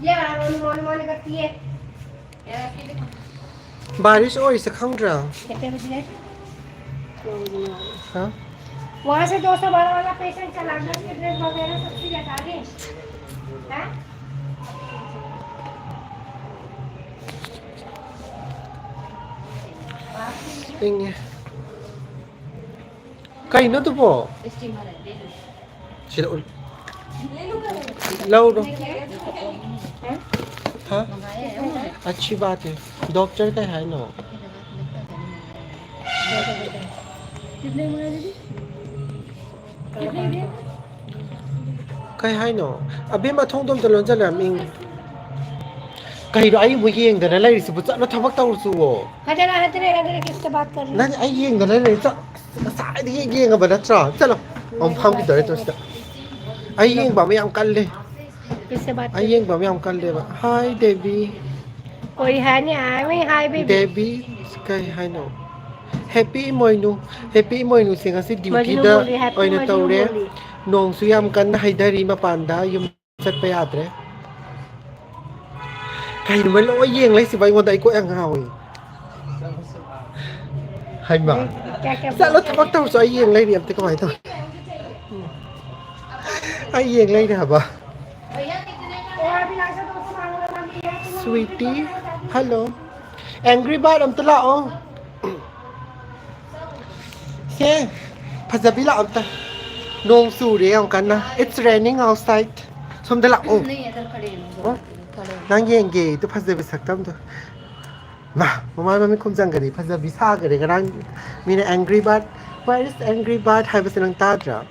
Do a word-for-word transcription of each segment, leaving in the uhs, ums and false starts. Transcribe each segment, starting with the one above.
ये आ, रोनी, मोनी, मोनी करती है। बारिश और इसे खाऊं रहा। कितने बजे है? हाँ? वहाँ से दो सौ बारह वाला पेशेंट चला गया, उसके ड्रेस वगैरह सब चीज हटा दी। हैं? ꯏꯪꯉꯦ꯫ ꯀꯩꯅꯣ ꯑꯗꯨꯕꯣ? ꯁꯤꯗ ꯎꯠ-, ꯂꯧꯔꯣ꯫ ꯍꯥ? ꯑꯆꯤ ꯕꯥꯠ ꯍꯦ꯫ ꯗꯣꯛꯇꯔ ꯀꯩ ꯍꯥꯏꯅꯣ? ꯀꯩ ꯍꯥꯏꯅꯣ? ꯑꯕꯦꯝꯃ, ꯊꯣꯡꯗꯣ ꯑꯝꯇ ꯂꯣꯟꯁꯤꯜꯂꯣ, ꯌꯥꯝ ꯏꯪꯉꯦ꯫ ꯀꯩꯅꯣ ꯑꯩ ꯑꯃꯨꯛ ꯌꯦꯡꯗꯅ ꯂꯩꯔꯤꯁꯤꯕꯨ? ꯆꯠꯂꯣ, ꯊꯕꯛ ꯇꯧꯔꯨꯆꯣ꯫ ꯍꯟꯗꯅ, ꯍꯟꯗꯅ, ꯍꯟꯗꯅ, ꯀꯤꯁꯀ ꯕꯥꯠ ꯀꯔ ꯔꯍꯤ? ꯅꯪ ꯑꯩ ꯌꯦꯡꯗꯅ ꯂꯩꯔꯤ, ꯆꯠ-, ꯉꯁꯥꯏꯗꯒꯤ ꯌꯦꯡꯉꯕ ꯅꯠꯇ꯭ꯔꯣ? ꯆꯠꯂꯣ, ꯑꯃꯨꯛ ꯐꯝꯈꯤꯗꯧꯔꯦ ꯇꯧ ꯁꯤꯗ꯫ ꯑꯩ ꯌꯦꯡꯕ ꯑꯃ ꯌꯥꯝ ꯀꯜꯂꯦ꯫ ꯀꯤꯁꯀ ꯕꯥꯠ ꯑꯩ ꯀꯔ ꯔꯍꯤ? ꯌꯦꯡꯕ ꯑꯃ ꯌꯥꯝ ꯀꯜꯂꯦꯕ꯫ Hi, ꯗꯦꯕꯤ꯫ ꯀꯣꯏ ꯍꯥꯏ ꯅꯤ, ꯑꯥꯏ ꯃꯤ ꯍꯥꯏ ꯕꯦꯕꯤ꯫ ꯗꯦꯕꯤ, ꯀꯩ ꯍꯥꯏꯅꯣ? ꯍꯦꯄꯤ ꯏꯃꯣꯏꯅꯨ꯫ ꯍꯦꯄꯤ ꯏꯃꯣꯏꯅꯨꯁꯦ ꯉꯁꯤ ꯃꯖꯅꯨ ꯗ꯭ꯌꯨꯇꯤꯗ ꯕꯣꯂꯤ, ꯍꯦꯄꯤ ꯑꯣꯏꯅ ꯃꯖꯅꯨ ꯇꯧꯔꯦ꯫ ꯕꯣꯂꯤ꯫ ꯅꯣꯡꯁꯨ ꯌꯥꯝ ꯀꯟꯅ ꯍꯩꯊꯔꯤ, ꯃꯄꯥꯟꯗ ꯌꯨꯝ ꯆꯠꯄ ꯌꯥꯗ꯭ꯔꯦ꯫ ꯀꯩꯅꯣ ꯃꯣꯏ ꯂꯣꯏ ꯌꯦꯡ ꯂꯩꯁꯤꯕꯣ? ꯑꯩꯉꯣꯟꯗ ꯑꯩ ꯀꯣꯛ ꯌꯥꯝ ꯉꯥꯎꯏ꯫ ꯍꯩꯃꯥ꯫ ꯀꯌꯥ ꯀꯌꯥ ꯆꯠꯂꯣ, ꯊꯕꯛ ꯇꯧꯔꯁꯨ ꯑꯩ ꯌꯦꯡ ꯂꯩꯔꯤ ꯑꯝꯇ ꯀꯃꯥꯏꯅ ꯇꯧ-, ꯑꯩ ꯌꯦꯡ ꯂꯩꯔꯤ ꯍꯥꯏꯕ꯫ Sweetie, hello. Angry Bird ꯑꯝꯇ ꯂꯥꯛꯑꯣ꯫ ꯁꯦ, ꯐꯖꯕꯤ ꯂꯥꯛꯑꯣ ꯑꯝꯇ꯫ ꯅꯣꯡ ꯆꯨꯔꯦ ꯌꯥꯝ ꯀꯟꯅ꯫ It's raining outside. ꯁꯣꯝꯗ ꯂꯥꯛꯑꯣ꯫ ꯑꯣ, ꯅꯪ ꯌꯦꯡꯒꯦ ꯑꯗꯨ ꯐꯖꯕꯤ ꯁꯛꯇꯝꯗꯣ꯫ ꯃꯥ, ꯃꯃꯥꯏ ꯃꯃꯤꯠ ꯈꯨꯝꯖꯟꯒꯅꯤ꯫ ꯐꯖꯕꯤ ꯁꯥꯈꯔꯦ ꯉꯔꯥꯡ꯫ ꯃꯤꯅ Angry Bird, "Where is Angry Bird?" ꯍꯥꯏꯕꯁꯦ ꯅꯪ ꯇꯥꯗ꯭ꯔꯥ?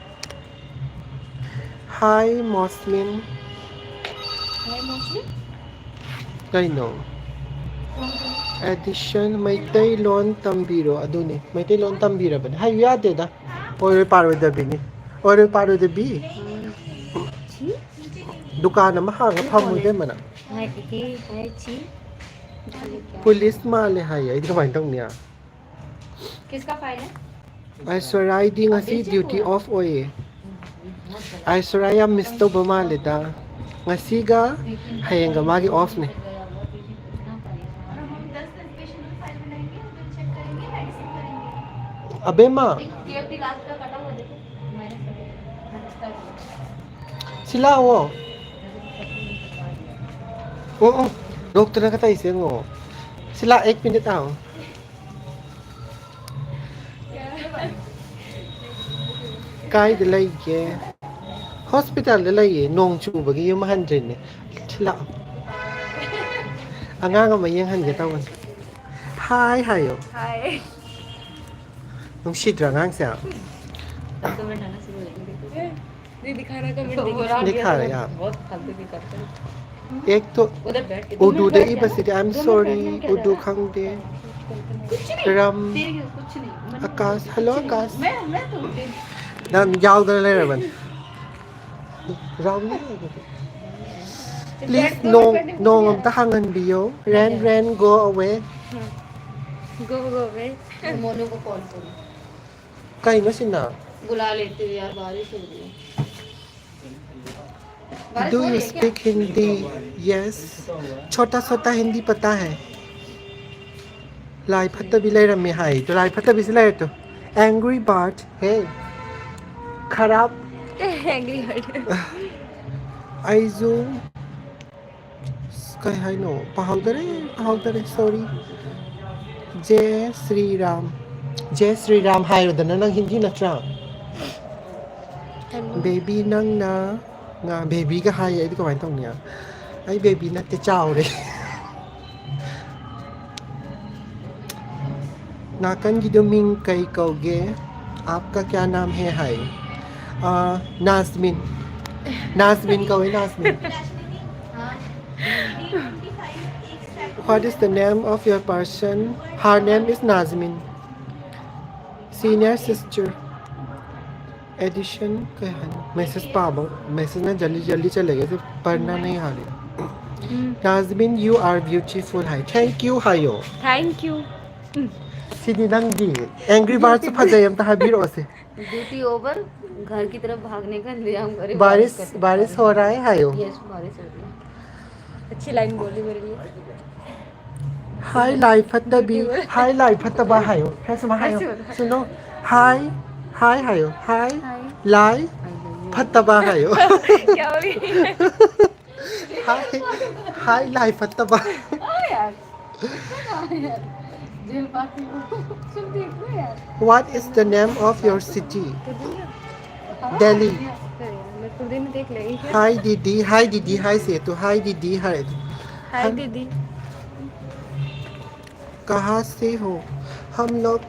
Hi, ꯃꯣꯁꯃꯤꯟ꯫ Hi, ꯃꯣꯁꯃꯤꯟ꯫ ꯀꯩꯅꯣ? ꯑꯦꯗꯤꯁꯟ, ꯃꯩꯇꯩꯂꯣꯟ ꯇꯝꯕꯤꯔꯣ꯫ ꯑꯗꯨꯅꯤ, ꯃꯩꯇꯩꯂꯣꯟ ꯇꯝꯕꯤꯔꯕꯅꯤ꯫ ꯍꯥꯏꯌꯨ ꯌꯥꯗꯦꯗ꯫ ꯑꯣꯏꯔꯣꯏ ꯄꯥꯔꯣꯏꯗꯕꯤꯅꯤ꯫ ꯑꯣꯏꯔꯣꯏ ꯄꯥꯔꯣꯏꯗꯕꯤ꯫ ꯁꯤ? ꯗꯨꯀꯥꯟ ꯑꯃ ꯍꯥꯡꯉ ꯐꯝꯃꯨ ꯏꯕꯦꯝꯃ ꯅꯪ꯫ ꯉꯥꯏꯈꯣꯍꯦ, ꯉꯥꯏꯈꯤ꯫ ꯄꯨꯂꯤꯁ ꯃꯥꯜꯂꯦ ꯍꯥꯏꯌꯦ, ꯑꯩꯗꯤ ꯀꯃꯥꯏꯅ ꯇꯧꯅꯤ? ꯀꯤꯁꯀꯥ ꯐꯥꯏꯜ ꯍꯦ? ꯑꯥꯏꯁꯣꯔꯥꯏꯗꯤ ꯉꯁꯤ ꯗ꯭ꯌꯨꯇꯤ ꯑꯣꯐ ꯑꯣꯏꯌꯦ꯫ ꯑꯥꯏꯁꯣꯔꯥꯏ ꯌꯥꯝ ꯃꯤꯁ ꯇꯧꯕ ꯃꯥꯜꯂꯦꯗ꯫ ꯉꯁꯤꯒ ꯍꯌꯦꯡꯒ ꯃꯥꯒꯤ ꯑꯣꯐꯅꯦ꯫ ꯑꯕꯦꯝꯃ, ꯁꯤ ꯂꯥꯛꯑꯣ꯫ ꯑꯣ ꯑꯣ, ꯗꯣꯛꯇꯔꯅ ꯀꯗꯥꯏ ꯆꯦꯡꯉꯣ? ꯁꯤ ꯂꯥꯛ, ꯑꯦꯛ ꯃꯤꯅꯤꯠ ꯂꯥꯛꯑꯣ꯫ ꯀꯥꯏꯗ ꯂꯩꯒꯦ? ꯍꯣꯁꯄꯤꯇꯥꯜꯗ ꯂꯩꯌꯦ꯫ ꯅꯣꯡ ꯆꯨꯕꯒꯤ ꯌꯨꯝ ꯍꯟꯗ꯭ꯔꯤꯅꯦ꯫ ꯁꯤ ꯂꯥꯛꯑꯣ꯫ ꯑꯉꯥꯡ ꯑꯃ ꯌꯦꯡꯍꯟꯒꯦ ꯇꯧꯕꯅꯦ꯫ ꯍꯥꯏ ꯍꯥꯏꯌꯣ꯫ ꯍꯥꯏ꯫ ꯅꯨꯡꯁꯤꯗ꯭ꯔꯥ ꯑꯉꯥꯡꯁꯦ? ये दिखा रहा है, कमेंट देखो। दिखा रहा है, हाँ। बहुत फालतू की करते हैं। एक तो उर्दू दे ही बस, I'm sorry, उर्दू खंग दे। कुछ नहीं। रम। तेरे को कुछ नहीं। आकाश, हेलो आकाश। मैं, मैं तो उर्दू। ꯅꯪ ꯌꯥꯎꯗꯅ ꯂꯩꯔꯕꯅꯤ꯫ ꯔꯥꯎꯟ꯫ Please, ꯅꯣꯡ, ꯅꯣꯡ ꯑꯝꯇ ꯍꯥꯡꯍꯟꯕꯤꯌꯣ꯫ Rain, rain, go away. Go, go away. Monu को कॉल करो। ꯀꯩꯅꯣ ꯁꯤꯅ? बुला लेते हो यार, बारिश हो रही है। बारिश Do हो you रही है क्या? Speak Hindi? Yes. छोटा छोटा हिंदी पता है. ꯂꯥꯏ ꯐꯠꯇꯕꯤ ꯂꯩꯔꯝꯃꯦ ꯍꯥꯏ꯫ ꯇꯨ ꯂꯥꯏ ꯐꯠꯇꯕꯤꯁꯤ ꯂꯩꯔꯦ ꯇꯨ꯫ Angry bird. Hey. ꯈꯔꯥꯞ. Angry bird. ꯑꯩꯁꯨ ꯀꯩ ꯍꯥꯏꯅꯣ? ꯄꯥꯍꯧꯗꯔꯦ, ꯄꯥꯍꯧꯗꯔꯦ, sorry. ꯖꯦ ꯁ꯭ꯔꯤ ꯔꯥꯝ, ꯖꯦ ꯁ꯭ꯔꯤ ꯔꯥꯝ ꯍꯥꯏꯔꯣꯗꯅ, ꯅꯪ ꯍꯤꯟꯗꯤ ꯅꯠꯇ꯭ꯔꯥ? ꯕꯦꯕꯤ ꯅꯪꯅ ꯉꯥ, ꯕꯦꯕꯤꯒ ꯍꯥꯏꯌꯦ, ꯑꯩꯗꯤ ꯀꯃꯥꯏꯅ ꯇꯧꯅꯤ? ꯑꯩ ꯕꯦꯕꯤ ꯅꯠꯇꯦ, ꯆꯥꯎꯔꯦ꯫ ꯅꯥꯀꯟꯒꯤꯗꯣ ꯃꯤꯡ ꯀꯩ ꯀꯧꯒꯦ? आपका क्या नाम है ꯍꯥꯏ꯫ ꯑ, ꯅꯥꯖꯃꯤꯟ꯫ ꯅꯥꯖꯃꯤꯟ ꯀꯧꯋꯦ, ꯅꯥꯖꯃꯤꯟ꯫ What is the name of your person? Her name is Nazmin. Senior sister. Addition ꯀꯩ ꯍꯥꯏꯅꯣ? Message ꯄꯥꯕ, message ꯅ ꯖꯜꯗꯤ ꯖꯜꯗꯤ ꯆꯜꯂꯦꯒꯦ, ꯑꯗꯨ ꯄꯔꯅ ꯅꯍꯤ ꯍꯥꯏꯔꯤ꯫ ꯎꯝ꯫ Nazmin, you are beautiful high. Thank you ꯍꯥꯏꯌꯣ꯫ Thank you. ꯎꯝ꯫ ꯁꯤꯗꯤ ꯅꯪꯗꯤ ꯑꯦꯡꯒ꯭ꯔꯤ ꯕꯥꯔꯗꯁꯨ ꯐꯖꯩ, ꯑꯝꯇ ꯍꯥꯏꯕꯤꯔꯛꯑꯣꯁꯦ꯫ ड्यूटी ओवर, घर की तरफ भागने का इंतजाम करें। बारिश, बारिश हो रहा है, हायो। यस, बारिश हो रही है। अच्छी लाइन बोली मेरे लिए। ꯍꯥꯏ ꯂꯥꯏ ꯐꯠꯇꯕꯤ, ꯍꯥꯏ ꯂꯥꯏ ꯐꯠꯇꯕ ꯍꯥꯏꯌꯣ꯫ ꯍꯦ, ꯁꯨꯃꯥꯏꯅ ꯍꯥꯏꯌꯣ꯫ ꯁꯨꯅꯣ꯫ ꯍꯥꯏ, ꯍꯥꯏ ꯍꯥꯏꯌꯣ꯫ ꯍꯥꯏ, ꯍꯥꯏ꯫ ꯂꯥꯏ, I love you। ꯐꯠꯇꯕ ꯍꯥꯏꯌꯣ꯫ क्या हो रही है? ꯍꯥꯏ, ꯍꯥꯏ ꯂꯥꯏ ꯐꯠꯇꯕ꯫ ओ यार। जेल पाती हूँ। सुनती हूँ यार। What is the name of your city? Delhi. मैं खुद ही नहीं देख लेगी क्या? Hi दीदी, hi दीदी, hi से तो hi दीदी, hi। हाय दीदी। कहाँ से हो? हम लोग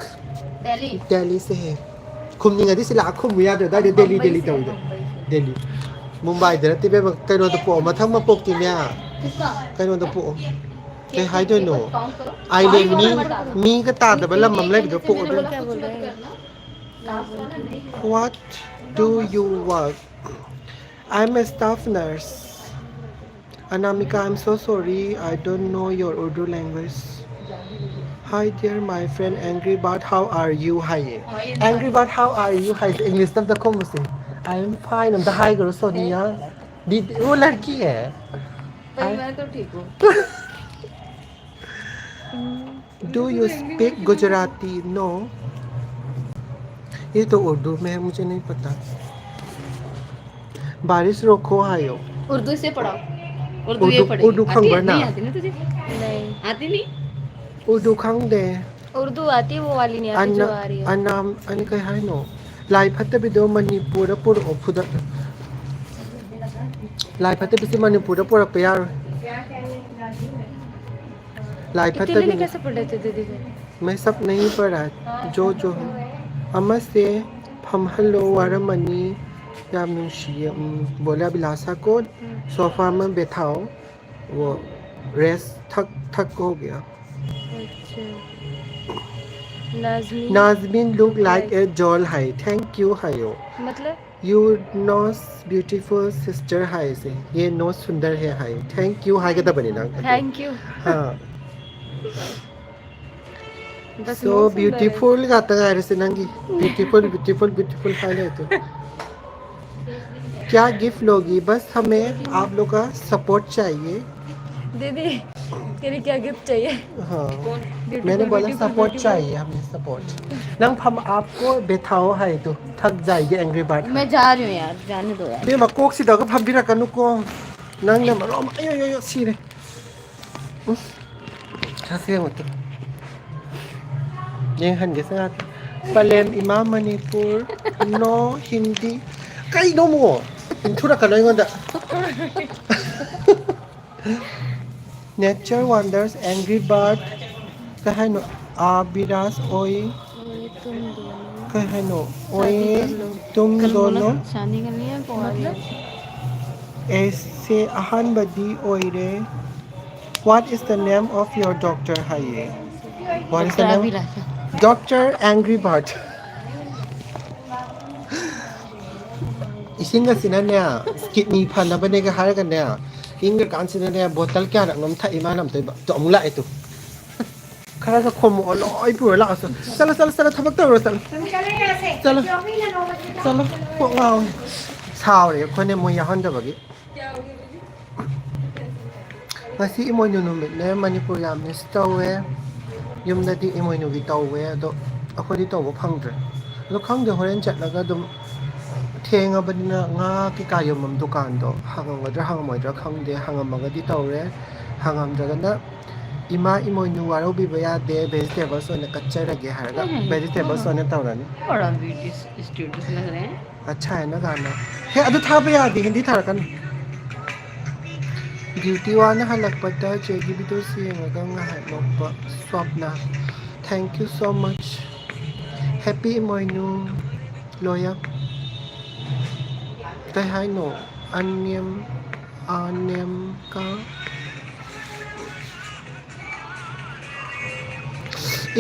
दिल्ली। दिल्ली से है। ꯈꯨꯝꯅꯤꯡꯉꯗꯤ ꯁꯤ ꯂꯥꯛꯑ ꯈꯨꯝꯃꯨ ꯌꯥꯗ꯭ꯔꯣ? ꯑꯗꯥꯏꯗ ꯗꯦꯜꯂꯤ ꯗꯦꯜꯂꯤ ꯇꯧꯔꯤꯗꯣ꯫ ꯗꯦꯜꯂꯤ꯫ ꯃꯨꯝꯕꯥꯏꯗ ꯅꯠꯇꯦ ꯏꯕꯦꯝꯃ, ꯀꯩꯅꯣꯗ ꯄꯣꯛꯑꯣ, ꯃꯊꯪ ꯃꯄꯣꯛꯇꯤꯅꯦ꯫ ꯀꯩꯅꯣꯗ ꯄꯣꯛꯑꯣ꯫ ꯀꯩ ꯍꯥꯏꯗꯣꯏꯅꯣ? ꯑꯥꯏꯂꯦꯟ ꯃꯤ, ꯃꯤꯒ ꯇꯥꯗꯕ ꯂꯝ ꯑꯃ ꯂꯩꯕꯗꯣ ꯄꯣꯛꯑꯣ ꯏꯕꯦꯝꯃ꯫ क्या बोल रहे हैं? What do you work? I'm a staff nurse. Anamika, I'm so sorry, I don't know your Urdu language. Hi dear my friend Angry Bird, how are you? ꯍꯥꯏꯌꯦ꯫ Angry Bird, how are you? ꯍꯥꯏꯁꯦ ꯏꯪꯂꯤꯁꯇ ꯑꯝꯇ ꯈꯨꯝꯃꯨꯁꯦ꯫ I am fine ꯑꯝꯇ ꯍꯥꯏꯈ꯭ꯔꯣ ꯁꯣꯅꯤꯌꯥ꯫ ꯗꯤꯗꯤ, वो लड़की है। भाई, मैं तो ठीक हूँ। Do you speak Gujarati? No. ये तो उर्दू में है, मुझे नहीं पता। बारिश रोको हायो। उर्दू से पढ़ाओ। उर्दू ये पढ़ेगी। उर्दू आती है? खबर ना। नहीं आती ना तुझे? नहीं। आती नहीं? उर्दू खंग दे। उर्दू आती है, वो वाली नहीं आती जो आ रही है। अनाम, अने कहीं है नो। लाई फत्ते भी दो मणिपुर पुर ओफुदा। लाई फत्ते भी मणिपुर पुर प्यार। लाई फत्ते इटली भी कैसे पढ़े थे दीदी? मैं सब नहीं पढ़ा, जो जो है। अमर से हम हेलो वारमनी या मुंशी, बोला बिलासा को सोफा में बैठाओ, वो रेस्ट थक थक हो गया। अच्छा। नाजमीन। Nazmin look like a doll है। Thank you हायो। मतलब? Your nose beautiful sister है से। ये नोज सुंदर है हाय। Thank you हाय कहता बनी ना। Thank you। हाँ। So beautiful ꯉꯥꯛꯇ ꯉꯥꯏꯔꯁꯦ ꯅꯪꯒꯤ꯫ Beautiful, beautiful, beautiful ꯍꯥꯏ ꯂꯩꯗꯣ꯫ क्या गिफ्ट लोगी? बस हमें आप लोग का सपोर्ट चाहिए। दीदी, तेरी क्या गिफ्ट चाहिए? हाँ। Beautiful, मैंने बोला beautiful, सपोर्ट beautiful। चाहिए हमें, सपोर्ट। नंग हम आपको बैठाओ है तो थक जाएगी एंग्री बर्ड। मैं जा रही हूँ यार, जाने दो यार। ꯏꯕꯦꯝꯃ, ꯀꯣꯛꯁꯤꯗ ꯐꯝꯕꯤꯔꯛꯀꯅꯨꯀꯣ꯫ ꯅꯪꯅ ꯃꯔꯣꯝ ꯑꯌꯣ ꯌꯣ ꯌꯣ ꯁꯤꯔꯦ꯫ ꯎꯝ꯫ ꯁꯥꯁꯦ ꯑꯃꯨꯛꯇ꯫ ꯌꯦꯡꯍꯟꯒꯦꯁꯦ ꯉꯥꯛꯇ꯫ ꯄꯂꯦꯝ ꯏꯃꯥ ꯃꯅꯤꯄꯨꯔ꯫ No ꯍꯤꯟꯗꯤ꯫ ꯀꯩꯅꯣ ꯑꯃꯨꯛ? ꯏꯟꯊꯨꯔꯛꯀꯅꯣ ꯑꯩꯉꯣꯟꯗ꯫ Nature wonders, angry bird꯫ ꯀꯩ ꯍꯥꯏꯅꯣ? ꯑꯥ ꯕꯤꯔꯥꯖ ꯑꯣꯏ꯫ ꯀꯩ ꯍꯥꯏꯅꯣ? ꯑꯣꯏ꯫ ꯇꯨꯝ ꯗꯣꯅꯣ꯫ शादी कर लिया, कुंवारी है। ꯑꯦꯁꯦ ꯑꯍꯥꯟꯕꯗꯤ ꯑꯣꯏꯔꯦ꯫ What is the name of your doctor ꯍꯥꯏꯌꯦ꯫ What is the name? Doctor Angry Bird꯫ ꯏꯁꯤꯡ ꯑꯁꯤꯅꯅꯦ, ꯀꯤꯗꯅꯤ ꯐꯅꯕꯅꯦꯒ ꯍꯥꯏꯔꯒꯅꯦ, ꯏꯪꯈ꯭ꯔꯀꯥꯟꯁꯤꯗꯅꯦ ꯕꯣꯇꯜ ꯀꯌꯥꯔꯛꯅꯣꯝ ꯊꯛꯏ ꯃꯥꯅ ꯑꯝꯇꯣꯏꯕ꯫ ꯑꯗꯣ ꯑꯃꯨꯛ ꯂꯥꯛꯑꯦ ꯇꯨ꯫ ꯈꯔꯒ ꯈꯣꯝꯃꯛꯑꯣ, ꯂꯣꯏ ꯄꯨꯔ ꯂꯥꯛꯑꯁꯨ꯫ ꯆꯠꯂꯣ, ꯆꯠꯂꯣ, ꯆꯠꯂꯣ, ꯊꯕꯛ ꯇꯧꯔꯣ, ꯆꯠꯂꯣ꯫ ꯆꯠꯂꯣ꯫ ꯆꯠꯂꯣ꯫ ꯀꯣꯛ ꯉꯥꯎꯋꯦ꯫ ꯁꯥꯎꯔꯦ ꯑꯩꯈꯣꯏꯅ ꯃꯣꯏ ꯌꯥꯎꯍꯟꯗꯕꯒꯤ꯫ ꯉꯁꯤ ꯏꯃꯣꯏꯅꯨ ꯅꯨꯃꯤꯠꯅꯦ, ꯃꯅꯤꯄꯨꯔ ꯌꯥꯝ ꯃꯤꯁ ꯇꯧꯋꯦ꯫ ꯌꯨꯝꯗꯗꯤ ꯏꯃꯣꯏꯅꯨꯒꯤ ꯇꯧꯋꯦ, ꯑꯗꯣ ꯑꯩꯈꯣꯏꯗꯤ ꯇꯧꯕ ꯐꯪꯗ꯭ꯔꯦ꯫ ꯑꯗꯣ ꯈꯪꯗꯦ, ꯍꯣꯔꯦꯟ ꯆꯠꯂꯒ ꯑꯗꯨꯝ ꯊꯦꯡꯉꯕꯅꯤꯅ ꯉꯥ ꯀꯩꯀꯥ ꯌꯣꯟꯐꯝ ꯗꯨꯀꯥꯟꯗꯣ ꯍꯥꯡꯉꯝꯒꯗ꯭ꯔꯥ ꯍꯥꯡꯉꯝꯃꯣꯏꯗ꯭ꯔꯥ ꯈꯪꯗꯦ, ꯍꯥꯡꯉꯝꯃꯒꯗꯤ ꯇꯧꯔꯦ, ꯍꯥꯡꯉꯝꯗ꯭ꯔꯒꯅ ꯏꯃꯥ ꯏꯃꯣꯏꯅꯨ ꯋꯥꯔꯧꯕꯤꯕ ꯌꯥꯗꯦ, ꯚꯦꯖꯤꯇꯦꯕꯜꯁ ꯑꯣꯏꯅ ꯀꯠꯆꯔꯒꯦ ꯍꯥꯏꯔꯒ ꯚꯦꯖꯤꯇꯦꯕꯜꯁ ꯑꯣꯏꯅ ꯇꯧꯔꯅꯤ꯫ बड़ा ब्यूटी स्टूडियो लग रहे हैं। ꯑꯠꯁꯥ ꯍꯥꯏꯅ ꯀꯥꯟꯗ ꯍꯦ ꯑꯗꯨ ꯊꯥꯕ ꯌꯥꯗꯦ, ꯍꯤꯟꯗꯤ ꯊꯥꯔꯛꯀꯅꯨ꯫ ꯗ꯭ꯌꯨꯇꯤ ꯋꯥꯅ ꯍꯜꯂꯛꯄꯗ ꯆꯦꯒꯤ ꯚꯤꯗꯤꯑꯣꯁꯤ ꯌꯦꯡꯉꯒ ꯉꯥꯏꯍꯥꯛ ꯅꯣꯛꯄ꯫ ꯁ꯭ꯋꯥꯞꯅ꯫ Thank you so much꯫ Happy ꯏꯃꯣꯏꯅꯨ꯫ ꯂꯣꯌꯥ꯫ ꯀꯩ ꯍꯥꯏꯅꯣ? ꯑꯅꯦꯝ ꯑꯅꯦꯝꯀ꯫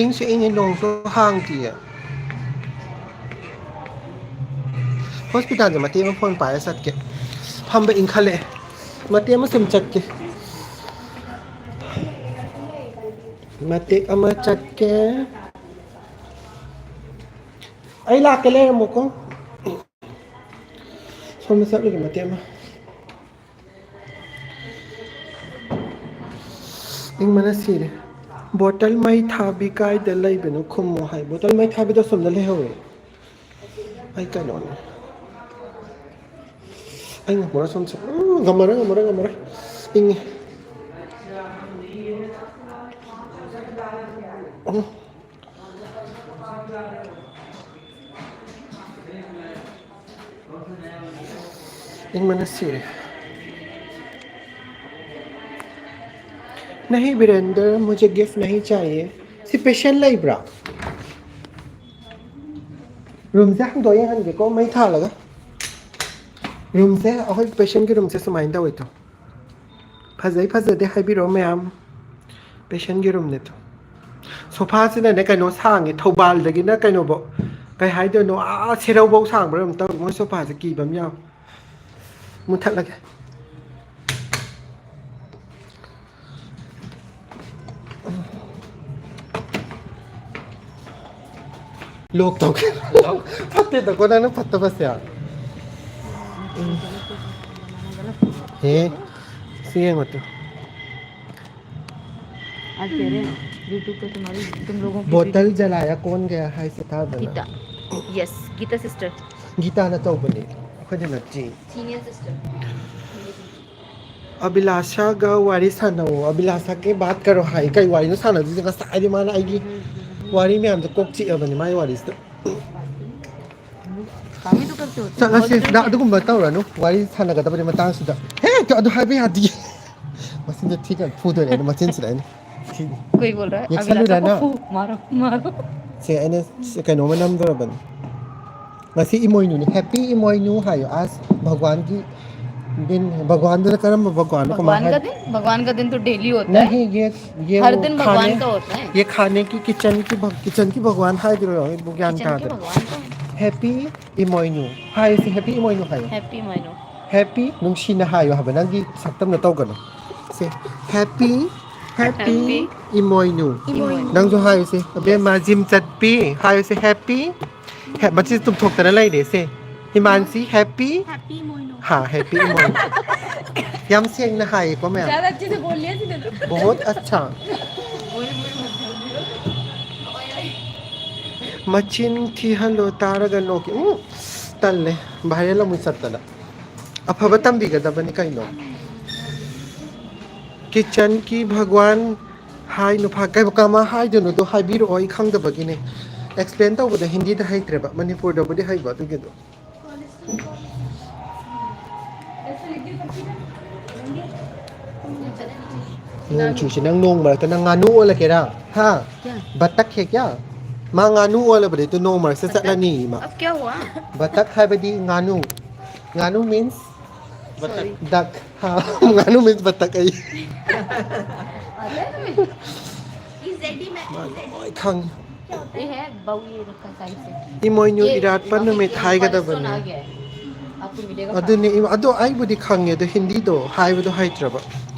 ꯏꯪꯁꯨ ꯏꯪꯉꯤ, ꯅꯣꯡꯁꯨ ꯍꯥꯡꯗꯤꯌꯦ꯫ ꯍꯣꯁꯄꯤꯇꯥꯜꯁꯦ ꯃꯇꯦꯛ ꯑꯃ ꯐꯣꯟ ꯄꯥꯏꯔ ꯆꯠꯀꯦ꯫ ꯐꯝꯕ ꯏꯪꯈꯠꯂꯛꯑꯦ꯫ ꯃꯇꯦꯛ ꯑꯃ ꯁꯨꯝ ꯆꯠꯀꯦ꯫ ꯃꯇꯦꯛ ꯑꯃ ꯆꯠꯀꯦ꯫ ꯑꯩ ꯂꯥꯛꯀꯦ, ꯂꯩꯔꯝꯃꯣꯀꯣ꯫ ꯁꯣꯝꯗ ꯆꯠꯂꯨꯒꯦ ꯃꯇꯦꯛ ꯑꯃ꯫ ꯏꯪꯕꯅ ꯁꯤꯔꯦ꯫ ꯕꯣꯇꯜ ꯃꯩ ꯊꯥꯕꯤ ꯀꯥꯏꯗ ꯂꯩꯕꯅꯣ ꯈꯨꯝꯃꯣ ꯍꯥꯏ꯫ ꯕꯣꯇꯜ ꯃꯩ ꯊꯥꯕꯤꯗꯣ ꯑꯁꯣꯝꯗ ꯂꯩꯍꯧꯋꯦ꯫ ꯑꯩ ꯀꯩꯅꯣꯅꯦ꯫ ꯑꯩ ꯉꯝꯃꯔꯣꯏ ꯁꯣꯝꯁꯦ꯫ ꯎꯝ, ꯉꯝꯃꯔꯣꯏ, ꯉꯝꯃꯔꯣꯏ, ꯉꯝꯃꯔꯣꯏ꯫ ꯏꯪꯉꯦ꯫ ꯎꯝ꯫ ꯏꯪꯕꯅ ꯁꯤꯔꯦ꯫ नहीं वीरेंद्र, मुझे गिफ्ट नहीं चाहिए। ꯁꯤ ꯄꯦꯁꯦꯟ ꯂꯩꯕ꯭ꯔꯥ? ꯔꯨꯝꯁꯦ ꯍꯥꯡꯗꯣꯛꯑ ꯌꯦꯡꯍꯟꯒꯦꯀꯣ, ꯃꯩ ꯊꯥꯜꯂꯒ꯫ ꯔꯨꯝꯁꯦ, ꯑꯩꯈꯣꯏ ꯄꯦꯁꯦꯟꯒꯤ ꯔꯨꯝꯁꯦ ꯁꯨꯃꯥꯏꯅ ꯇꯧꯋꯦ ꯇꯣ꯫ ꯐꯖꯩ ꯐꯖꯗꯦ ꯍꯥꯏꯕꯤꯔꯛꯑꯣ ꯃꯌꯥꯝ꯫ ꯄꯦꯁꯦꯟꯒꯤ ꯔꯨꯝꯅꯦ ꯇꯣ꯫ ꯁꯣꯐꯥꯁꯤꯅꯅꯦ ꯀꯩꯅꯣ ꯁꯥꯡꯉꯦ, ꯊꯧꯕꯥꯜꯗꯒꯤꯅ ꯀꯩꯅꯣꯐꯧ, ꯀꯩ ꯍꯥꯏꯗꯣꯏꯅꯣ, ꯑꯥ ꯁꯦꯔꯧꯐꯧ ꯁꯥꯡꯕ꯭ꯔꯥ ꯀꯩꯅꯣꯝ ꯇꯧꯋꯦ꯫ ꯃꯣꯏ ꯁꯣꯐꯥꯁꯦ ꯀꯤꯕ ꯑꯃ ꯌꯥꯎꯋꯦ꯫ ꯃꯨꯊꯠꯂꯒꯦ꯫ ꯂꯣꯛ ꯇꯧꯒꯦ꯫ ꯐꯠꯇꯦꯗꯀꯣ ꯅꯪꯅ ꯐꯠꯇꯕꯁꯦ꯫ ꯎꯝ꯫ ꯍꯦ, ꯁꯤ ꯌꯦꯡꯉꯣ ꯇꯨ꯫ आज कह रहे हैं, YouTube पे तुम्हारी, तुम लोगों की ꯕꯣꯇꯜ ꯖꯂꯥꯌꯥ ꯀꯣꯟ ꯒꯌꯥ ꯍꯥꯏꯁꯦ ꯇꯥꯗꯅ꯫ गीता। Yes, Gita sister. ꯒꯤꯇꯥꯅ ꯇꯧꯕꯅꯦ, ꯑꯩꯈꯣꯏꯅ ꯅꯠꯇꯦ꯫ Senior sister. ꯑꯕꯤꯂꯥꯁꯥꯒ ꯋꯥꯔꯤ ꯁꯥꯟꯅꯧꯋꯣ꯫ ꯑꯕꯤꯂꯥꯁꯥꯒꯤ ꯕꯥꯠ ꯀꯔꯣ ꯍꯥꯏ꯫ ꯀꯩ ꯋꯥꯔꯤꯅꯣ ꯁꯥꯟꯅꯗꯣꯏꯁꯦ? ꯉꯁꯥꯏꯗꯤ ꯃꯥꯅ ꯑꯩꯒꯤ ꯋꯥꯔꯤ ꯃꯌꯥꯝꯗꯣ ꯀꯣꯛ ꯆꯤꯛꯑꯕꯅꯤ ꯃꯥꯏ ꯋꯥꯔꯤꯁꯤꯗ꯫ काम ही तो करते होते हैं। ꯆꯠꯂꯁꯤ꯫ ꯅꯪ ꯑꯗꯨꯒꯨꯝꯕ ꯇꯧꯔꯅꯨ꯫ ꯋꯥꯔꯤ ꯁꯥꯟꯅꯒꯗꯕꯅꯤ ꯃꯇꯥꯡꯁꯤꯗ꯫ ꯍꯦ, ꯑꯗꯨ ꯍꯥꯏꯕ ꯌꯥꯗꯤꯌꯦ꯫ ꯃꯆꯤꯟꯗ ꯊꯤꯒ ꯐꯨꯗꯣꯏꯅꯦ ꯑꯩꯅ, ꯃꯆꯤꯟꯁꯤꯗ ꯑꯩꯅ꯫ ꯊꯤ-, कोई बोल रहा है, ꯌꯦꯛꯁꯜꯂꯨꯔꯥ ꯑꯕꯤꯂꯥꯁꯥ ꯅꯪ? को फूक मारो, मारो। ꯁꯦ, ꯑꯩꯅ ꯁꯦ, ꯀꯩꯅꯣꯝꯃ ꯅꯝꯗꯣꯔꯕꯅꯤ꯫ ꯉꯁꯤ ꯏꯃꯣꯏꯅꯨꯅꯤ꯫ Happy ꯏꯃꯣꯏꯅꯨ ꯍꯥꯏꯌꯣ꯫ आज भगवान की दिन है। भगवान ꯀꯔꯝꯕ ꯚꯒꯋꯥꯟꯅꯣ? ꯀꯃꯥꯏ भगवान का ꯍꯥꯏ-, दिन? भगवान का दिन तो डेली होता है। नहीं, ये, ये हर वो दिन भगवान खाने, का होता है। ये खाने की किचन की भग-, किचन की भगवान ꯍꯥꯏꯗꯣꯏꯔꯣ? ꯑꯩꯕꯨ ꯒ꯭ꯌꯥꯟ ꯇꯥꯗ꯭ꯔꯦ। किचन की भगवान का है। Happy ꯏꯃꯣꯏꯅꯨ꯫ ꯍꯥꯏꯁꯤ, Happy ꯏꯃꯣꯏꯅꯨ ꯍꯥꯏꯌꯣ꯫ Happy ꯏꯃꯣꯏꯅꯨ꯫ Happy ꯅꯨꯡꯁꯤꯅ ꯍꯥꯏꯌꯣ ꯍꯥꯏꯕ, ꯅꯪꯒꯤ ꯁꯛꯇꯝꯅ ꯇꯧꯒꯅꯨ꯫ ꯁꯦ, Happy Happy ꯏꯃꯣꯏꯅꯨ꯫ ꯏꯃꯣꯏꯅꯨ꯫ ꯅꯪꯁꯨ ꯍꯥꯏꯌꯨꯁꯦ ꯑꯕꯦꯝꯃ, ꯖꯤꯝ ꯆꯠꯄꯤ ꯍꯥꯏꯌꯨꯁꯦ꯫ Happy꯫ ꯍꯦ, ꯃꯆꯤꯟ ꯇꯨꯝꯊꯣꯛꯇꯅ ꯂꯩꯔꯦꯁꯦ꯫ ꯏꯃꯥꯟꯁꯤ, happy꯫ Happy ꯏꯃꯣꯏꯅꯨ꯫ ꯍꯥ, happy ꯏꯃꯣꯏꯅꯨ꯫ ꯌꯥꯝ ꯁꯦꯡꯅ ꯍꯥꯏꯌꯦꯀꯣ ꯃꯌꯥꯝ꯫ ꯖ꯭ꯌꯥꯗꯥ ꯑꯆꯦ ꯁꯦ ꯕꯣꯜ ꯂꯤꯌꯥ ꯁꯤꯗ꯫ ꯕꯍꯨꯠ ꯑꯆꯥ꯫ ꯃꯆꯤꯟ ꯊꯤꯍꯜꯂꯣ ꯇꯥꯔꯒ ꯅꯣꯛꯀꯦ꯫ ꯎꯝ, ꯇꯜꯂꯦ꯫ Viral ꯑꯃꯨꯛ ꯆꯠꯇꯅ꯫ ꯑꯐꯕ ꯇꯝꯕꯤꯒꯗꯕꯅꯤ ꯀꯩꯅꯣ꯫ Kitchen ꯀꯤ ꯚꯒꯋꯥꯟ ꯍꯥꯏ ꯅꯨꯄꯥ꯫ ꯀꯩ, ꯀꯃꯥꯏ ꯍꯥꯏꯗꯣꯏꯅꯣꯗꯣ ꯍꯥꯏꯕꯤꯔꯛꯑꯣ, ꯑꯩ ꯈꯪꯗꯕꯒꯤꯅꯦ꯫ Explain ꯇꯧꯕꯗ ꯍꯤꯟꯗꯤꯗ ꯍꯩꯇ꯭ꯔꯦꯕ, ꯃꯅꯤꯄꯨꯔꯗꯕꯨꯗꯤ ꯍꯩꯕ ꯑꯗꯨꯒꯤꯗꯣ꯫ ꯅꯣꯡ ꯆꯨꯁꯤ, ꯅꯪ ꯅꯣꯡ ꯃꯔꯛꯇ ꯅꯪ ꯉꯥꯅꯨ ꯑꯣꯜꯂꯒꯦꯔꯥ? ꯍꯥ? ꯕꯇꯛ ꯍꯦꯛ ꯌꯥ? ꯃꯥ ꯉꯥꯅꯨ ꯑꯣꯜꯂꯕꯗꯤ ꯇꯨ ꯅꯣꯡ ꯃꯔꯛꯇ ꯆꯠꯂꯅꯤ ꯃꯥ꯫ ꯑꯕ ꯀꯌꯥ ꯍꯨꯋꯥ? ꯕꯇꯛ ꯍꯥꯏꯕꯗꯤ ꯉꯥꯅꯨ꯫ ꯉꯥꯅꯨ means duck꯫ ꯍꯥ, ꯉꯥꯅꯨ means ꯕꯇꯛ ꯑꯩ꯫ ꯃꯥ ꯂꯣꯏ ꯈꯪꯉꯤ꯫ ये है, बहू ये रखा साइड से। ꯏꯃꯣꯏꯅꯨ ये ꯏꯔꯥꯠꯄ ꯅꯨꯃꯤꯠ ये ꯍꯥꯏꯒꯗꯕꯅꯤ꯫ Person आ गया है। आपको मिलेगा ꯑꯗꯨꯅꯤ, ꯏꯃ-, ꯑꯗꯣ ꯑꯩꯕꯨꯗꯤ ꯈꯪꯉꯦ, ꯑꯗꯣ ꯍꯤꯟꯗꯤꯗꯣ ꯍꯥꯏꯕꯗꯣ ꯍꯩꯇ꯭ꯔꯕ꯫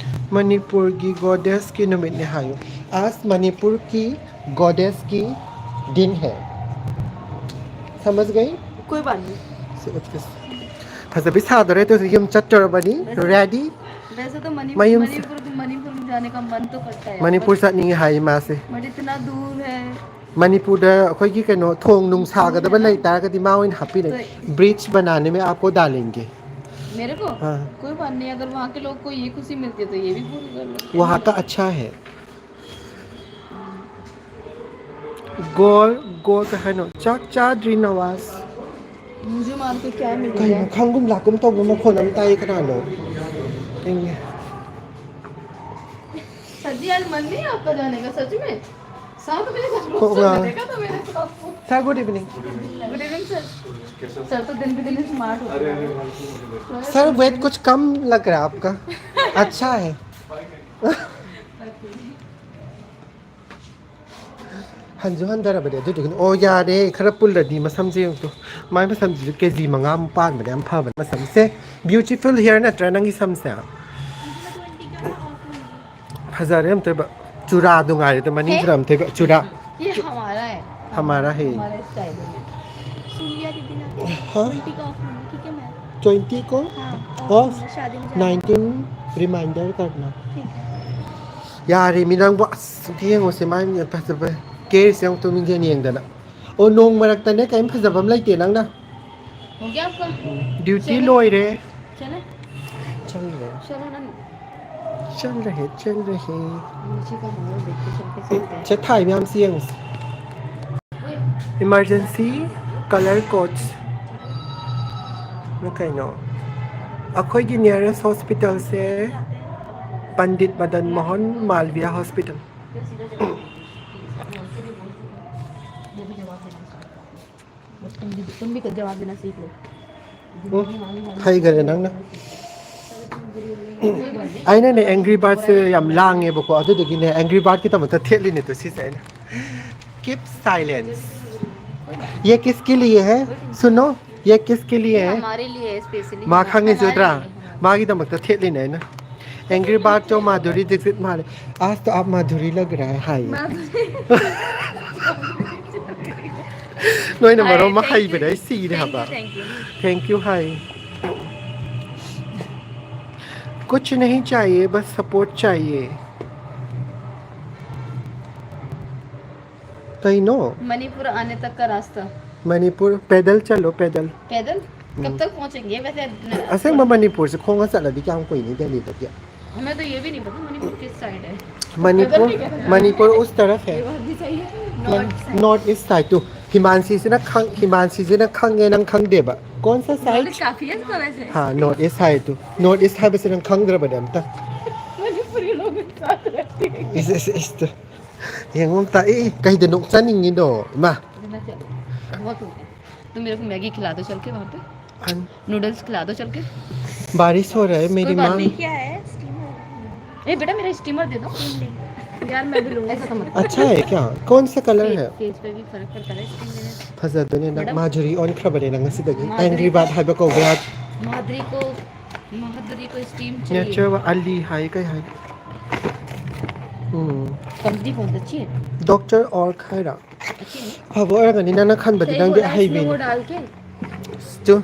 ꯃꯅꯤꯄꯨꯔꯒꯤ goddess ꯀꯤ ꯅꯨꯃꯤꯠꯅꯦ ꯍꯥꯏꯌꯨ꯫ आज मणिपुर की goddess की दिन है। समझ गई? कोई बात नहीं। ꯐꯖꯕꯤ ꯁꯥꯗꯣꯔꯦ, ꯑꯗꯨꯁꯨ ꯌꯨꯝ ꯆꯠꯇꯣꯔꯕꯅꯤ꯫ Ready? वैसे तो मणि-, ꯃꯌꯨꯝ ꯃꯅꯤꯄꯨꯔ, ꯃꯅꯤꯄꯨꯔ जाने का मन तो करता है यार, ꯃꯅꯤꯄꯨꯔ ꯆꯠꯅꯤꯡꯉꯦ ꯍꯥꯏ ꯃꯥꯁꯦ꯫ But इतना दूर है। ꯃꯅꯤꯄꯨꯔꯗ ꯑꯩꯈꯣꯏꯒꯤ ꯀꯩꯅꯣ ꯊꯣꯡ ꯅꯨꯡ ꯁꯥꯒꯗꯕ ꯂꯩ ꯇꯥꯔꯒꯗꯤ ꯃꯥ ꯑꯣꯏꯅ ꯍꯥꯞꯄꯤꯔꯒꯦ꯫ तो ब्रिज बनाने में आपको डालेंगे। मेरे को? हाँ। कोई बात नहीं, अगर वहाँ के लोग को ये खुशी मिलती है तो ये भी पूरी कर लो। वहाँ का अच्छा है। गोल गोल ꯀꯩ ꯍꯥꯏꯅꯣ? ꯆꯥꯛ ꯆꯥꯗ꯭ꯔꯤ ꯅꯋꯥꯖ꯫ मुझे मार के क्या मिलेगा? ꯀꯩꯅꯣ ꯈꯪꯒꯨꯝ ꯂꯥꯛꯀꯨꯝ ꯇꯧꯕ ꯃꯈꯣꯟ ꯑꯃ ꯇꯥꯏꯌꯦ, ꯀꯅꯥꯅꯣ? ꯏꯪꯉꯦ꯫ सर जी, आज मन नहीं है आपका जाने का, सच में? सात बजे तक ꯀꯣꯛ ꯉꯥꯎꯋꯦ꯫ देखा था मैंने तो आपको। Sir, good evening. Good evening, sir. Sir तो दिन पे दिन smart हो रहे हैं। Sir, weight कुछ कम लग रहा है आपका। अच्छा है। ꯍꯟꯁꯨ ꯍꯟꯊꯔꯕꯅꯦ ꯑꯗꯨꯗꯨꯒꯤꯅꯦ꯫ ꯑꯣ, ꯌꯥꯔꯦ, ꯈꯔ ꯄꯨꯜꯂꯗꯤ ꯃꯁꯝꯁꯦ ꯌꯦꯡꯉꯨ꯫ ꯃꯥꯏ ꯃꯁꯝꯁꯤꯁꯨ ꯀꯦ ꯖꯤ ꯃꯉꯥꯃꯨꯛ ꯄꯥꯟꯕꯅꯦ, ꯌꯥꯝ ꯐꯕꯅꯦ ꯃꯁꯝꯁꯦ꯫ Beautiful hair ꯅꯠꯇ꯭ꯔꯥ ꯅꯪꯒꯤ ꯁꯝꯁꯦ? ꯐꯖꯔꯦ ꯑꯝꯇꯣꯏꯕ꯫ ꯆꯨꯔꯥꯗꯨ ꯉꯥꯏꯔꯦꯗ, ꯃꯅꯤꯡ ꯍꯦ? ꯆꯨꯔꯥ ꯑꯝꯇꯣꯏꯕ꯫ ꯆꯨꯔꯥ꯫ ये हमारा है। हमारा है। हमारे स्टाइल है। सुन लिया दीदी ने। हाँ? ट्वेंटी का ऑफ है, ठीक है मैम। ट्वेंटी को? हाँ, ऑफ ऑफ? है, शादी में जाना। नाइनटीन रिमाइंडर करना। ठीक है। ꯌꯥꯔꯦ ꯃꯤ ꯅꯪꯕꯨ, ꯑꯁ, ꯑꯝꯇ ꯌꯦꯡꯉꯨꯁꯦ, ꯃꯥꯏ ꯃꯤ ꯐꯖꯕ꯫ ꯀꯦꯔꯤꯁꯦ ꯑꯃꯨꯛ ꯇꯨꯃꯤꯟ ꯌꯦꯡ ꯌꯦꯡꯗꯅ꯫ ꯑꯣ, ꯅꯣꯡ ꯃꯔꯛꯇꯅꯦ ꯀꯔꯤꯝ ꯐꯖꯕ ꯑꯃ ꯂꯩꯇꯦ ꯅꯪꯅ꯫ हो गया आपका? ड्यूटी चलो। ꯂꯣꯏꯔꯦ꯫ चले? चल रहे। चलो ना। चल रहे, चल रहे। नीचे का माहौल देख के चलते चलते हैं। ꯁꯦ ꯊꯥꯏ ꯃꯌꯥꯝꯁꯤ ꯌꯦꯡꯉꯨꯁꯤ꯫ Emergency color codes꯫ ꯅ ꯀꯩꯅꯣ? ꯑꯩꯈꯣꯏꯒꯤ nearest hospitalꯁꯦ ꯄꯟꯗꯤꯠ ꯃꯗꯟ ꯃꯣꯍꯟ ꯃꯥꯜꯕꯤꯌꯥ hospital꯫ तुम भी, तुम भी जवाब देना सीख लो। ꯎꯝ, ꯍꯩꯈꯔꯦ ꯅꯪꯅ꯫ ꯑꯩꯅꯅꯦ, ꯑꯦꯡꯒ꯭ꯔꯤ ꯕꯥꯔꯠꯁꯦ ꯌꯥꯝ ꯂꯥꯡꯉꯦꯕꯀꯣ, ꯑꯗꯨꯗꯨꯒꯤꯅꯦ ꯑꯦꯡꯒ꯭ꯔꯤ ꯕꯥꯔꯠꯀꯤꯗꯃꯛꯇ ꯊꯦꯠꯂꯤꯅꯦ꯫ ꯇꯨ ꯁꯤꯁꯦ ꯑꯩꯅ꯫ Keep silence. ये किसके लिए है? सुनो, ये किसके लिए है? हमारे लिए है specially। ꯃꯥ ꯈꯪꯉꯤꯁꯨ ꯅꯠꯇ꯭ꯔꯥ? ꯃꯥꯒꯤꯗꯃꯛꯇ ꯊꯦꯠꯂꯤꯅꯦ ꯑꯩꯅ꯫ एंग्री बर्ड तो माधुरी दीक्षित मारे। आज तो आप माधुरी लग रहा है, हाय। माधुरी। ꯅꯣꯏꯅ ꯃꯔꯣꯟ ꯑꯃ ꯍꯩꯕꯅꯦ, ꯑꯩ ꯁꯤꯔꯦ ꯍꯥꯏꯕ꯫ Thank you, thank you. Thank you, ꯍꯥꯏ꯫ कुछ नहीं चाहिए, बस support चाहिए। ꯀꯩꯅꯣ? मणिपुर आने तक का रास्ता। मणिपुर, पैदल चलो, पैदल। पैदल? कब हम्म। तक पहुंचेंगे वैसे? ꯑꯁꯦꯡꯕ ꯃꯅꯤꯄꯨꯔꯁꯦ ꯈꯣꯡꯅ ꯆꯠꯂꯗꯤ ꯀꯌꯥꯝ ꯀꯨꯏꯅꯤ ꯗꯦꯜꯂꯤꯗꯒꯤ? हमें तो ये भी नहीं पता मणिपुर किस साइड है। मणिपुर, मणिपुर उस तरफ है। ये बात भी सही है। North side. North east side ꯇꯨ꯫ ꯍꯤꯃꯥꯟꯁꯤꯁꯤꯅ ꯈꯪ-, ꯍꯤꯃꯥꯟꯁꯤꯁꯤꯅ ꯈꯪꯉꯦ, ꯅꯪ ꯈꯪꯗꯦꯕ꯫ कौन सा साइड? नॉलेज काफी है इसका वैसे। हाँ, north east side two. North east ꯍꯥꯏꯕꯁꯦ ꯅꯪ ꯈꯪꯗ꯭ꯔꯕꯅꯦ ꯑꯝꯇ꯫ मणिपुरी लोग एक साथ रहते हैं। ꯏꯁ, ꯏꯁ, ꯏꯁ, ꯇꯨ꯫ ꯌꯦꯡꯉꯣ ꯑꯝꯇ꯫ ꯑꯦ, ꯀꯩꯗ ꯅꯣꯛꯆꯅꯤꯡꯉꯤꯅꯣ? ꯏꯃꯥ꯫ मैं चलो। बहुत हो गया। तुम मेरे को मैगी खिला दो चल के वहाँ पे। हाँ। नूडल्स खिला दो चल के। बारिश हो रहा है, मेरी कोई बात माँ। नहीं। क्या है? स्टीमर। ए बेटा, मेरा स्टीमर दे दो। यार, मैं भी लूंगी। ऐसा तो मत। अच्छा है क्या? कौन सा कलर है? फेस पे भी फर्क पड़ता है स्टीम देने से। ꯐꯖꯗꯣꯏꯅꯦ ꯅꯪ꯫ ꯃꯦꯗꯝ꯫ ꯃꯥꯙꯨꯔꯤ ꯑꯣꯟꯈ꯭ꯔꯕꯅꯦ ꯅꯪ ꯉꯁꯤꯗꯒꯤ꯫ ꯃꯥꯙꯨꯔꯤ꯫ ꯑꯦꯡꯒ꯭ꯔꯤ ꯕꯥꯔꯗ ꯍꯥꯏꯕ ꯀꯧꯕ ꯌꯥꯗ꯭ꯔꯦ꯫ माधुरी को, माधुरी को स्टीम चाहिए। ꯅꯦꯆꯔ ꯑꯂꯤ ꯍꯥꯏ ꯀꯩ ꯍꯥꯏ? ꯎꯝ꯫ ꯀꯝꯗꯤ ꯐꯣꯟ ꯇꯠꯁꯤ? ꯗꯣꯛꯇꯔ ꯑꯣꯔ ꯈꯥꯏꯔ? ꯐꯕ ꯑꯣꯏꯔꯒꯅꯤ, ꯅꯪꯅ ꯈꯟꯕꯗꯤ ꯅꯪꯗꯤ ꯑꯍꯩꯕꯤꯅꯤ꯫ ꯇꯨ,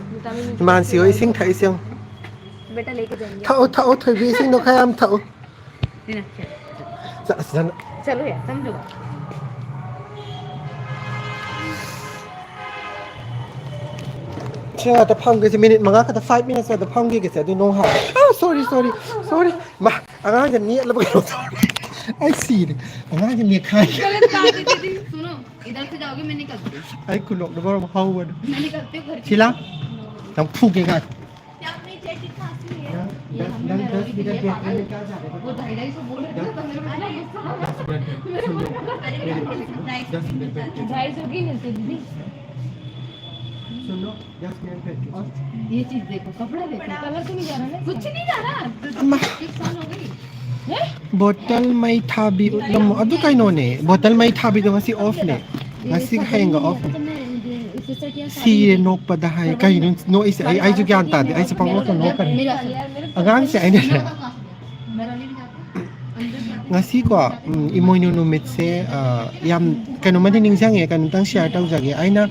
ꯏꯃꯥꯟꯁꯤ ꯍꯣꯏ ꯏꯁꯤꯡ ꯊꯛꯏꯁꯦ ꯌꯦꯡꯉꯨ꯫ ꯊꯛꯑꯣ, ꯊꯛꯑꯣ, ꯊꯣꯏꯕꯤ, ꯏꯁꯤꯡꯗꯣ ꯈꯔ ꯌꯥꯝ ꯊꯛꯑꯣ꯫ ꯆꯠꯂꯣ, ꯆꯠꯂꯣ꯫ ꯆꯠꯂꯣ ꯌꯥꯔꯦ, ꯆꯪꯗ꯭ꯔꯤꯕꯣ? ꯁꯤ ꯉꯥꯛꯇ ꯐꯝꯒꯦꯁꯦ, ꯃꯤꯅꯤꯠ ꯃꯉꯥ ꯈꯛꯇ, five minutes ꯉꯥꯛꯇ ꯐꯝꯈꯤꯒꯦꯁꯦ, ꯑꯗꯨ ꯅꯣꯡ ꯍꯥꯡ-, ꯑꯥ, sorry, sorry, sorry꯫ ꯃꯥ, ꯑꯉꯥꯡꯁꯦ ꯅꯦꯠꯂꯕ ꯀꯩꯅꯣ ꯇꯧꯔꯦ꯫ ꯑꯩ ꯁꯤꯔꯦ꯫ ꯑꯉꯥꯡꯁꯦ ꯅꯦꯠꯈꯥꯏ꯫ गलत बात है दीदी, सुनो, इधर से जाओगे, मैं निकलती हूँ। ꯑꯩ ꯈꯨꯅꯣꯛꯅ ꯃꯔꯣꯟ ꯑꯃ ꯍꯧꯕꯅꯦ꯫ मैं निकलती हूँ घर से। ꯁꯤꯂꯥ, ꯌꯥꯝ ꯐꯨꯒꯦ ꯉꯥꯏ꯫ क्या अपनी चेटी खांसी है? ये हमने नैरोबी के लिए पागल। वो ढाई ढाई सौ बोल रहे थे, तो मेरे को इतना गुस्सा आ रहा है। मेरे को अरे, ढाई सौ की मिलती है, दीदी। सुनो, दस मिनट बैठ के। और ये चीज देखो, कपड़ा देखो, कलर तो नहीं जा रहा ना? कुछ नहीं जा रहा। अम्मा। एक साल हो गई। हैं? बोतल ꯃꯩ ꯊꯥꯕꯤ ꯎꯠꯂꯝꯃꯨ꯫ ꯑꯗꯨ ꯀꯩꯅꯣꯅꯦ, ꯕꯣꯇꯜ ꯃꯩ ꯊꯥꯕꯤꯗꯣ ꯉꯁꯤ ꯑꯣꯐꯅꯦ꯫ ꯉꯁꯤ ꯍꯌꯦꯡꯒ ꯑꯣꯐꯅꯦ꯫ ꯁꯤꯔꯦ ꯅꯣꯛꯄꯗ ꯍꯥꯏ꯫ ꯀꯩꯅꯣ ꯅꯣꯛꯏꯁꯦ? ꯑꯩ, ꯑꯩꯁꯨ ꯒ꯭ꯌꯥꯟ ꯇꯥꯗꯦ꯫ ꯑꯩꯁꯨ ꯄꯪꯅꯣꯛꯇ ꯅꯣꯛꯀꯅꯤ꯫ ꯑꯉꯥꯡꯁꯦ ꯑꯩꯅꯅꯦ꯫ ꯉꯁꯤꯀꯣ, ꯎꯝ, ꯏꯃꯣꯏꯅꯨ ꯅꯨꯃꯤꯠꯁꯦ, ꯑ, ꯌꯥꯝ ꯀꯩꯅꯣꯃꯗꯤ ꯅꯤꯡꯁꯤꯡꯉꯦ, ꯀꯩꯅꯣꯝꯇꯪ ꯁꯤꯌꯔ ꯇꯧꯖꯒꯦ꯫ ꯑꯩꯅ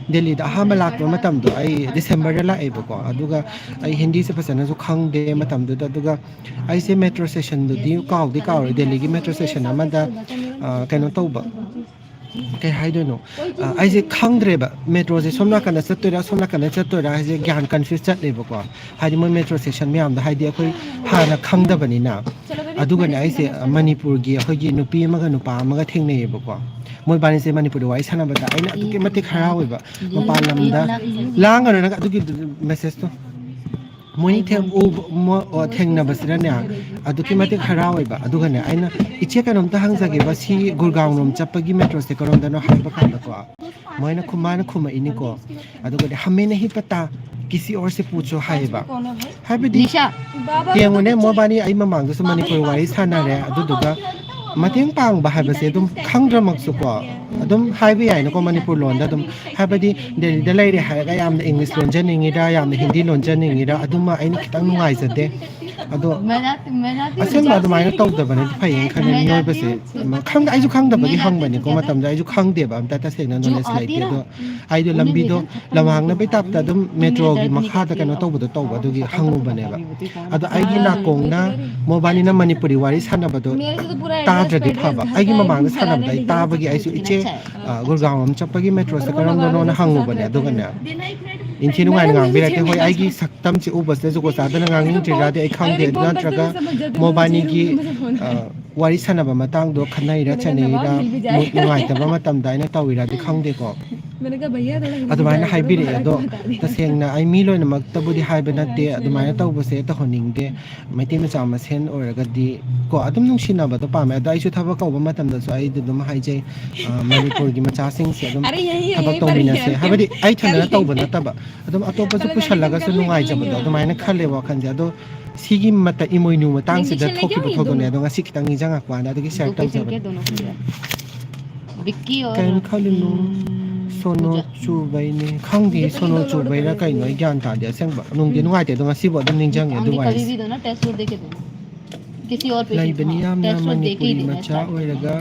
ꯗꯦꯜꯂꯤꯗ ꯑꯍꯥꯟꯕ ꯂꯥꯛꯄ ꯃꯇꯝꯗꯣ, ꯑꯩ ꯗꯤꯁꯦꯝꯕꯔꯗ ꯂꯥꯛꯑꯦꯕꯀꯣ, ꯑꯗꯨꯒ ꯑꯩ ꯍꯤꯟꯗꯤꯁꯦ ꯐꯖꯅꯁꯨ ꯈꯪꯗꯦ ꯃꯇꯝꯗꯨꯗ, ꯑꯗꯨꯒ ꯑꯩꯁꯦ ꯃꯦꯇ꯭ꯔꯣ ꯁ꯭ꯇꯦꯁꯟꯗꯨꯗꯤ ꯀꯥꯎꯗꯤ ꯀꯥꯎꯔꯦ, ꯗꯦꯜꯂꯤꯒꯤ ꯃꯦꯇ꯭ꯔꯣ ꯁ꯭ꯇꯦꯁꯟ ꯑꯃꯗ, ꯑ, ꯀꯩꯅꯣ ꯇꯧꯕ, ꯀꯩ ꯍꯥꯏꯗꯣꯏꯅꯣ? ꯑ, ꯑꯩꯁꯦ ꯈꯪꯗ꯭ꯔꯦꯕ, ꯃꯦꯇ꯭ꯔꯣꯁꯦ ꯁꯣꯝ ꯅꯥꯀꯟꯗ ꯆꯠꯇꯣꯏꯔꯥ, ꯁꯣꯝ ꯅꯥꯀꯟꯗ ꯆꯠꯇꯣꯏꯔꯥ ꯍꯥꯏꯁꯦ ꯒ꯭ꯌꯥꯟ ꯀꯟꯐ꯭ꯌꯨꯁ ꯆꯠꯂꯦꯕꯀꯣ꯫ ꯍꯥꯏꯗꯤ ꯃꯣꯏ ꯃꯦꯇ꯭ꯔꯣ ꯁ꯭ꯇꯦꯁꯟ ꯃꯌꯥꯝꯗꯣ, ꯍꯥꯏꯗꯤ ꯑꯩꯈꯣꯏ ꯍꯥꯟꯅ ꯈꯪꯗꯕꯅꯤꯅ꯫ ꯑꯗꯨꯒꯅꯦ ꯑꯩꯁꯦ, ꯑ, ꯃꯅꯤꯄꯨꯔꯒꯤ ꯑꯩꯈꯣꯏꯒꯤ ꯅꯨꯄꯤ ꯑꯃꯒ ꯅꯨꯄꯥ ꯑꯃꯒ ꯊꯦꯡꯅꯩꯌꯦꯕꯀꯣ꯫ ꯃꯣꯏꯕꯥꯅꯤꯁꯦ ꯃꯅꯤꯄꯨꯔꯗ ꯋꯥꯔꯤ ꯁꯥꯟꯅꯕꯗ ꯑꯩꯅ ꯑꯗꯨꯛꯀꯤ ꯃꯇꯤꯛ ꯍꯔꯥꯎꯋꯦꯕ꯫ ꯃꯄꯥꯟ ꯂꯝꯗ ꯂꯥꯡꯒꯅꯨ ꯅꯪ ꯑꯗꯨꯒꯤ ꯃꯦꯁꯦꯖꯇꯣ꯫ ꯃꯣꯏꯅꯤ ꯊꯦꯡ-, ꯎꯕ-, ꯃꯣ-, ꯑꯣ, ꯊꯦꯡꯅꯕꯁꯤꯗꯅꯦ, ꯑꯗꯨꯛꯀꯤ ꯃꯇꯤꯛ ꯍꯔꯥꯎꯋꯦꯕ꯫ ꯑꯗꯨꯒꯅꯦ, ꯑꯩꯅ, "ꯏꯆꯦ, ꯀꯩꯅꯣꯝꯇ ꯍꯪꯖꯒꯦꯕ, ꯁꯤ ꯒꯨꯔꯒꯥꯎꯟ ꯔꯣꯝ ꯆꯠꯄꯒꯤ ꯃꯦꯇ꯭ꯔꯣꯁꯦ ꯀꯔꯣꯝꯗꯅꯣ?" ꯍꯥꯏꯕ ꯀꯥꯟꯗꯀꯣ, ꯃꯣꯏꯅ ꯈꯨꯝ-, ꯃꯥꯅ ꯈꯨꯝꯃꯛꯏꯅꯤꯀꯣ꯫ ꯑꯗꯨꯒꯗꯤ, "ꯍꯃꯦ ꯅꯍꯤ ꯄꯇꯥ, ꯀꯤꯁꯤ ꯑꯣꯔ ꯁꯦ ꯄꯨꯆꯣ" ꯍꯥꯏꯌꯦꯕ꯫ ꯍꯥꯏꯕꯗꯤ, ꯅꯤꯁꯥ꯫ ꯌꯦꯡꯉꯨꯅꯦ, ꯃꯣꯕꯥꯅꯤ ꯑꯩ ꯃꯃꯥꯡꯗꯁꯨ ꯃꯅꯤꯄꯨꯔꯤ ꯋꯥꯔꯤ ꯁꯥꯟꯅꯔꯦ, ꯑꯗꯨꯗꯨꯒ ꯃꯇꯦꯡ ꯄꯥꯡꯕ ꯍꯥꯏꯕꯁꯦ ꯑꯗꯨꯝ ꯈꯪꯗ꯭ꯔꯃꯛꯁꯨꯀꯣ, ꯑꯗꯨꯝ ꯍꯥꯏꯕ ꯌꯥꯏꯅꯀꯣ, ꯃꯅꯤꯄꯨꯔ ꯂꯣꯟꯗ ꯑꯗꯨꯝ꯫ ꯍꯥꯏꯕꯗꯤ ꯗꯦꯜꯂꯤꯗ ꯂꯩꯔꯦ ꯍꯥꯏꯔꯒ ꯌꯥꯝꯅ ꯏꯪꯂꯤꯁ ꯂꯣꯟꯖꯅꯤꯡꯉꯤꯔꯥ, ꯌꯥꯝꯅ ꯍꯤꯟꯗꯤ ꯂꯣꯟꯖꯅꯤꯡꯉꯤꯔꯥ, ꯑꯗꯨꯃ ꯑꯩꯅ ꯈꯤꯇꯪ ꯅꯨꯡꯉꯥꯏꯖꯗꯦ꯫ ꯑꯗꯣ ꯑꯁꯦꯡꯕ ꯑꯗꯨꯃꯥꯏꯅ ꯇꯧꯗꯕꯅꯗꯤ ꯐꯩꯌꯦꯅ ꯈꯜꯂꯦ꯫ ꯃꯤꯑꯣꯏꯕꯁꯦ ꯈꯪꯗꯦ, ꯑꯩꯁꯨ ꯈꯪꯗꯕꯒꯤ ꯍꯪꯕꯅꯤꯀꯣ꯫ ꯃꯇꯝꯗ ꯑꯩꯁꯨ ꯈꯪꯗꯦꯕ, ꯑꯝꯇ ꯇꯁꯦꯡꯅ ꯅꯣꯂꯦꯖ ꯂꯩꯇꯦ꯫ ꯑꯗꯣ ꯑꯩꯗꯣ ꯂꯝꯕꯤꯗꯣ ꯂꯝꯍꯥꯡꯅꯕꯩ ꯇꯥꯏꯞꯇ ꯑꯗꯨꯝ ꯃꯦꯇ꯭ꯔꯣꯒꯤ ꯃꯈꯥꯗ ꯀꯩꯅꯣ ꯇꯧꯕꯗꯣ ꯇꯧꯕ, ꯑꯗꯨꯒꯤ ꯍꯪꯉꯨꯕꯅꯦꯕ꯫ ꯑꯗꯣ ꯑꯩꯒꯤ ꯅꯥꯀꯣꯡꯅ ꯃꯣꯕꯥꯅꯤꯅ ꯃꯅꯤꯄꯨꯔꯤ ꯋꯥꯔꯤ ꯁꯥꯟꯅꯕꯗꯣ ꯇꯥꯗ꯭ꯔꯗꯤ ꯐꯕ, ꯑꯩꯒꯤ ꯃꯃꯥꯡꯗ ꯁꯥꯟꯅꯕꯗꯣ ꯑꯩ ꯇꯥꯕꯒꯤ ꯑꯩꯁꯨ ꯏꯆꯦ, ꯑ, ꯒꯨꯔꯒꯥꯎ ꯑꯃ ꯆꯠꯄꯒꯤ ꯃꯦꯇ꯭ꯔꯣꯁꯦ ꯀꯔꯝꯕꯅꯣꯅ ꯍꯪꯉꯨꯕꯅꯦ꯫ ꯑꯗꯨꯒꯅꯦ ꯏꯟꯊꯤ ꯅꯨꯡꯉꯥꯏꯅ ꯉꯥꯡꯕꯤꯔꯛꯀꯦ꯫ ꯍꯣꯏ, ꯑꯩꯒꯤ ꯁꯛꯇꯝꯁꯦ ꯎꯕꯁꯤꯗ ꯖꯨꯒꯣꯠ ꯆꯥꯗꯅ ꯉꯥꯡꯅꯤꯡꯗ꯭ꯔꯤꯔꯥꯗꯤ ꯑꯩ ꯈꯪꯗꯦ, ꯑꯗꯨ ꯅꯠꯇ꯭ꯔꯒ ꯃꯣꯕꯥꯅꯤꯒꯤ, ꯑ, ꯋꯥꯔꯤ ꯁꯥꯟꯅꯕ ꯃꯇꯥꯡꯗꯣ ꯈꯟꯅꯩꯔꯥ ꯆꯩꯅꯩꯔꯥ, ꯃꯨꯠ ꯅꯨꯡꯉꯥꯏꯇꯕ ꯃꯇꯝꯗ ꯑꯩꯅ ꯇꯧꯔꯤꯔꯥꯗꯤ ꯈꯪꯗꯦꯀꯣ꯫ ꯑꯗꯨꯃꯥꯏꯅ ꯍꯥꯏꯕꯤꯔꯛꯑꯦ꯫ ꯑꯗꯣ ꯇꯁꯦꯡꯅ ꯑꯩ ꯃꯤ ꯂꯣꯏꯅꯃꯛꯇꯕꯨꯗꯤ ꯍꯥꯏꯕ ꯅꯠꯇꯦ, ꯑꯗꯨꯃꯥꯏꯅ ꯇꯧꯕꯁꯦ ꯇꯧꯍꯟꯅꯤꯡꯗꯦ꯫ ꯃꯩꯇꯩ ꯃꯆꯥ ꯃꯁꯦꯟ ꯑꯣꯏꯔꯒꯗꯤ ꯀꯣ, ꯑꯗꯨꯝ ꯅꯨꯡꯁꯤꯅꯕꯗꯣ ꯄꯥꯝꯃꯦ꯫ ꯑꯗꯣ ꯑꯩꯁꯨ ꯊꯕꯛ ꯀꯧꯕ ꯃꯇꯝꯗꯁꯨ ꯑꯩꯗꯤ ꯑꯗꯨꯝ ꯍꯥꯏꯖꯩ, ꯑ, ꯃꯅꯤꯄꯨꯔꯒꯤ ꯃꯆꯥꯁꯤꯡꯁꯦ ꯑꯗꯨꯝ ꯊꯕꯛ ꯇꯧꯃꯤꯟꯅꯁꯦ꯫ ꯍꯥꯏꯕꯗꯤ ꯑꯩ ꯊꯟꯗꯅ ꯇꯧꯕ ꯅꯠꯇꯕ, ꯑꯗꯨꯝ ꯑꯇꯣꯞꯄꯁꯨ ꯄꯨꯁꯜꯂꯒꯁꯨ ꯅꯨꯡꯉꯥꯏꯖꯕꯗꯣ ꯑꯗꯨꯃꯥꯏꯅ ꯈꯜꯂꯦꯕ ꯋꯥꯈꯜꯁꯦ꯫ ꯑꯗꯣ ꯁꯤꯒꯤ ꯃꯇ-, ꯏꯃꯣꯏꯅꯨ ꯃꯇꯥꯡꯁꯤꯗ ꯊꯣꯛꯈꯤꯕ ꯊꯧꯗꯣꯛꯅꯦ꯫ ꯑꯗꯣ ꯉꯁꯤ ꯈꯤꯇꯪ ꯅꯤꯡꯁꯤꯡꯉꯛꯄ ꯋꯥꯅꯤ, ꯑꯗꯨꯒꯤ ꯁꯤꯌꯔ ꯇꯧꯖꯕꯅꯦ꯫ ꯀꯩꯝ ꯈꯜꯂꯨꯅꯨ, ꯁꯣꯅꯣ ꯆꯨꯕꯩꯅꯦ꯫ ꯈꯪꯗꯦ, ꯁꯣꯅꯣ ꯆꯨꯕꯩꯔꯥ ꯀꯩꯅꯣ, ꯑꯩ ꯒ꯭ꯌꯥꯟ ꯇꯥꯗꯦ꯫ ꯑꯁꯦꯡꯕ ꯅꯨꯡꯗꯤ ꯅꯨꯡꯉꯥꯏꯇꯦ, ꯑꯗꯣ ꯉꯁꯤꯕꯨ ꯑꯗꯨꯝ ꯅꯤꯡꯁꯤꯡꯉꯦ ꯑꯗꯨ ꯋꯥꯔꯤꯁꯦ꯫ ꯂꯩꯕꯅꯤ ꯌꯥꯝꯅ ꯃꯅꯤꯄꯨꯔꯤ ꯃꯆꯥ ꯑꯣꯏꯔꯒ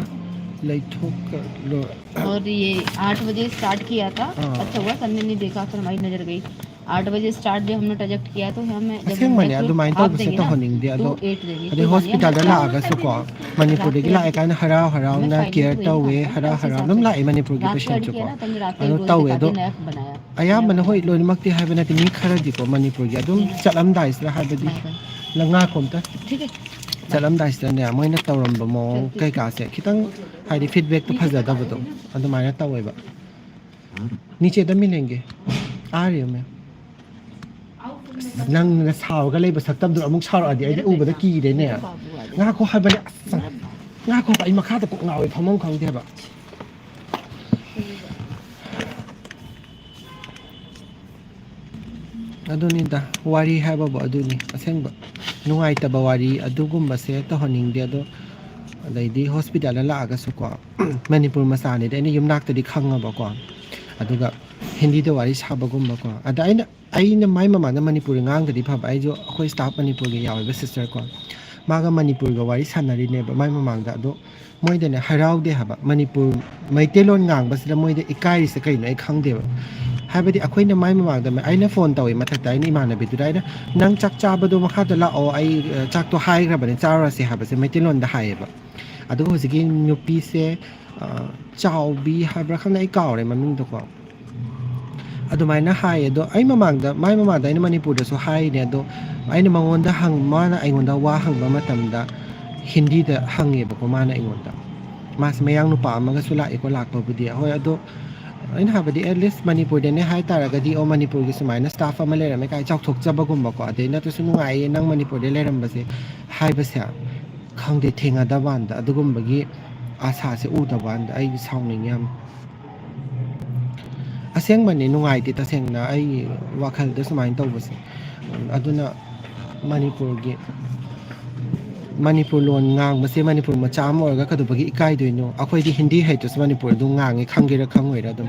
ꯂꯩꯊꯣꯛꯀ-, ꯂꯣ-, और ये आठ बजे स्टार्ट किया था। हाँ। अच्छा हुआ सर ने नहीं देखा, फिर हमारी नजर गई। आठ बजे स्टार्ट जब हमने प्रोजेक्ट किया तो हमें, जब असेंबली देखो, ꯑꯗꯨꯃꯥꯏꯅ आप ꯇꯧꯕꯁꯦ देखिए ना, ꯇꯧꯍꯟꯅꯤꯡꯗꯦ꯫ ꯑꯗꯣ two eight देगी, ꯑꯗꯩ two ꯍꯣꯁꯄꯤꯇꯥꯜꯗ ꯂꯥꯛꯑꯒꯁꯨꯀꯣ ꯃꯅꯤꯄꯨꯔꯗꯒꯤ ꯂꯥꯛꯑꯦ ꯀꯥꯏꯅ ꯍꯔꯥꯎ ꯍꯔꯥꯎꯅ ꯀꯦꯌꯔ ꯇꯧꯋꯦ, ꯍꯔꯥꯎ ꯍꯔꯥꯎ ꯑꯗꯨꯝ ꯂꯥꯛꯑꯦ ꯃꯅꯤꯄꯨꯔꯒꯤ ꯄꯦꯁꯦꯟꯁꯨꯀꯣ꯫ ꯑꯗꯣ ꯇꯧꯋꯦ꯫ ꯑꯗꯣ ꯑꯌꯥꯝꯕꯅ, ꯍꯣꯏ, ꯂꯣꯏꯅꯃꯛꯇꯤ ꯍꯥꯏꯕ ꯅꯠꯇꯦ, ꯃꯤ ꯈꯔꯗꯤꯀꯣ ꯃꯅꯤꯄꯨꯔꯒꯤ ꯑꯗꯨꯝ ꯆꯠꯂꯝꯗꯥꯏꯁꯤꯗ, ꯍꯥꯏꯕꯗꯤ ꯉꯥꯏꯈꯣ ꯑꯝꯇ, ꯆꯠꯂꯝꯗꯥꯏꯁꯤꯗꯅꯦ ꯃꯣꯏꯅ ꯇꯧꯔꯝꯕ ꯃꯑꯣꯡ ꯀꯩꯀꯥꯁꯦ ꯈꯤꯇꯪ, ꯍꯥꯏꯗꯤ ꯐꯤꯗꯕꯦꯛꯇꯣ ꯐꯖꯗꯕꯗꯣ ꯑꯗꯨꯃꯥꯏꯅ ꯇꯧꯋꯦꯕ꯫ नीचे तो मिलेंगे। आ रही हूँ मैं। ꯑꯁ, ꯅꯪꯅ ꯁꯥꯎꯔꯒ ꯂꯩꯕ ꯁꯛꯇꯝꯗꯨ ꯑꯃꯨꯛ ꯁꯥꯎꯔꯛꯑꯗꯤ ꯑꯩꯗꯤ ꯎꯕꯗ ꯀꯤꯔꯦꯅꯦ꯫ ꯉꯥꯏꯈꯣ ꯍꯥꯏꯕꯅꯦ꯫ ꯑꯁ, ꯉꯥꯏꯈꯣ, ꯑꯩ ꯃꯈꯥꯗ ꯀꯣꯛ ꯉꯥꯎꯋꯦ, ꯐꯝꯐꯝ ꯈꯪꯗꯦꯕ꯫ ꯑꯗꯨꯅꯤꯗ, ꯋꯥꯔꯤ ꯍꯥꯏꯕꯕꯨ ꯑꯗꯨꯅꯤ ꯑꯁꯦꯡꯕ꯫ ꯅꯨꯡꯉꯥꯏꯇꯕ ꯋꯥꯔꯤ ꯑꯗꯨꯒꯨꯝꯕꯁꯦ ꯇꯧꯍꯟꯅꯤꯡꯗꯦ꯫ ꯑꯗꯣ ꯑꯗꯩꯗꯤ ꯍꯣꯁꯄꯤꯇꯥꯜꯗ ꯂꯥꯛꯑꯒꯁꯨꯀꯣ, ꯃꯅꯤꯄꯨꯔ ꯃꯆꯥꯅꯤꯗꯤ ꯑꯩꯅ ꯌꯨꯝꯅꯥꯛꯇꯗꯤ ꯈꯪꯉꯕꯀꯣ꯫ ꯑꯗꯨꯒ ꯍꯤꯟꯗꯤꯗ ꯋꯥꯔꯤ ꯁꯥꯕꯒꯨꯝꯕꯀꯣ꯫ ꯑꯗ ꯑꯩꯅ, ꯑꯩꯅ ꯃꯥꯏ ꯃꯃꯥꯡꯗ ꯃꯅꯤꯄꯨꯔꯤ ꯉꯥꯡꯗ꯭ꯔꯗꯤ ꯐꯕ, ꯑꯩꯁꯨ ꯑꯩꯈꯣꯏ staff ꯃꯅꯤꯄꯨꯔꯒꯤ ꯌꯥꯎꯋꯦꯕ sister ꯀꯣ, ꯃꯥꯒ ꯃꯅꯤꯄꯨꯔꯒ ꯋꯥꯔꯤ ꯁꯥꯟꯅꯔꯤꯅꯦꯕ ꯃꯥꯏ ꯃꯃꯥꯡꯗ꯫ ꯑꯗꯣ ꯃꯣꯏꯗꯅꯦ ꯍꯔꯥꯎꯗꯦ ꯍꯥꯏꯕ, ꯃꯅꯤꯄꯨꯔ ꯃꯩꯇꯩꯂꯣꯟ ꯉꯥꯡꯕꯁꯤꯗ ꯃꯣꯏꯗ ꯏꯀꯥꯏꯔꯤꯁꯦ ꯀꯩꯅꯣ ꯑꯩ ꯈꯪꯗꯦꯕ꯫ ꯍꯥꯏꯕꯗꯤ ꯑꯩꯈꯣꯏꯅ ꯃꯥꯏ ꯃꯃꯥꯡꯗ, ꯑꯩꯅ phone ꯇꯧꯋꯤ ꯃꯊꯛꯇ ꯑꯩꯅ ꯏꯃꯥꯟꯅꯕꯤꯗꯨꯗ, ꯑꯩꯅ, "ꯅꯪ ꯆꯥꯛ ꯆꯥꯕꯗꯣ ꯃꯈꯥꯗ ꯂꯥꯛꯑꯣ, ꯑꯩ, ꯑ, ꯆꯥꯛꯇꯣ ꯍꯥꯏꯈ꯭ꯔꯕꯅꯦ, ꯆꯥꯔꯨꯔꯁꯦ" ꯍꯥꯏꯕꯁꯦ ꯃꯩꯇꯩꯂꯣꯟꯗ ꯍꯥꯏꯌꯦꯕ꯫ ꯑꯗꯨꯒ ꯍꯧꯖꯤꯛꯀꯤ ꯅꯨꯄꯤꯁꯦ, ꯑ, ꯆꯥꯎꯕꯤ ꯍꯥꯏꯕ꯭ꯔꯥ ꯈꯪꯗꯦ, ꯑꯩ ꯀꯥꯎꯔꯦ ꯃꯃꯤꯡꯗꯣꯀꯣ꯫ ꯑꯗꯨꯃꯥꯏꯅ ꯍꯥꯏꯌꯦ꯫ ꯑꯗꯣ ꯑꯩ ꯃꯃꯥꯡꯗ, ꯃꯥꯏ ꯃꯃꯥꯡꯗ ꯑꯩꯅ ꯃꯅꯤꯄꯨꯔꯗꯁꯨ ꯍꯥꯏꯔꯤꯅꯦ꯫ ꯑꯗꯣ ꯑꯩꯅ ꯃꯉꯣꯟꯗ ꯍꯪ-, ꯃꯥꯅ ꯑꯩꯉꯣꯟꯗ ꯋꯥ ꯍꯪꯕ ꯃꯇꯝꯗ ꯍꯤꯟꯗꯤꯗ ꯍꯪꯉꯦꯕꯀꯣ ꯃꯥꯅ ꯑꯩꯉꯣꯟꯗ꯫ ꯃꯥꯁꯦ ꯃꯌꯥꯡ ꯅꯨꯄꯥ ꯑꯃꯒꯁꯨ ꯂꯥꯛꯑꯦꯀꯣ, ꯂꯥꯛꯄꯕꯨꯗꯤ꯫ ꯍꯣꯏ, ꯑꯗꯣ ꯑꯩꯅ ꯍꯥꯏꯕꯗꯤ, at least ꯃꯅꯤꯄꯨꯔꯗꯅꯦ ꯍꯥꯏ ꯇꯥꯔꯒꯗꯤ, "ꯑꯣ, ꯃꯅꯤꯄꯨꯔꯒꯤ ꯁꯨꯃꯥꯏꯅ staff ꯑꯃ ꯂꯩꯔꯝꯃꯦ" ꯀꯥꯏ ꯆꯥꯎꯊꯣꯛꯆꯕꯒꯨꯝꯕꯀꯣ, ꯑꯗꯩ ꯅꯠꯇ꯭ꯔꯁꯨ "ꯅꯨꯡꯉꯥꯏꯌꯦ ꯅꯪ ꯃꯅꯤꯄꯨꯔꯗ ꯂꯩꯔꯝꯕꯁꯦ" ꯍꯥꯏꯕꯁꯦ, ꯈꯪꯗꯦ, ꯊꯦꯡꯅꯗꯕ ꯋꯥꯅꯤꯗ, ꯑꯗꯨꯒꯨꯝꯕꯒꯤ ꯑꯥꯁꯥꯁꯦ ꯎꯗꯕ ꯋꯥꯅꯤꯗ꯫ ꯑꯩꯗꯤ ꯁꯥꯎꯅꯤꯡꯉꯤ ꯌꯥꯝ꯫ ꯑꯁꯦꯡꯕꯅꯦ, ꯅꯨꯡꯉꯥꯏꯇꯦ ꯇꯁꯦꯡꯅ ꯑꯩ ꯋꯥꯈꯜꯗ ꯁꯨꯃꯥꯏꯅ ꯇꯧꯕꯁꯦ꯫ ꯑꯗꯨꯅ ꯃꯅꯤꯄꯨꯔꯒꯤ, ꯃꯅꯤꯄꯨꯔ ꯂꯣꯟ ꯉꯥꯡꯕꯁꯦ, ꯃꯅꯤꯄꯨꯔ ꯃꯆꯥ ꯑꯃ ꯑꯣꯏꯔꯒ ꯀꯩꯗꯧꯕꯒꯤ ꯏꯀꯥꯏꯗꯣꯏꯅꯣ? ꯑꯩꯈꯣꯏꯗꯤ ꯍꯤꯟꯗꯤ ꯍꯩꯇ꯭ꯔꯁꯨ ꯃꯅꯤꯄꯨꯔ ꯑꯗꯨꯝ ꯉꯥꯡꯉꯤ, ꯈꯪꯒꯦꯔꯥ ꯈꯪꯉꯣꯏꯔꯥ ꯑꯗꯨꯝ꯫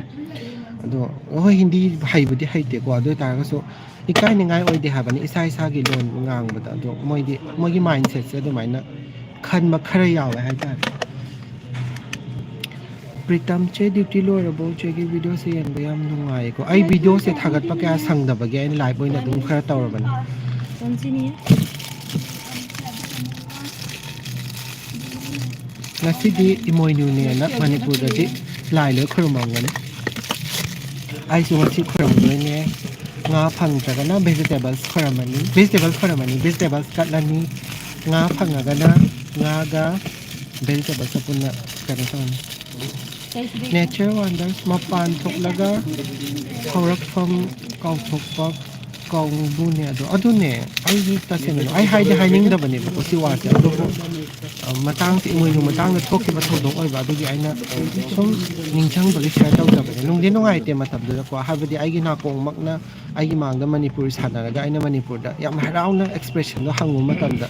ꯑꯗꯣ ꯍꯣꯏ, ꯍꯤꯟꯗꯤ ꯍꯩꯕꯨꯗꯤ ꯍꯩꯇꯦꯀꯣ, ꯑꯗꯨ ꯑꯣꯏ ꯇꯥꯔꯒꯁꯨ ꯏꯀꯥꯏꯅꯤꯡꯉꯥꯏ ꯑꯣꯏꯗꯦ ꯍꯥꯏꯕꯅꯤ ꯏꯁꯥ ꯏꯁꯥꯒꯤ ꯂꯣꯟ ꯉꯥꯡꯕꯗ꯫ ꯑꯗꯣ ꯃꯣꯏꯗꯤ, ꯃꯣꯏꯒꯤ mindsetꯁꯦ ꯑꯗꯨꯃꯥꯏꯅ ꯈꯟꯕ ꯈꯔ ꯌꯥꯎꯋꯦ ꯍꯥꯏꯇꯥꯔꯦ꯫ ꯄ꯭ꯔꯤꯇꯝ, ꯆꯦ duty ꯂꯣꯏꯔꯕꯣ? ꯆꯦꯒꯤ videoꯁꯦ ꯌꯦꯡꯕ ꯌꯥꯝ ꯅꯨꯡꯉꯥꯏꯀꯣ꯫ ꯑꯩ videoꯁꯦ ꯊꯥꯒꯠꯄ ꯀꯌꯥ ꯁꯪꯗꯕꯒꯤ ꯑꯩꯅ live ꯑꯣꯏꯅ ꯑꯗꯨꯝ ꯈꯔ ꯇꯧꯔꯕꯅꯤ꯫ ꯉꯁꯤꯗꯤ ꯏꯃꯣꯏꯅꯨꯅꯦꯅ ꯃꯅꯤꯄꯨꯔꯗꯗꯤ ꯂꯥꯏ ꯂꯣꯏ ꯈꯨꯔꯨꯝꯃꯝꯒꯅꯤ꯫ ꯑꯩꯁꯨ ꯉꯁꯤ ꯈꯨꯔꯨꯝꯗꯣꯏꯅꯦ꯫ ꯉꯥ ꯐꯪꯗ꯭ꯔꯒꯅ vegetables ꯈꯣꯏꯔꯝꯃꯅꯤ, vegetables ꯈꯣꯏꯔꯝꯃꯅꯤ, vegetables ꯀꯠꯂꯅꯤ꯫ ꯉꯥ ꯐꯪꯉꯒꯅ ꯉꯥꯒ vegetablesꯀ ꯄꯨꯟꯅ ꯀꯩꯅꯣ ꯇꯧꯔꯅꯤ꯫ Nature wonders, ꯃꯄꯥꯟ ꯊꯣꯛꯂꯒ ꯍꯧꯔꯛꯐꯝ ꯀꯥꯎꯊꯣꯛꯄ ꯀꯥꯡꯕꯨꯅꯦ꯫ ꯑꯗꯣ ꯑꯗꯨꯅꯦ, ꯑꯩꯗꯤ ꯇꯁꯦꯡꯅ ꯑꯩ ꯍꯥꯏꯗꯤ ꯍꯥꯏꯅꯤꯡꯗꯕꯅꯦꯕꯀꯣ ꯁꯤ ꯋꯥꯁꯦ, ꯑꯗꯨꯕꯨ, ꯑ, ꯃꯇꯥꯡꯁꯦ ꯏꯃꯣꯏꯅꯨ ꯃꯇꯥꯡꯗ ꯊꯣꯛꯈꯤꯕ ꯊꯧꯗꯣꯛ ꯑꯣꯏꯕ, ꯑꯗꯨꯒꯤ ꯑꯩꯅ ꯁꯨꯝ ꯅꯤꯡꯁꯤꯡꯕꯒꯤ share ꯇꯧꯖꯕꯅꯦ꯫ ꯅꯨꯡꯗꯤ ꯅꯨꯡꯉꯥꯏꯇꯦ ꯃꯇꯝꯗꯨꯗꯀꯣ, ꯍꯥꯏꯕꯗꯤ ꯑꯩꯒꯤ ꯅꯥꯀꯣꯡꯃꯛꯅ ꯑꯩꯒꯤ ꯃꯥꯡꯗ ꯃꯅꯤꯄꯨꯔꯤ ꯁꯥꯟꯅꯔꯒ ꯑꯩꯅ ꯃꯅꯤꯄꯨꯔꯗ ꯌꯥꯝ ꯍꯔꯥꯎꯅ expressionꯗꯣ ꯍꯪꯉꯨ ꯃꯇꯝꯗ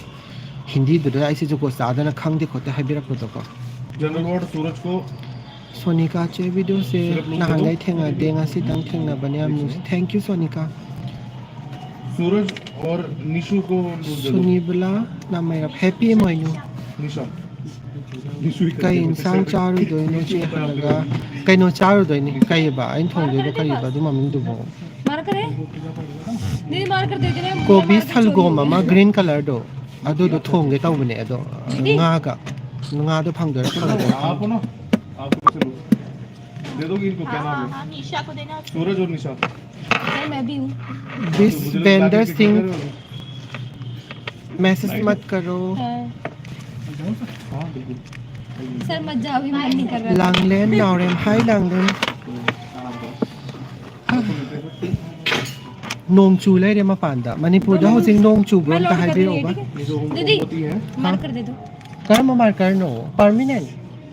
ꯍꯤꯟꯗꯤꯗꯨꯗ ꯑꯩꯁꯦ ꯖꯨꯒꯣꯠ ꯆꯥꯗꯅ ꯈꯪꯗꯦ ꯈꯣꯠꯇꯦ ꯍꯥꯏꯕꯤꯔꯛꯄꯗꯣꯀꯣ꯫ जनरल वार्ड सूरज को ꯁꯣꯅꯤꯀꯥ ꯆꯦ, ꯚꯤꯗꯤꯑꯣꯁꯦ ꯅꯍꯥꯟꯒꯩ ꯊꯦꯡꯅꯗꯦ, ꯉꯁꯤꯇꯪ ꯊꯦꯡꯅꯕꯅꯦ꯫ ꯌꯥꯝ ꯅꯨꯡꯁꯤ꯫ Thank you, Sonika. सूरज और निशु को लूज दे दो। सुनीबला नाम मेरा हैप्पी मोइनू। निशा। निशु ही कई करके इंसान बोलते हैं। चारों दोनों से हलगा। कई नो चारों दोनों, कई बा, इन थोंगे दो कई बा, दो मम्मी दो बो। मार करे। दीदी, मार कर दे दे। गोभी सलगोम ꯑꯃ green colourꯗꯣ, ꯑꯗꯨꯗꯣ ꯊꯣꯡꯒꯦ ꯇꯧꯕꯅꯦ꯫ ꯑꯗꯣ ꯉꯥꯒ, ꯉꯥꯗꯣ ꯐꯪꯗꯣꯏꯔꯥ ꯐꯪꯉꯣꯏꯗꯣꯏꯔꯥ? आप ना, आप चलो। दे दोगे इनको, क्या नाम है? हाँ, निशा को देना। सूरज और निशा। सर, मैं भी हूँ। This vendor सिंह, मैसेज मत करो। हाँ। हाँ, बिल्कुल। सर, मत जाओ, भी मन नहीं कर रहा। ꯂꯥꯡꯂꯦꯟ ꯅꯥꯎꯔꯦꯝ, hi ꯂꯥꯡꯂꯦꯟ꯫ ꯅꯣꯡ ꯆꯨ ꯂꯩꯔꯦ ꯃꯄꯥꯟꯗ꯫ ꯃꯅꯤꯄꯨꯔꯗ ꯍꯧꯖꯤꯛ ꯅꯣꯡ ꯆꯨꯕ꯭ꯔꯣ? ꯑꯝꯇ ꯍꯥꯏꯕꯤꯔꯛꯎꯕ꯫ दीदी, मार्कर दे दो। ꯀꯔꯝꯕ ꯃꯥꯔꯀꯔꯅꯣ? ꯄꯔꯃꯤꯅꯦꯟ?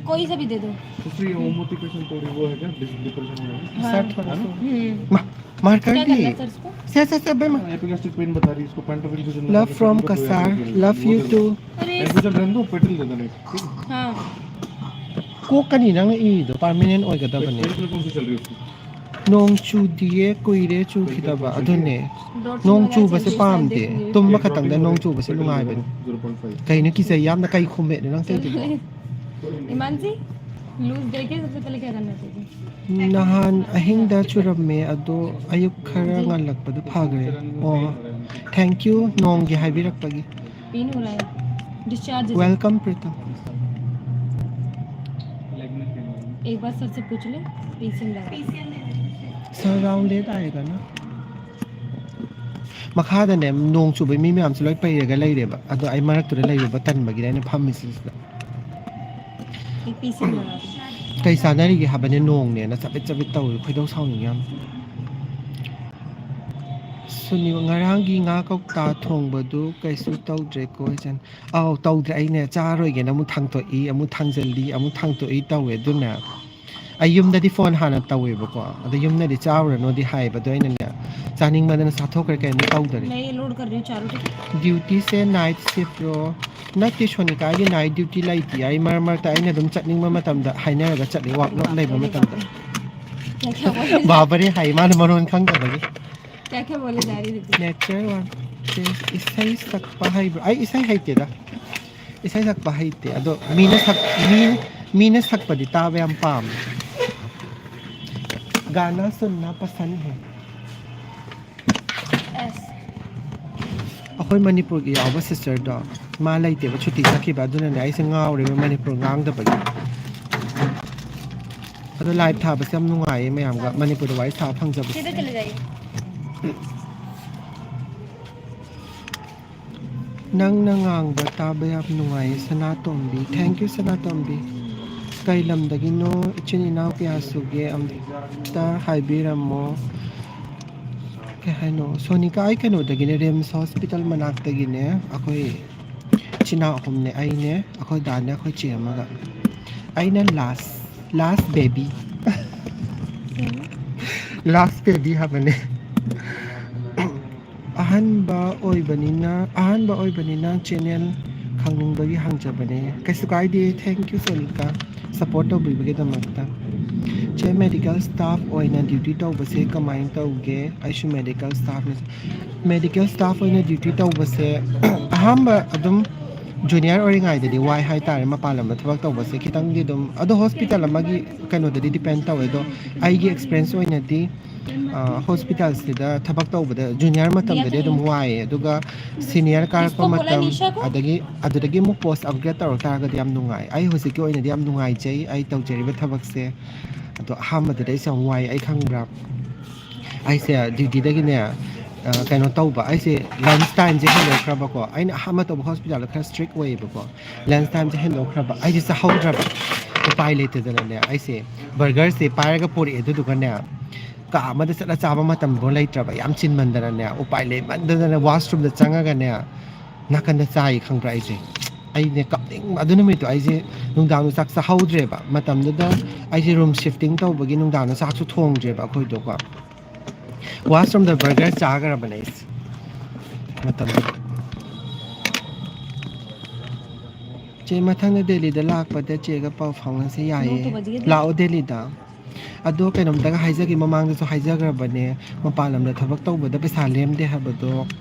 कोई सा भी दे दो। दूसरी ओमोटी पेशेंट थोड़ी वो है क्या? डिप्रेशन है। हाँ। सर, थोड़ा सा। हम्म। मा-, मार्कर क्या करना भी। है सर इसको? सर, सर, सर, बेमा। एपिगैस्ट्रिक पेन बता रही है इसको, पेंटोफिन से जो Love from Kasar, love you too. अरे। एपिगैस्ट्रिक रहने दो, पेटिल दे देना, ठीक है? हाँ। ꯀꯣꯛꯀꯅꯤ ꯅꯪꯅ ꯏꯔꯤꯗꯣ, ꯄꯥꯔꯃꯤꯅꯦꯟ ꯑꯣꯏꯒꯗꯕꯅꯤ꯫ पेटिल कौन सी चल रही है उसकी? ꯅꯣꯡ ꯆꯨꯗꯤꯌꯦ, ꯀꯨꯏꯔꯦ ꯆꯨꯈꯤꯗꯕ꯫ ꯑꯗꯨꯅꯦ꯫ ꯅꯣꯡ ꯆꯨꯕꯁꯦ ꯄꯥꯝꯗꯦ꯫ ꯇꯨꯝꯕ ꯈꯛꯇꯪꯗ ꯅꯣꯡ ꯆꯨꯕꯁꯦ ꯅꯨꯡꯉꯥꯏꯕꯅꯤ꯫ ꯀꯩꯅꯣ ꯀꯤꯖꯩ ꯌꯥꯝꯅ, ꯀꯩ ꯈꯨꯝꯃꯦ ꯅꯪ ꯇꯧꯔꯤꯗꯨꯕꯣ? ईमान जी, लूज देके सबसे पहले क्या करना चाहिए? ꯅꯍꯥꯟ ꯑꯍꯤꯡꯗ ꯆꯨꯔꯝꯃꯦ, ꯑꯗꯣ ꯑꯌꯨꯛ ꯈꯔ ꯉꯜꯂꯛꯄꯗ ꯐꯈ꯭ꯔꯦ꯫ ꯑꯣ, thank you ꯅꯣꯡꯒꯤ ꯍꯥꯏꯕꯤꯔꯛꯄꯒꯤ꯫ पेन हो रहा है, डिस्चार्ज हो जाए। Welcome प्रीतम। एक बार सर से पूछ ले, पीसीएम लगा। सर राउंड लेट आएगा ना? ꯃꯈꯥꯗꯅꯦ ꯅꯣꯡ ꯆꯨꯕꯩ ꯃꯤ ꯃꯌꯥꯝꯁꯦ ꯂꯣꯏ ꯄꯩꯔꯒ ꯂꯩꯔꯦꯕ, ꯑꯗꯣ ꯑꯩ ꯃꯔꯛꯇꯨꯗ ꯂꯩꯔꯨꯕ ꯇꯟꯕꯒꯤꯅꯦ ꯑꯩꯅ ꯐꯝꯃꯤꯁꯤꯁꯤꯗ꯫ एक पीसीएम लगा दो। ꯀꯩ ꯆꯥꯟꯅꯔꯤꯒꯦ ꯍꯥꯏꯕꯅꯦ, ꯅꯣꯡꯅꯦꯅ ꯆꯕꯤꯠ ꯆꯕꯤꯠ ꯇꯧꯔꯤ, ꯈꯣꯏꯗꯧ ꯁꯥꯎꯅꯤꯡꯉꯦ ꯌꯥꯝ꯫ ꯁꯨꯅꯤ, ꯉꯔꯥꯡꯒꯤ ꯉꯥ ꯀꯧꯇꯥ ꯊꯣꯡꯕꯗꯨ ꯀꯩꯁꯨ ꯇꯧꯗ꯭ꯔꯦꯀꯣ ꯏꯆꯟ꯫ ꯑꯧ, ꯇꯧꯗ꯭ꯔꯦ꯫ ꯑꯩꯅꯦ ꯆꯥꯔꯣꯏꯒꯦꯅ ꯑꯃꯨꯛ ꯊꯥꯡꯇꯣꯛꯏ, ꯑꯃꯨꯛ ꯊꯥꯡꯖꯜꯂꯤ, ꯑꯃꯨꯛ ꯊꯥꯡꯇꯣꯛꯏ ꯇꯧꯋꯦ꯫ ꯑꯗꯨꯅ ꯑꯩ ꯌꯨꯝꯗꯗꯤ ꯐꯣꯟ ꯍꯥꯟꯅ ꯇꯧꯋꯦꯕꯀꯣ, ꯑꯗꯣ ꯌꯨꯝꯅꯗꯤ ꯆꯥꯔꯨꯔꯅꯨꯗꯤ ꯍꯥꯏꯌꯦꯕ, ꯑꯗꯣ ꯑꯩꯅꯅꯦ ꯆꯥꯅꯤꯡꯕꯗꯅ ꯆꯥꯊꯣꯛꯈ꯭ꯔꯦ, ꯀꯩꯝꯇ ꯇꯧꯗꯔꯦ꯫ मैं ये लोड कर रही हूँ चारों टिकट। ꯗ꯭ꯌꯨꯇꯤꯁꯦ ꯅꯥꯏꯠ ꯁꯤꯐ꯭ꯔꯣ? ꯅꯠꯇꯦ ꯁꯣꯅꯤꯀꯥꯒꯤ ꯅꯥꯏꯠ ꯗ꯭ꯌꯨꯇꯤ ꯂꯩꯇꯦ꯫ ꯑꯩ ꯃꯔꯛ ꯃꯔꯛꯇ ꯑꯩꯅ ꯑꯗꯨꯝ ꯆꯠꯅꯤꯡꯕ ꯃꯇꯝꯗ ꯍꯥꯏꯅꯔꯒ ꯆꯠꯂꯤ, ꯋꯥꯛꯂꯣꯠ ꯂꯩꯕ ꯃꯇꯝꯗ꯫ क्या क्या बोले? ꯕꯥꯕꯔꯦ ꯍꯥꯏ ꯃꯥꯅ ꯃꯔꯣꯟ ꯈꯪꯗꯕꯒꯤ꯫ क्या क्या बोले जा रही थी? Nature one. ꯏꯁꯩ ꯁꯛꯄ ꯍꯩꯕ꯭ꯔꯥ? ꯑꯩ ꯏꯁꯩ ꯍꯩꯇꯦꯗ꯫ ꯏꯁꯩ ꯁꯛꯄ ꯍꯩꯇꯦ꯫ ꯑꯗꯣ ꯃꯤꯅ ꯁꯛ-, ꯃꯤ-, ꯃꯤꯅ ꯁꯛꯄꯗꯤ ꯇꯥꯕ ꯌꯥꯝ ꯄꯥꯝꯃꯦ꯫ गाना सुनना पसंद है। ꯑꯩꯈꯣꯏ ꯃꯅꯤꯄꯨꯔꯒꯤ ꯌꯥꯎꯕ ꯁꯤꯁꯇꯔꯗꯣ, ꯃꯥ ꯂꯩꯇꯦꯕ, ꯁꯨꯇꯤ ꯆꯠꯈꯤꯕ, ꯑꯗꯨꯅꯅꯦ ꯑꯩꯁꯦ ꯉꯥꯎꯔꯦꯕ ꯃꯅꯤꯄꯨꯔ ꯉꯥꯡꯗꯕꯒꯤ꯫ ꯑꯗꯣ ꯂꯥꯏꯚ ꯊꯥꯕꯁꯦ ꯌꯥꯝ ꯅꯨꯡꯉꯥꯏꯌꯦ, ꯃꯌꯥꯝꯒ ꯃꯅꯤꯄꯨꯔꯗ ꯋꯥꯔꯤ ꯁꯥꯕ ꯐꯪꯖꯕꯁꯦ꯫ सीधे चले जाइए। ꯅꯪꯅ ꯉꯥꯡꯕ ꯇꯥꯕ ꯌꯥꯝ ꯅꯨꯡꯉꯥꯏꯌꯦ, ꯁꯅꯥꯇꯣꯝꯕꯤ꯫ Thank you, ꯁꯅꯥꯇꯣꯝꯕꯤ꯫ ꯀꯩ ꯂꯝꯗꯒꯤꯅꯣ? ꯏꯆꯤꯟ ꯏꯅꯥꯎ ꯀꯌꯥ ꯁꯨꯒꯦ? ꯑꯝꯇ ꯍꯥꯏꯕꯤꯔꯝꯃꯣ꯫ ꯀꯩ ꯍꯥꯏꯅꯣ? ꯁꯣꯅꯤꯀꯥ, ꯑꯩ ꯀꯩꯅꯣꯗꯒꯤꯅꯦ, ꯔꯤꯝꯁ ꯍꯣꯁꯄꯤꯇꯥꯜ ꯃꯅꯥꯛꯇꯒꯤꯅꯦ꯫ ꯑꯩꯈꯣꯏ ꯏꯆꯤꯟ ꯏꯅꯥꯎ ꯑꯍꯨꯝꯅꯦ, ꯑꯩꯅꯦ, ꯑꯩꯈꯣꯏ ꯗꯥꯅꯦ, ꯑꯩꯈꯣꯏ ꯆꯦ ꯑꯃꯒ꯫ ꯑꯩꯅ ꯂꯥꯁ, ꯂꯥꯁ ꯕꯦꯕꯤ꯫ ꯂꯥꯁ ꯕꯦꯕꯤ ꯍꯥꯏꯕꯅꯦ꯫ ꯑꯍꯥꯟꯕ ꯑꯣꯏꯕꯅꯤꯅ, ꯑꯍꯥꯟꯕ ꯑꯣꯏꯕꯅꯤꯅ ꯆꯦꯅꯦꯜ ꯈꯪꯅꯤꯡꯕꯒꯤ ꯍꯪꯖꯕꯅꯦ꯫ ꯀꯩꯁꯨ ꯀꯥꯏꯗꯦ, thank you ꯁꯣꯅꯤꯀꯥ, ꯁꯞꯄꯣꯔꯠ ꯇꯧꯕꯤꯕꯒꯤꯗꯃꯛꯇ꯫ ꯆꯦ, ꯃꯦꯗꯤꯀꯦꯜ ꯁ꯭ꯇꯥꯐ ꯑꯣꯏꯅ ꯗ꯭ꯌꯨꯇꯤ ꯇꯧꯕꯁꯦ ꯀꯃꯥꯏꯅ ꯇꯧꯒꯦ? ꯑꯩꯁꯨ ꯃꯦꯗꯤꯀꯦꯜ ꯁ꯭ꯇꯥꯐꯅꯤ꯫ ꯃꯦꯗꯤꯀꯦꯜ ꯁ꯭ꯇꯥꯐ ꯑꯣꯏꯅ ꯗ꯭ꯌꯨꯇꯤ ꯇꯧꯕꯁꯦ ꯑꯍꯥꯟꯕ ꯑꯗꯨꯝ ꯖꯨꯅꯤꯌꯔ ꯑꯣꯏꯔꯤꯉꯩꯗꯗꯤ ꯋꯥꯏ ꯍꯥꯏꯇꯥꯔꯦ, ꯃꯄꯥꯟ ꯂꯝꯗ ꯊꯕꯛ ꯇꯧꯕꯁꯦ ꯈꯤꯇꯪꯗꯤ ꯑꯗꯨꯝ, ꯑꯗꯣ ꯍꯣꯁꯄꯤꯇꯥꯜ ꯑꯃꯒꯤ ꯀꯩꯅꯣꯗꯗꯤ ꯗꯤꯄꯦꯟ ꯇꯧꯋꯦ꯫ ꯑꯗꯣ ꯑꯩꯒꯤ ꯑꯦꯛꯁꯄꯤꯔꯦꯟꯁ ꯑꯣꯏꯅꯗꯤ, ꯑ, ꯍꯣꯁꯄꯤꯇꯥꯜꯁꯤꯗ ꯊꯕꯛ ꯇꯧꯕꯗ ꯖꯨꯅꯤꯌꯔ ꯃꯇꯝꯗꯗꯤ ꯑꯗꯨꯝ ꯋꯥꯏꯌꯦ, ꯑꯗꯨꯒ ꯁꯤꯅꯤꯌꯔ ꯀꯥꯔꯛꯄ ꯃꯇꯝ, ꯑꯗꯒꯤ ꯑꯗꯨꯗꯒꯤ ꯑꯃꯨꯛ ꯄꯣꯁ ꯑꯞꯒ꯭ꯔꯦꯗ ꯇꯧꯔꯛ ꯇꯥꯔꯒꯗꯤ ꯌꯥꯝ ꯅꯨꯡꯉꯥꯏ꯫ ꯑꯩ ꯍꯧꯖꯤꯛꯀꯤ ꯑꯣꯏꯅꯗꯤ ꯌꯥꯝ ꯅꯨꯡꯉꯥꯏꯖꯩ ꯑꯩ ꯇꯧꯖꯔꯤꯕ ꯊꯕꯛꯁꯦ꯫ ꯑꯗꯣ ꯑꯍꯥꯟꯕꯗꯗꯤ ꯑꯩꯁꯦ ꯌꯥꯝ ꯋꯥꯏ, ꯑꯩ ꯈꯪꯕ꯭ꯔꯥ? ꯑꯩꯁꯦ ꯗ꯭ꯌꯨꯇꯤꯗꯒꯤꯅꯦ, ꯑ, ꯀꯩꯅꯣ ꯇꯧꯕ, ꯑꯩꯁꯦ ꯂꯟꯁ ꯇꯥꯏꯝꯁꯦ ꯍꯦꯟꯗꯣꯛꯈ꯭ꯔꯕꯀꯣ꯫ ꯑꯩꯅ ꯑꯍꯥꯟꯕ ꯇꯧꯕ ꯍꯣꯁꯄꯤꯇꯥꯜꯗꯣ ꯈꯔ ꯏꯁꯇ꯭ꯔꯤꯛ ꯑꯣꯏꯌꯦꯕꯀꯣ꯫ ꯂꯟꯁ ꯇꯥꯏꯝꯁꯦ ꯍꯦꯟꯗꯣꯛꯈ꯭ꯔꯕ, ꯑꯩꯁꯦ ꯆꯥꯍꯧꯗ꯭ꯔꯕ꯫ ꯎꯄꯥꯏ ꯂꯩꯇꯗꯅꯅꯦ, ꯑꯩꯁꯦ ꯕꯔꯒꯔꯁꯦ ꯄꯥꯏꯔꯒ ꯄꯨꯔꯛꯑꯦ, ꯑꯗꯨꯗꯨꯒꯅꯦ, ꯀꯥ ꯑꯃꯗ ꯆꯠꯂ ꯆꯥꯕ ꯃꯇꯝꯐꯥꯎ ꯂꯩꯇ꯭ꯔꯕ, ꯌꯥꯝ ꯆꯤꯟꯃꯟꯗꯅꯅꯦ, ꯎꯄꯥꯏ ꯂꯩꯃꯟꯗꯗꯅ ꯋꯥꯁꯔꯨꯝꯗ ꯆꯪꯉꯒꯅꯦ, ꯅꯥꯀꯟꯗ ꯆꯥꯏ ꯈꯪꯕ꯭ꯔꯥ ꯑꯩꯁꯦ꯫ ꯑꯩꯅꯦ ꯀꯞꯅꯤꯡꯕ꯫ ꯑꯗꯨ ꯅꯨꯃꯤꯠꯇꯣ ꯑꯩꯁꯦ ꯅꯨꯡꯗꯥꯡꯗꯣ ꯆꯥꯛ ꯆꯥꯍꯧꯗ꯭ꯔꯦꯕ꯫ ꯃꯇꯝꯗꯨꯗ ꯑꯩꯁꯦ ꯔꯨꯝ ꯁꯤꯐꯇꯤꯡ ꯇꯧꯕꯒꯤ ꯅꯨꯡꯗꯥꯡꯗꯣ ꯆꯥꯛꯁꯨ ꯊꯣꯡꯗ꯭ꯔꯦꯕ ꯑꯩꯈꯣꯏꯗꯣꯀꯣ꯫ ꯋꯥꯁꯔꯨꯝꯗ ꯕꯔꯒꯔ ꯆꯥꯈ꯭ꯔꯕꯅꯦ ꯑꯩꯁꯦ ꯃꯇꯝꯗꯨꯗ꯫ ꯆꯦ, ꯃꯊꯪꯗ ꯗꯦꯜꯂꯤꯗ ꯂꯥꯛꯄꯗ ꯆꯦꯒ ꯄꯥꯎ ꯐꯥꯎꯅꯁꯦ꯫ ꯌꯥꯏꯌꯦ, ꯂꯥꯛꯑꯣ ꯗꯦꯜꯂꯤꯗ꯫ ꯑꯗꯣ ꯀꯩꯅꯣꯝꯇꯒ ꯍꯥꯏꯖꯒꯦ, ꯃꯃꯥꯡꯗꯁꯨ ꯍꯥꯏꯖꯈ꯭ꯔꯕꯅꯦ, ꯃꯄꯥꯟ ꯂꯝꯗ ꯊꯕꯛ ꯇꯧꯕꯗ ꯄꯩꯁꯥ ꯂꯦꯝꯗꯦ ꯍꯥꯏꯕꯗꯣ꯫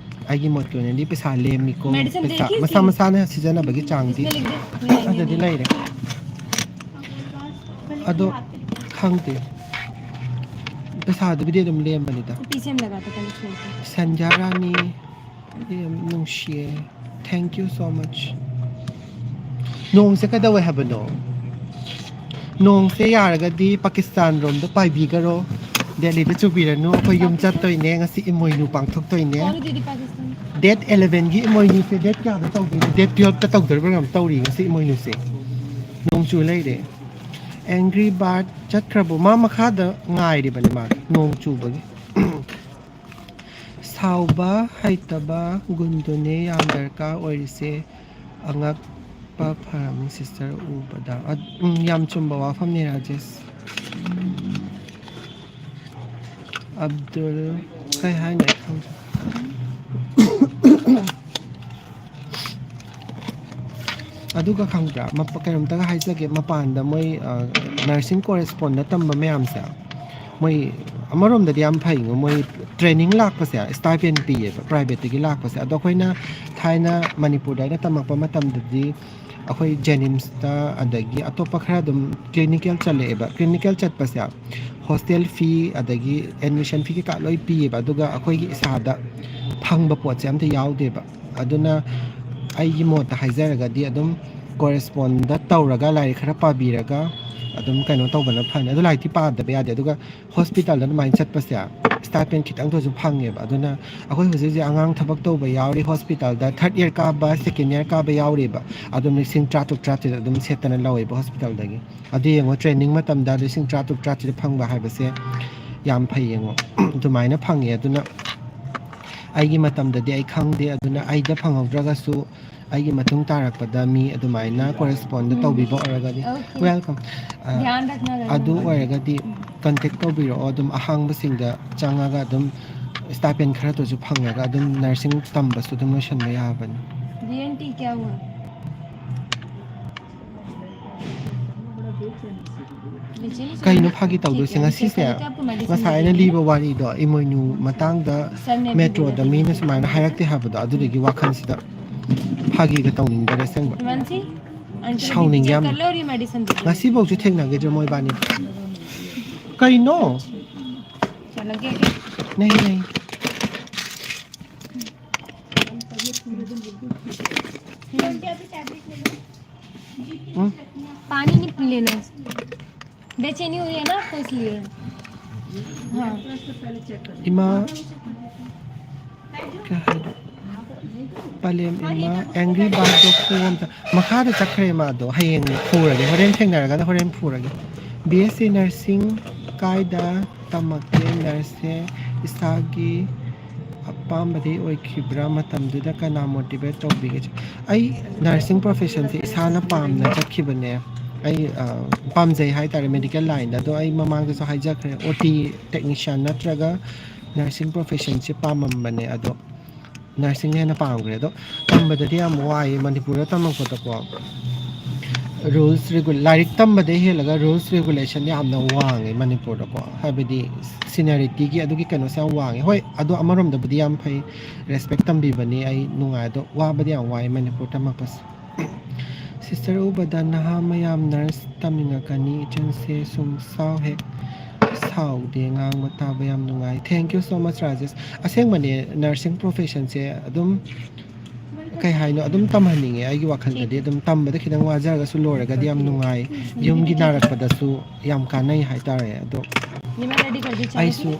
ꯑꯩꯒꯤ ꯃꯣꯠꯀꯤ ꯑꯣꯏꯅꯗꯤ ꯄꯩꯁꯥ ꯂꯦꯝꯃꯤꯀꯣ꯫ ꯄꯩꯁꯥ ꯃꯁꯥ ꯃꯁꯥꯅ ꯁꯤꯖꯤꯟꯅꯕꯒꯤ ꯆꯥꯡꯗꯤ ꯑꯗꯨꯗꯤ ꯂꯩꯔꯦ꯫ ꯑꯗꯣ ꯈꯪꯗꯦ, ꯄꯩꯁꯥꯗꯨꯕꯨꯗꯤ ꯑꯗꯨꯝ ꯂꯦꯝꯕꯅꯤꯗ꯫ ꯁꯟꯙ꯭ꯌꯥ ꯔꯥꯅꯤ, ꯌꯥꯝ ꯅꯨꯡꯁꯤꯌꯦ꯫ Thank you so much꯫ ꯅꯣꯡꯁꯦ ꯀꯩꯗꯧꯋꯦ ꯍꯥꯏꯕꯅꯣ? ꯅꯣꯡꯁꯦ ꯌꯥꯔꯒꯗꯤ ꯄꯥꯀꯤꯁꯇꯥꯟ ꯔꯣꯝꯗ ꯄꯥꯏꯕꯤꯒꯔꯣ꯫ ꯗꯦꯜꯂꯤꯗ ꯆꯨꯕꯤꯔꯅꯨ꯫ ꯑꯩꯈꯣꯏ ꯌꯨꯝ ꯆꯠꯇꯣꯏꯅꯦ꯫ ꯉꯁꯤ ꯏꯃꯣꯏꯅꯨ ꯄꯥꯡꯊꯣꯛꯇꯣꯏꯅꯦ꯫ Date eleven ꯒꯤ ꯏꯃꯣꯏꯅꯨꯁꯦ date ꯀꯌꯥꯗ ꯇꯧꯗꯣꯏꯅꯣ? Date twelve ꯇ ꯇꯧꯗꯣꯔꯤꯕ꯭ꯔꯥ ꯀꯩꯅꯣꯝ ꯇꯧꯔꯤ ꯉꯁꯤ ꯏꯃꯣꯏꯅꯨꯁꯦ꯫ ꯅꯣꯡ ꯆꯨ ꯂꯩꯔꯦ꯫ Angry Bird ꯆꯠꯈ꯭ꯔꯕꯣ? ꯃꯥ ꯃꯈꯥꯗ ꯉꯥꯏꯔꯤꯕꯅꯦ ꯃꯥ ꯅꯣꯡ ꯆꯨꯕꯒꯤ꯫ ꯁꯥꯎꯕ ꯍꯩꯇꯕ ꯒꯨꯟꯗꯨꯅꯦ ꯌꯥꯝ ꯗꯔꯀꯥꯔ ꯑꯣꯏꯔꯤꯁꯦ꯫ ꯑꯉꯛꯄ ꯐꯔꯝꯃꯤ sister ꯎꯕꯗ꯫ ꯑ-, ꯎꯝ, ꯌꯥꯝ ꯆꯨꯝꯕ ꯋꯥꯐꯝꯅꯤ ꯔꯥꯖꯦꯁ꯫ ꯑꯕꯗꯨꯜ, ꯀꯩ ꯍꯥꯏꯅꯣ ꯑꯩ ꯈꯪꯗ꯭ꯔꯦ꯫ ꯑꯗꯨꯒ ꯈꯪꯕ꯭ꯔꯥ, ꯃꯄ-, ꯀꯩꯅꯣꯝꯇꯒ ꯍꯥꯏꯖꯒꯦ, ꯃꯄꯥꯟꯗ ꯃꯣꯏ, ꯑ, nursing correspondent ꯇꯝꯕ ꯃꯌꯥꯝꯁꯦ, ꯃꯣꯏ ꯑꯃꯔꯣꯝꯗꯗꯤ ꯌꯥꯝ ꯐꯩꯉꯣ꯫ ꯃꯣꯏ training ꯂꯥꯛꯄꯁꯦ stipend ꯄꯤꯌꯦꯕ, private ꯇꯒꯤ ꯂꯥꯛꯄꯁꯦ꯫ ꯑꯗꯣ ꯑꯩꯈꯣꯏꯅ ꯊꯥꯏꯅ ꯃꯅꯤꯄꯨꯔꯗ ꯑꯩꯅ ꯇꯝꯃꯛꯄ ꯃꯇꯝꯗꯗꯤ ꯑꯩꯈꯣꯏ JNIMS ꯇ, ꯑꯗꯒꯤ ꯑꯇꯣꯞꯄ ꯈꯔ ꯑꯗꯨꯝ clinical ꯆꯠꯂꯛꯑꯦꯕ꯫ Clinical ꯆꯠꯄꯁꯦ hostel fee ꯑꯗꯒꯤ admission fee ꯀꯩꯀꯥ ꯂꯣꯏ ꯄꯤꯌꯦꯕ, ꯑꯗꯨꯒ ꯑꯩꯈꯣꯏꯒꯤ ꯏꯁꯥꯗ ꯐꯪꯕ ꯄꯣꯠꯁꯦ ꯑꯝꯇ ꯌꯥꯎꯗꯦꯕ꯫ ꯑꯗꯨꯅ ꯑꯩꯒꯤ ꯃꯣꯠꯇ ꯍꯥꯏꯖꯔꯒꯗꯤ, ꯑꯗꯨꯝ correspond ꯇꯧꯔꯒ, ꯂꯥꯏꯔꯤꯛ ꯈꯔ ꯄꯥꯕꯤꯔꯒ ꯑꯗꯨꯝ ꯀꯩꯅꯣ ꯇꯧꯕꯅ ꯐꯅꯤ꯫ ꯑꯗꯨ ꯂꯥꯏꯔꯤꯛꯇꯤ ꯄꯥꯗꯕ ꯌꯥꯗꯦ꯫ ꯑꯗꯨꯒ hospital ꯗ ꯑꯗꯨꯃꯥꯏꯅ ꯆꯠꯄꯁꯦ stipend ꯈꯤꯇꯪꯗ ꯑꯣꯏꯁꯨ ꯐꯪꯉꯦꯕ꯫ ꯑꯗꯨꯅ ꯑꯩꯈꯣꯏ ꯍꯧꯖꯤꯛ ꯍꯧꯖꯤꯛ ꯑꯉꯥꯡ ꯊꯕꯛ ꯇꯧꯕ ꯌꯥꯎꯔꯤ hospital ꯗ, third year ꯀꯥꯕ, second year ꯀꯥꯕ ꯌꯥꯎꯔꯤꯕ꯫ ꯑꯗꯨꯝ ꯂꯤꯁꯤꯡ ꯇꯔꯥꯇꯔꯨꯛ, ꯇꯔꯥꯇꯔꯦꯠ ꯑꯗꯨꯝ ꯁꯦꯠꯇꯅ ꯂꯧꯋꯦꯕ hospital ꯗꯒꯤ꯫ ꯑꯗꯨ ꯌꯦꯡꯉꯣ, training ꯃꯇꯝꯗ ꯂꯤꯁꯤꯡ ꯇꯔꯥꯇꯔꯨꯛ, ꯇꯔꯥꯇꯔꯦꯠ ꯐꯪꯕ ꯍꯥꯏꯕꯁꯦ ꯌꯥꯝ ꯐꯩ ꯌꯦꯡꯉꯣ꯫ ꯑꯗꯨꯃꯥꯏꯅ ꯐꯪꯉꯦ꯫ ꯑꯗꯨꯅ ꯑꯩꯒꯤ ꯃꯇꯝꯗꯗꯤ ꯑꯩ ꯈꯪꯗꯦ꯫ ꯑꯗꯨꯅ ꯑꯩꯗ ꯐꯪꯍꯧꯗ꯭ꯔꯒꯁꯨ ꯑꯩꯒꯤ ꯃꯇꯨꯡ ꯇꯥꯔꯛꯄꯗ ꯃꯤ ꯑꯗꯨꯃꯥꯏꯅ ꯀꯣꯔꯦꯁꯄꯣꯟꯗ ꯇꯧꯕꯤꯕ ꯑꯣꯏꯔꯒꯗꯤ, Okay. Welcome. ꯑ, ध्यान रखना रहना ꯑꯗꯨ हमारा। ꯑꯣꯏꯔꯒꯗꯤ ꯀꯟꯇꯦꯛ ꯇꯧꯕꯤꯔꯛꯑꯣ, ꯑꯗꯨꯝ ꯑꯍꯥꯡꯕꯁꯤꯡꯗ ꯆꯪꯉꯒ ꯑꯗꯨꯝ ꯁ꯭ꯇꯥꯏꯄꯦꯟ ꯈꯔꯗꯨꯁꯨ ꯐꯪꯉꯒ ꯑꯗꯨꯝ ꯅꯔꯁꯤꯡ ꯇꯝꯕꯁꯨ ꯑꯗꯨꯝ ꯂꯣꯏꯁꯤꯟꯕ ꯌꯥꯕꯅꯤ꯫ डी एन टी क्या हुआ? ꯀꯩꯅꯣ ꯐꯥꯒꯤ ꯇꯧꯗꯣꯏꯁꯦ ꯉꯁꯤꯁꯦ? ꯉꯁꯥꯏ ꯑꯩꯅ ꯂꯤꯕ ꯋꯥꯔꯤꯗꯣ, ꯏꯃꯣꯏꯅꯨ ꯃꯇꯥꯡꯗ ꯃꯦꯇ꯭ꯔꯣꯗ ꯃꯤꯅ ꯁꯨꯃꯥꯏꯅ ꯍꯥꯏꯔꯛꯇꯦ ꯍꯥꯏꯕꯗꯣ, ꯑꯗꯨꯗꯨꯒꯤ ꯋꯥꯈꯜꯁꯤꯗ ꯐꯥꯒꯤꯒ ꯇꯧꯅꯤꯡꯗꯔꯦ ꯑꯁꯦꯡꯕ꯫ ꯁꯥꯎꯅꯤꯡꯉꯦ ꯌꯥꯝꯅ꯫ ꯉꯁꯤꯐꯧꯁꯨ ꯊꯦꯡꯅꯈꯤꯗ꯭ꯔꯦ ꯃꯣꯏꯕꯥꯅꯤ꯫ ꯀꯩꯅꯣ? ꯅꯩ, ꯅꯩ꯫ ꯎꯝ꯫ पानी नहीं पी लेना है। बेचैनी हो रही है ना आपको, इसलिए। हाँ। ꯏꯃꯥ, ꯀꯩ ꯍꯥꯏꯅꯣ? ꯄꯂꯦꯝ ꯏꯃꯥ, Angry Bird ꯗꯣ ꯈꯣꯡ ꯑꯝꯇ ꯃꯈꯥꯗ ꯆꯠꯈ꯭ꯔꯦ ꯃꯥꯗꯣ꯫ ꯍꯌꯦꯡ ꯐꯨꯔꯒꯦ, ꯍꯣꯔꯦꯟ ꯊꯦꯡꯅꯔꯒꯅ ꯍꯣꯔꯦꯟ ꯐꯨꯔꯒꯦ꯫ ꯕꯤ ꯑꯦꯁ ꯁꯤ ꯅꯔꯁꯤꯡ ꯀꯥꯏꯗ ꯇꯝꯃꯛꯀꯦ? ꯅꯔꯁꯁꯦ ꯏꯁꯥꯒꯤ ꯑꯄꯥꯝꯕꯗꯤ ꯑꯣꯏꯈꯤꯕ꯭ꯔꯥ? ꯃꯇꯝꯗꯨꯗ ꯀꯅꯥ ꯃꯣꯇꯤꯚꯦꯠ ꯇꯧꯕꯤꯒꯦ? ꯑꯩ ꯅꯔꯁꯤꯡ ꯄ꯭ꯔꯣꯐꯦꯁꯟꯁꯦ ꯏꯁꯥꯅ ꯄꯥꯝꯅ ꯆꯠꯈꯤꯕꯅꯦ꯫ ꯑꯩ, ꯑ, ꯄꯥꯝꯖꯩ ꯍꯥꯏꯇꯥꯔꯦ ꯃꯦꯗꯤꯀꯦꯜ ꯂꯥꯏꯟꯗ꯫ ꯑꯗꯣ ꯑꯩ ꯃꯃꯥꯡꯗꯁꯨ ꯍꯥꯏꯖꯈ꯭ꯔꯦ, ꯑꯣ ꯇꯤ ꯇꯦꯛꯅꯤꯁꯤꯌꯥꯟ ꯅꯠꯇ꯭ꯔꯒ ꯅꯔꯁꯤꯡ ꯄ꯭ꯔꯣꯐꯦꯁꯟꯁꯦ ꯄꯥꯝꯃꯝꯕꯅꯦ, ꯑꯗꯣ ꯅꯔꯁꯤꯡꯅ ꯍꯦꯟꯅ ꯄꯥꯝꯈ꯭ꯔꯦ꯫ ꯑꯗꯣ ꯇꯝꯕꯗꯗꯤ ꯌꯥꯝ ꯋꯥꯏꯌꯦ ꯃꯅꯤꯄꯨꯔꯗ ꯇꯝꯃꯛꯄꯗꯀꯣ꯫ ꯔꯨꯜꯁ ꯔꯤꯒꯨ-, ꯂꯥꯏꯔꯤꯛ ꯇꯝꯕꯗꯩ ꯍꯦꯜꯂꯒ ꯔꯨꯜꯁ ꯔꯤꯒꯨꯂꯦꯁꯟ ꯌꯥꯝꯅ ꯋꯥꯡꯉꯦ ꯃꯅꯤꯄꯨꯔꯗꯀꯣ, ꯍꯥꯏꯕꯗꯤ ꯁꯤꯅꯔꯤꯇꯤꯒꯤ ꯑꯗꯨꯒꯤ ꯀꯩꯅꯣꯁꯦ ꯌꯥꯝ ꯋꯥꯡꯉꯦ꯫ ꯍꯣꯏ, ꯑꯗꯣ ꯑꯃꯔꯣꯝꯗꯕꯨꯗꯤ ꯌꯥꯝ ꯐꯩ, ꯔꯦꯁꯄꯦꯛ ꯇꯝꯕꯤꯕꯅꯤ, ꯑꯩ ꯅꯨꯡꯉꯥꯏ꯫ ꯑꯗꯣ ꯋꯥꯕꯗꯤ ꯌꯥꯝ ꯋꯥꯏ ꯃꯅꯤꯄꯨꯔ ꯇꯝꯃꯛꯄꯁꯦ꯫ ꯁꯤꯁꯇꯔ ꯎꯕꯗ ꯅꯍꯥ ꯃꯌꯥꯝ ꯅꯔꯁ ꯇꯝꯅꯤꯡꯉꯛꯀꯅꯤ, ꯏꯆꯟꯁꯦ ꯁꯨꯝ ꯁꯥꯎ ꯍꯦꯛ ꯁꯥꯎꯗꯦ, ꯉꯥꯡꯕ ꯇꯥꯕ ꯌꯥꯝ ꯅꯨꯡꯉꯥꯏ꯫ Thank you so much Rajesh. ꯑꯁꯦꯡꯕꯅꯦ, ꯅꯔꯁꯤꯡ ꯄ꯭ꯔꯣꯐꯦꯁꯟꯁꯦ ꯑꯗꯨꯝ ꯀꯩ ꯍꯥꯏꯅꯣ, ꯑꯗꯨꯝ ꯇꯝꯍꯟꯅꯤꯡꯉꯦ꯫ ꯑꯩꯒꯤ ꯋꯥꯈꯜꯗꯗꯤ ꯑꯗꯨꯝ ꯇꯝꯕꯗ ꯈꯤꯇꯪ ꯋꯥꯖꯔꯒꯁꯨ ꯂꯣꯏꯔꯒꯗꯤ ꯌꯥꯝ ꯅꯨꯡꯉꯥꯏ, ꯌꯨꯝꯒꯤ ꯅꯥꯔꯛꯄꯗꯁꯨ ꯌꯥꯝ ꯀꯥꯟꯅꯩ ꯍꯥꯏꯇꯥꯔꯦ꯫ ꯑꯗꯣ ꯑꯩꯁꯨ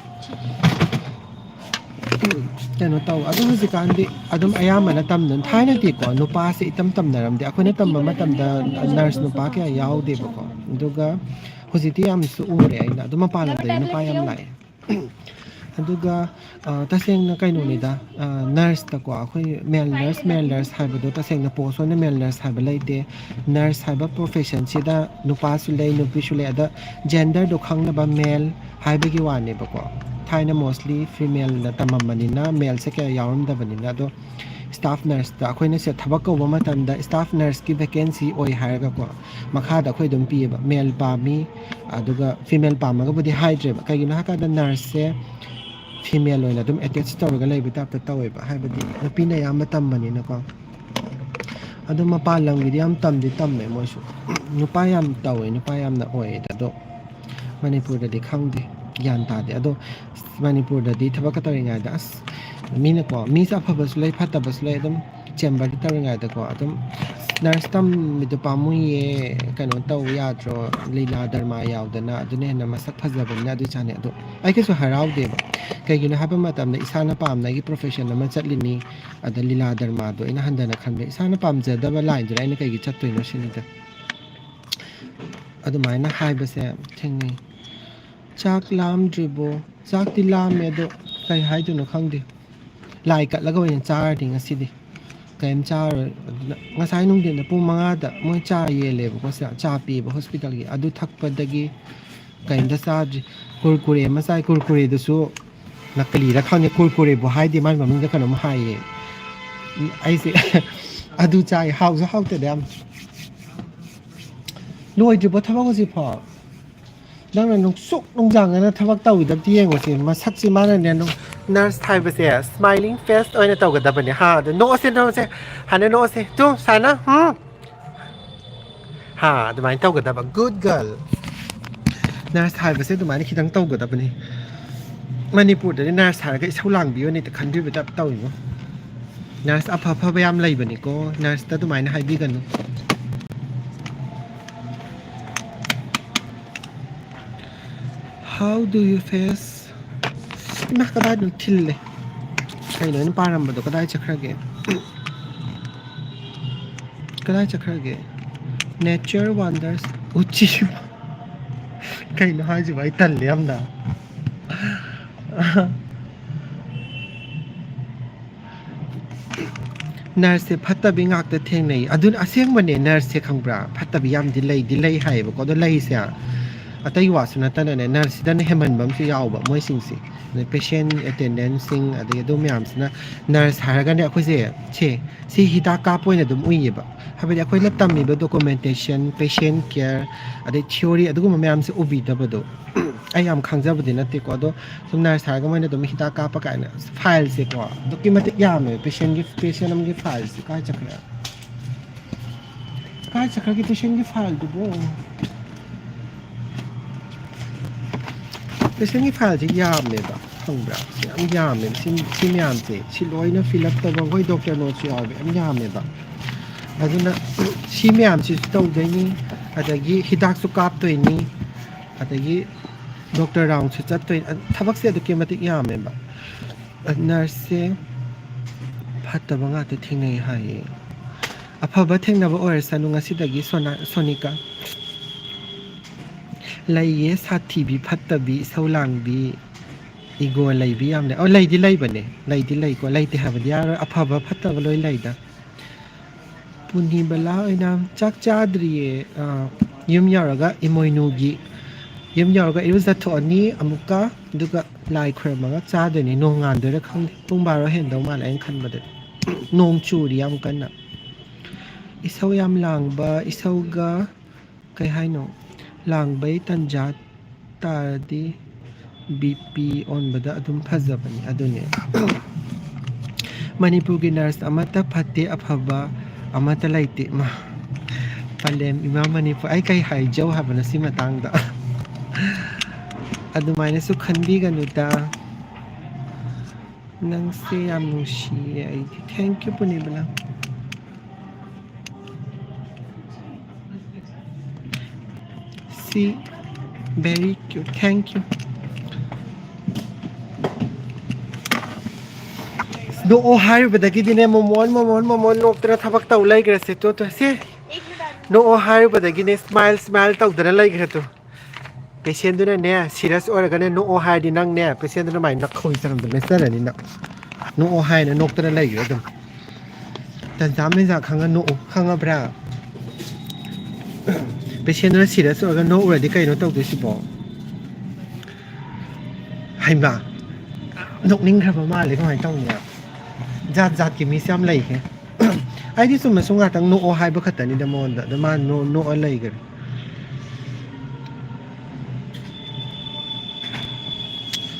ꯀꯩꯅꯣ ꯇꯧ꯫ ꯑꯗꯣ ꯍꯧꯖꯤꯛꯀꯥꯟꯗꯤ ꯑꯗꯨꯝ ꯑꯌꯥꯝꯕꯅ ꯇꯝꯗꯅ, ꯊꯥꯏꯅꯗꯤꯀꯣ ꯅꯨꯄꯥꯁꯦ ꯏꯇꯝ ꯇꯝꯅꯔꯝꯗꯦ꯫ ꯑꯩꯈꯣꯏꯅ ꯇꯝꯕ ꯃꯇꯝꯗ ꯅꯔꯁ ꯅꯨꯄꯥ ꯀꯌꯥ ꯌꯥꯎꯗꯦꯕꯀꯣ꯫ ꯑꯗꯨꯒ ꯍꯧꯖꯤꯛꯇꯤ ꯌꯥꯝꯁꯨ ꯎꯔꯦ ꯑꯩꯅ꯫ ꯑꯗꯨꯝ ꯃꯄꯥꯟ ꯂꯝꯗꯗꯤ ꯅꯨꯄꯥ ꯌꯥꯝ ꯂꯥꯛꯑꯦ꯫ ꯑꯗꯨꯒ ꯑ, ꯇꯁꯦꯡꯅ ꯀꯩꯅꯣꯅꯤꯗ, ꯅꯔꯁꯇꯀꯣ, ꯑꯩꯈꯣꯏ ꯃꯦꯜ ꯅꯔꯁ, ꯃꯦꯜ ꯅꯔꯁ ꯍꯥꯏꯕꯗꯣ, ꯇꯁꯦꯡꯅ ꯄꯣꯁ ꯑꯣꯏꯅ ꯃꯦꯜ ꯅꯔꯁ ꯍꯥꯏꯕ ꯂꯩꯇꯦ꯫ ꯅꯔꯁ ꯍꯥꯏꯕ ꯄ꯭ꯔꯣꯐꯦꯁꯟꯁꯤꯗ ꯅꯨꯄꯥꯁꯨ ꯂꯩ, ꯅꯨꯄꯤꯁꯨ ꯂꯩ꯫ ꯑꯗ ꯖꯦꯟꯗꯔꯗꯣ ꯈꯪꯅꯕ ꯃꯦꯜ ꯍꯥꯏꯕꯒꯤ ꯋꯥꯅꯦꯕꯀꯣ꯫ ꯊꯥꯏꯅ ꯃꯣꯁꯂꯤ ꯐꯤꯃꯦꯜꯅ ꯇꯝꯃꯝꯕꯅꯤꯅ ꯃꯦꯜꯁꯦ ꯀꯌꯥ ꯌꯥꯎꯔꯝꯗꯕꯅꯤꯅ꯫ ꯑꯗꯣ ꯁ꯭ꯇꯥꯐ ꯅꯔꯁꯇ ꯑꯩꯈꯣꯏꯅ ꯁꯤꯗ ꯊꯕꯛ ꯀꯧꯕ ꯃꯇꯝꯗ ꯁ꯭ꯇꯥꯐ ꯅꯔꯁꯀꯤ ꯚꯦꯀꯦꯟꯁꯤ ꯑꯣꯏ ꯍꯥꯏꯔꯒꯀꯣ, ꯃꯈꯥꯗ ꯑꯩꯈꯣꯏ ꯑꯗꯨꯝ ꯄꯤꯌꯦꯕ, ꯃꯦꯜ ꯄꯥꯝꯃꯤ꯫ ꯑꯗꯨꯒ ꯐꯤꯃꯦꯜ ꯄꯥꯝꯃꯒꯕꯨꯗꯤ ꯍꯥꯏꯗ꯭ꯔꯦꯕ꯫ ꯀꯩꯒꯤꯅꯣ ꯍꯥꯏ ꯀꯥꯟꯗ ꯅꯔꯁꯁꯦ ꯐꯤꯃꯦꯜ ꯑꯣꯏꯅ ꯑꯗꯨꯝ ꯑꯦꯇꯦꯆ ꯇꯧꯔꯒ ꯂꯩꯕ ꯇꯥꯏꯞꯇ ꯇꯧꯋꯦꯕ, ꯍꯥꯏꯕꯗꯤ ꯅꯨꯄꯤꯅ ꯑꯌꯥꯝꯕ ꯇꯝꯕꯅꯤꯅꯀꯣ꯫ ꯑꯗꯣ ꯃꯄꯥꯟ ꯂꯝꯒꯤꯗꯤ ꯌꯥꯝ ꯇꯝꯗꯤ ꯇꯝꯃꯦ ꯃꯣꯏꯁꯨ, ꯅꯨꯄꯥ ꯌꯥꯝ ꯇꯧꯋꯦ, ꯅꯨꯄꯥ ꯌꯥꯝꯅ ꯑꯣꯏꯌꯦ꯫ ꯑꯗꯣ ꯃꯅꯤꯄꯨꯔꯗꯗꯤ ꯈꯪꯗꯦ, ꯒ꯭ꯌꯥꯟ ꯇꯥꯗꯦ꯫ ꯑꯗꯣ ꯃꯅꯤꯄꯨꯔꯗꯗꯤ ꯊꯕꯛꯀ ꯇꯧꯔꯤꯉꯩꯗ, ꯑꯁ, ꯃꯤꯅꯀꯣ, ꯃꯤꯁꯦ ꯑꯐꯕꯁꯨ ꯂꯩ, ꯐꯠꯇꯕꯁꯨ ꯂꯩ, ꯑꯗꯨꯝ ꯆꯦꯝꯕꯔꯗ ꯇꯧꯔꯤꯉꯩꯗꯀꯣ, ꯑꯗꯨꯝ ꯅꯔꯁ ꯇꯝꯃꯤꯗꯣ ꯄꯥꯝꯃꯨꯏꯌꯦ, ꯀꯩꯅꯣ ꯇꯧ ꯌꯥꯗ꯭ꯔꯣ, ꯂꯤꯂꯥ ꯗ꯭ꯔꯃꯥ ꯌꯥꯎꯗꯅ, ꯑꯗꯨꯅ ꯍꯦꯟꯅ ꯃꯁꯛ ꯐꯖꯕꯅꯤꯅ, ꯑꯗꯨ ꯆꯥꯅꯩ꯫ ꯑꯗꯣ ꯑꯩ ꯀꯩꯁꯨ ꯍꯔꯥꯎꯗꯦꯕ꯫ ꯀꯩꯒꯤꯅꯣ ꯍꯥꯏꯕ ꯃꯇꯝꯗ ꯏꯁꯥꯅ ꯄꯥꯝꯅ ꯑꯩꯒꯤ ꯄ꯭ꯔꯣꯐꯦꯁꯟ ꯑꯃ ꯆꯠꯂꯤꯅꯤ, ꯑꯗ ꯂꯤꯂꯥ ꯗ꯭ꯔꯃꯥꯗꯣ ꯑꯩꯅ ꯍꯟꯊꯅ ꯈꯟꯕ, ꯏꯁꯥꯅ ꯄꯥꯝꯖꯗꯕ ꯂꯥꯏꯟꯗꯨꯗ ꯑꯩꯅ ꯀꯩꯒꯤ ꯆꯠꯇꯣꯏꯅꯣ ꯁꯤꯅꯤꯗ꯫ ꯑꯗꯨꯃꯥꯏꯅ ꯍꯥꯏꯕꯁꯦ ꯊꯦꯡꯅꯩ꯫ ꯆꯥꯛ ꯂꯥꯝꯗ꯭ꯔꯤꯕꯣ? ꯆꯥꯛꯇꯤ ꯂꯥꯝꯃꯦ, ꯑꯗꯣ ꯀꯩ ꯍꯥꯏꯗꯣꯏꯅꯣ ꯈꯪꯗꯦ꯫ ꯂꯥꯏ ꯀꯠꯂꯒ ꯑꯣꯏꯅ ꯆꯥꯔꯅꯤ ꯉꯁꯤꯗꯤ꯫ ꯀꯩꯝ ꯆꯥꯔꯣꯏ꯫ ꯑꯗꯨꯅ ꯉꯁꯥꯏ ꯅꯨꯡꯊꯤꯟꯗ ꯄꯨꯡ ꯃꯉꯥꯗ ꯃꯣꯏ ꯆꯥ ꯌꯦꯜꯂꯦꯕꯀꯣ ꯁꯤꯗ, ꯆꯥ ꯄꯤꯌꯦꯕ ꯍꯣꯁꯄꯤꯇꯥꯜꯒꯤ꯫ ꯑꯗꯨ ꯊꯛꯄꯗꯒꯤ ꯀꯩꯝꯇ ꯆꯥꯗ꯭ꯔꯤ꯫ ꯀꯨꯔꯀꯨꯔꯦ ꯑꯃ ꯆꯥꯏ, ꯀꯨꯔꯀꯨꯔꯦꯗꯨꯁꯨ ꯅꯀꯂꯤꯔ ꯈꯪꯗꯦ, ꯀꯨꯔꯀꯨꯔꯦꯕꯨ ꯍꯥꯏꯗꯦ, ꯃꯥꯏ ꯃꯃꯤꯡꯗ ꯀꯩꯅꯣꯝ ꯍꯥꯏꯌꯦ꯫ ꯎꯝ, ꯑꯩꯁꯦ ꯑꯗꯨ ꯆꯥꯏ, ꯍꯥꯎꯁꯨ ꯍꯥꯎꯇꯦꯗ ꯌꯥꯝ꯫ ꯂꯣꯏꯗ꯭ꯔꯤꯕꯣ ꯊꯕꯛ ꯍꯧꯖꯤꯛꯐꯥꯎ? ꯅꯪꯅ ꯅꯨꯡꯁꯨꯛ ꯅꯨꯡꯖꯥꯡꯅꯅ ꯊꯕꯛ ꯇꯧꯋꯤꯗꯕꯗꯤ ꯌꯦꯡꯉꯨꯁꯦ, ꯃꯁꯛꯁꯤ ꯃꯥꯅꯅꯦ, ꯅꯨꯡ-, ꯅꯔꯁ ꯍꯥꯏꯕꯁꯦ ꯁ꯭ꯃꯥꯏꯂꯤꯡ ꯐꯦꯁ ꯑꯣꯏꯅ ꯇꯧꯒꯗꯕꯅꯦ꯫ ꯍꯥ, ꯑꯗꯨ ꯅꯣꯛꯑꯁꯦ, ꯅꯣꯛꯑꯁꯦ, ꯍꯥꯟꯅ ꯅꯣꯛꯑꯁꯦ꯫ ꯇꯨ, ꯁꯥꯏꯅ, ꯍꯨꯝ? ꯍꯥ, ꯑꯗꯨꯃꯥꯏꯅ ꯇꯧꯒꯗꯕ꯫ Good girl. ꯅꯔꯁ ꯍꯥꯏꯕꯁꯦ ꯑꯗꯨꯃꯥꯏꯅ ꯈꯤꯇꯪ ꯇꯧꯒꯗꯕꯅꯤ꯫ ꯃꯅꯤꯄꯨꯔꯗꯗꯤ ꯅꯔꯁ ꯍꯥꯏꯔꯒ ꯏꯁꯧ ꯂꯥꯡꯕꯤ ꯑꯣꯏꯅ ꯍꯦꯛꯇ ꯈꯟꯕꯤꯕ ꯇꯥꯏꯞ ꯇꯧꯋꯤꯉꯣ꯫ ꯅꯔꯁ ꯑꯐ ꯑꯐꯕ ꯌꯥꯝ ꯂꯩꯕꯅꯤꯀꯣ, ꯅꯔꯁꯇ ꯑꯗꯨꯃꯥꯏꯅ ꯍꯥꯏꯕꯤꯒꯅꯨ꯫ How do you face? ꯏꯃꯥ, ꯀꯗꯥꯏꯗꯅꯣ ꯊꯤꯜꯂꯦ? ꯀꯩꯅꯣ ꯑꯩꯅ ꯄꯥꯔꯝꯕꯗꯣ? ꯀꯗꯥꯏ ꯆꯠꯈ꯭ꯔꯒꯦ? ꯀꯗꯥꯏ ꯆꯠꯈ꯭ꯔꯒꯦ? Nature wonders. ꯎꯆꯤ꯫ ꯀꯩꯅꯣ ꯍꯥꯏꯁꯤꯕꯣ? ꯑꯩ ꯇꯜꯂꯦ ꯌꯥꯝꯅ꯫ ꯅꯔꯁꯁꯦ ꯐꯠꯇꯕꯤ ꯉꯥꯛꯇ ꯊꯦꯡꯅꯩ꯫ ꯑꯗꯨꯅ ꯑꯁꯦꯡꯕꯅꯦ, ꯅꯔꯁꯁꯦ ꯈꯪꯕ꯭ꯔꯥ, ꯐꯠꯇꯕꯤ ꯌꯥꯝꯗꯤ ꯂꯩꯗꯤ ꯂꯩ ꯍꯥꯏꯌꯦꯕꯀꯣ꯫ ꯑꯗꯣ ꯂꯩꯁꯦ ꯑꯇꯩ ꯋꯥꯁꯨ ꯅꯠꯇꯅꯅꯦ, ꯅꯔꯁꯁꯤꯗꯅ ꯍꯦꯟꯃꯟꯕ ꯑꯃꯁꯨ ꯌꯥꯎꯕ꯫ ꯃꯣꯏꯁꯤꯡꯁꯦ, ꯑꯗꯩ ꯄꯦꯁꯦꯟ ꯑꯦꯇꯦꯟꯗꯦꯟꯁꯁꯤꯡ, ꯑꯗꯒꯤ ꯑꯗꯨ ꯃꯌꯥꯝꯁꯤꯅ, ꯅꯔꯁ ꯍꯥꯏꯔꯒꯅꯦ ꯑꯩꯈꯣꯏꯁꯦ, ꯁꯦ, ꯁꯤ ꯍꯤꯗꯥꯛ ꯀꯥꯞꯄ ꯑꯣꯏꯅ ꯑꯗꯨꯝ ꯎꯏꯌꯦꯕ꯫ ꯍꯥꯏꯕꯗꯤ ꯑꯩꯈꯣꯏꯅ ꯇꯝꯃꯤꯕ ꯗꯣꯀꯨꯃꯦꯟꯇꯦꯁꯟ, ꯄꯦꯁꯦꯟ ꯀꯦꯌꯔ, ꯑꯗꯩ ꯊꯤꯑꯣꯔꯤ, ꯑꯗꯨꯒꯨꯝꯕ ꯃꯌꯥꯝꯁꯦ ꯎꯕꯤꯗꯕꯗꯣ꯫ ꯑꯩ ꯌꯥꯝ ꯈꯪꯖꯕꯗꯤ ꯅꯠꯇꯦꯀꯣ, ꯑꯗꯣ ꯁꯨꯝ ꯅꯔꯁ ꯍꯥꯏꯔꯒ ꯃꯣꯏꯅ ꯑꯗꯨꯝ ꯍꯤꯗꯥꯛ ꯀꯥꯞꯄ ꯀꯥꯏꯅ꯫ ꯐꯥꯏꯜꯁꯦꯀꯣ ꯑꯗꯨꯛꯀꯤ ꯃꯇꯤꯛ ꯌꯥꯝꯃꯦ꯫ ꯄꯦꯁꯦꯟꯒꯤ, ꯄꯦꯁꯦꯟ ꯑꯃꯒꯤ ꯐꯥꯏꯜꯁꯦ ꯀꯥꯏ ꯆꯠꯈ꯭ꯔꯦ? ꯀꯥꯏ ꯆꯠꯈ꯭ꯔꯒꯦ ꯄꯦꯁꯦꯟꯒꯤ ꯐꯥꯏꯜꯗꯨꯕꯨ? ꯄꯦꯁꯦꯟꯒꯤ ꯐꯥꯏꯜꯁꯦ ꯌꯥꯝꯃꯦꯕ, ꯈꯪꯕ꯭ꯔꯥ? ꯁꯤ ꯌꯥꯝ ꯌꯥꯝꯃꯦꯕ꯫ ꯁꯤ, ꯁꯤ ꯃꯌꯥꯝꯁꯦ, ꯁꯤ ꯂꯣꯏꯅ ꯐꯤꯜ ꯑꯞ ꯇꯧꯕ, ꯑꯩꯈꯣꯏ ꯗꯣꯛꯇꯔ ꯅꯣꯠꯁꯨ ꯌꯥꯎꯋꯦꯕ, ꯌꯥꯝ ꯌꯥꯝꯃꯦꯕ꯫ ꯑꯗꯨꯅ ꯁꯤ ꯃꯌꯥꯝꯁꯤꯁꯨ ꯇꯧꯗꯣꯏꯅꯤ, ꯑꯗꯒꯤ ꯍꯤꯗꯥꯛꯁꯨ ꯀꯥꯞꯇꯣꯏꯅꯤ, ꯑꯗꯒꯤ ꯗꯣꯛꯇꯔ ꯔꯥꯎꯟꯁꯨ ꯆꯠꯇꯣꯏꯅꯤ꯫ ꯑꯗ ꯊꯕꯛꯁꯦ ꯑꯗꯨꯛꯀꯤ ꯃꯇꯤꯛ ꯌꯥꯝꯃꯦꯕ꯫ ꯅꯔꯁꯁꯦ ꯐꯠꯇꯕ ꯉꯥꯛꯇ ꯊꯦꯡꯅꯩ ꯍꯥꯏꯌꯦ꯫ ꯑꯐꯕ ꯊꯦꯡꯅꯕ ꯑꯣꯏꯔꯁꯅꯨ ꯉꯁꯤꯗꯒꯤ, ꯁꯣꯅꯥ-, ꯁꯣꯅꯤꯀꯥ꯫ ꯂꯩꯌꯦ, ꯁꯥꯊꯤꯕꯤ, ꯐꯠꯇꯕꯤ, ꯏꯁꯧ ꯂꯥꯡꯕꯤ, ꯏꯒꯣ ꯂꯩꯕꯤ ꯌꯥꯝ ꯂꯩ꯫ ꯑꯣ, ꯂꯩꯗꯤ ꯂꯩꯕꯅꯦ, ꯂꯩꯗꯤ ꯂꯩꯀꯣ, ꯂꯩꯇꯦ ꯍꯥꯏꯕꯗꯤ ꯌꯥꯔꯣꯏ, ꯑꯐꯕ ꯐꯠꯇꯕ ꯂꯣꯏ ꯂꯩꯗ꯫ ꯄꯨꯅꯤꯕꯂꯥ ꯑꯣꯏꯅ ꯆꯥꯛ ꯆꯥꯗ꯭ꯔꯤꯌꯦ꯫ ꯑꯥ, ꯌꯨꯝ ꯌꯧꯔꯒ ꯏꯃꯣꯏꯅꯨꯒꯤ, ꯌꯨꯝ ꯌꯧꯔꯒ ꯏꯔꯨꯖꯊꯣꯛꯑꯅꯤ ꯑꯃꯨꯛꯀ, ꯑꯗꯨꯒ ꯂꯥꯏ ꯈꯣꯏꯔꯝꯃꯒ ꯆꯥꯗꯣꯏꯅꯤ꯫ ꯅꯣꯡ ꯉꯥꯟꯗꯣꯏꯔꯥ ꯈꯪꯗꯦ, ꯄꯨꯡ ꯕꯥꯔꯣ ꯍꯦꯟꯗꯧ ꯃꯥꯜꯂꯦ ꯑꯩꯅ ꯈꯟꯕꯗ꯫ ꯅꯣꯡ ꯆꯨꯔꯤ ꯌꯥꯝ ꯀꯟꯅ꯫ ꯏꯁꯧ ꯌꯥꯝ ꯂꯥꯡꯕ, ꯏꯁꯧꯒ ꯀꯩ ꯍꯥꯏꯅꯣ? ꯂꯥꯡꯕꯩ ꯇꯟꯖꯥ ꯇꯥꯔꯗꯤ ꯕꯤ ꯄꯤ ꯑꯣꯟꯕꯗ ꯑꯗꯨꯝ ꯐꯖꯕꯅꯤ꯫ ꯑꯗꯨꯅꯦ꯫ ꯃꯅꯤꯄꯨꯔꯒꯤ ꯅꯔꯁ ꯑꯃꯠꯇ ꯐꯠꯇꯦ, ꯑꯐꯕ ꯑꯃꯠꯇ ꯂꯩꯇꯦ꯫ ꯃꯥ, ꯄꯂꯦꯝ ꯏꯃꯥ ꯃꯅꯤꯄꯨꯔ, ꯑꯩ ꯀꯩ ꯍꯥꯏꯖꯧ ꯍꯥꯏꯕꯅꯣ ꯁꯤ ꯃꯇꯥꯡꯗ? ꯑꯗꯨꯃꯥꯏꯅꯁꯨ ꯈꯟꯕꯤꯒꯅꯨꯗ꯫ ꯅꯪꯁꯦ ꯌꯥꯝ ꯅꯨꯡꯁꯤꯌꯦ ꯑꯩꯗꯤ꯫ Thank you, ꯄꯨꯅꯤꯕꯂꯥ꯫ See, very cute. Thank you. ꯅꯣꯛꯑꯣ ꯍꯥꯏꯔꯨꯕꯗꯒꯤꯗꯤꯅꯦ, ꯃꯣꯃꯣꯟ, ꯃꯣꯃꯣꯟ, ꯃꯣꯃꯣꯟ ꯅꯣꯛꯇꯅ ꯊꯕꯛ ꯇꯧ ꯂꯩꯈ꯭ꯔꯦꯁꯦ꯫ ꯇꯣ, ꯇꯣ, ꯁꯦ꯫ ꯅꯣꯛꯑꯣ ꯍꯥꯏꯔꯨꯕꯗꯒꯤꯅꯦ, ꯁ꯭ꯃꯥꯏꯜ, ꯁ꯭ꯃꯥꯏꯜ ꯇꯧꯗꯅ ꯂꯩꯈ꯭ꯔꯦ ꯇꯣ꯫ ꯄꯦꯁꯦꯟꯗꯨꯅꯅꯦ ꯁꯤꯔꯁ ꯑꯣꯏꯔꯒꯅꯦ ꯅꯣꯛꯑꯣ ꯍꯥꯏꯔꯗꯤ ꯅꯪꯅꯦ ꯄꯦꯁꯦꯟꯗꯨꯅ ꯃꯥꯏ ꯅꯈꯧꯔꯤ ꯆꯔꯝꯗ ꯃꯦꯠꯆꯔꯅꯤ ꯅꯪ꯫ ꯅꯣꯛꯑꯣ ꯍꯥꯏꯅ ꯅꯣꯛꯇꯅ ꯂꯩꯈ꯭ꯔꯦ ꯑꯗꯨꯝ꯫ ꯇꯟꯖꯥ ꯃꯦꯟꯖꯥ ꯈꯪꯉ ꯅꯣꯛꯎ, ꯈꯪꯉꯕ꯭ꯔꯥ? ꯄꯦꯁꯦꯟꯗꯨꯅ ꯁꯤꯔꯁ ꯑꯣꯏꯔꯒ ꯅꯣꯛꯎꯔꯗꯤ ꯀꯩꯅꯣ ꯇꯧꯗꯣꯏꯁꯤꯕꯣ? ꯍꯩꯃꯥ, ꯅꯣꯛꯅꯤꯡꯈ꯭ꯔꯕ ꯃꯥꯜꯂꯦ꯫ ꯀꯃꯥꯏꯅ ꯇꯧꯅꯤ? ꯖꯥꯠ ꯖꯥꯠꯀꯤ ꯃꯤꯁꯦ ꯌꯥꯝ ꯂꯩꯍꯦ꯫ ꯑꯩꯗꯤ ꯆꯨꯝꯅ ꯁꯨꯝ ꯉꯥꯛꯇꯪ ꯅꯣꯛꯑꯣ ꯍꯥꯏꯕ ꯈꯛꯇꯅꯤꯗ ꯃꯉꯣꯟꯗ, ꯑꯗ ꯃꯥ ꯅꯣ-, ꯅꯣꯛꯑ ꯂꯩꯈꯔꯦ꯫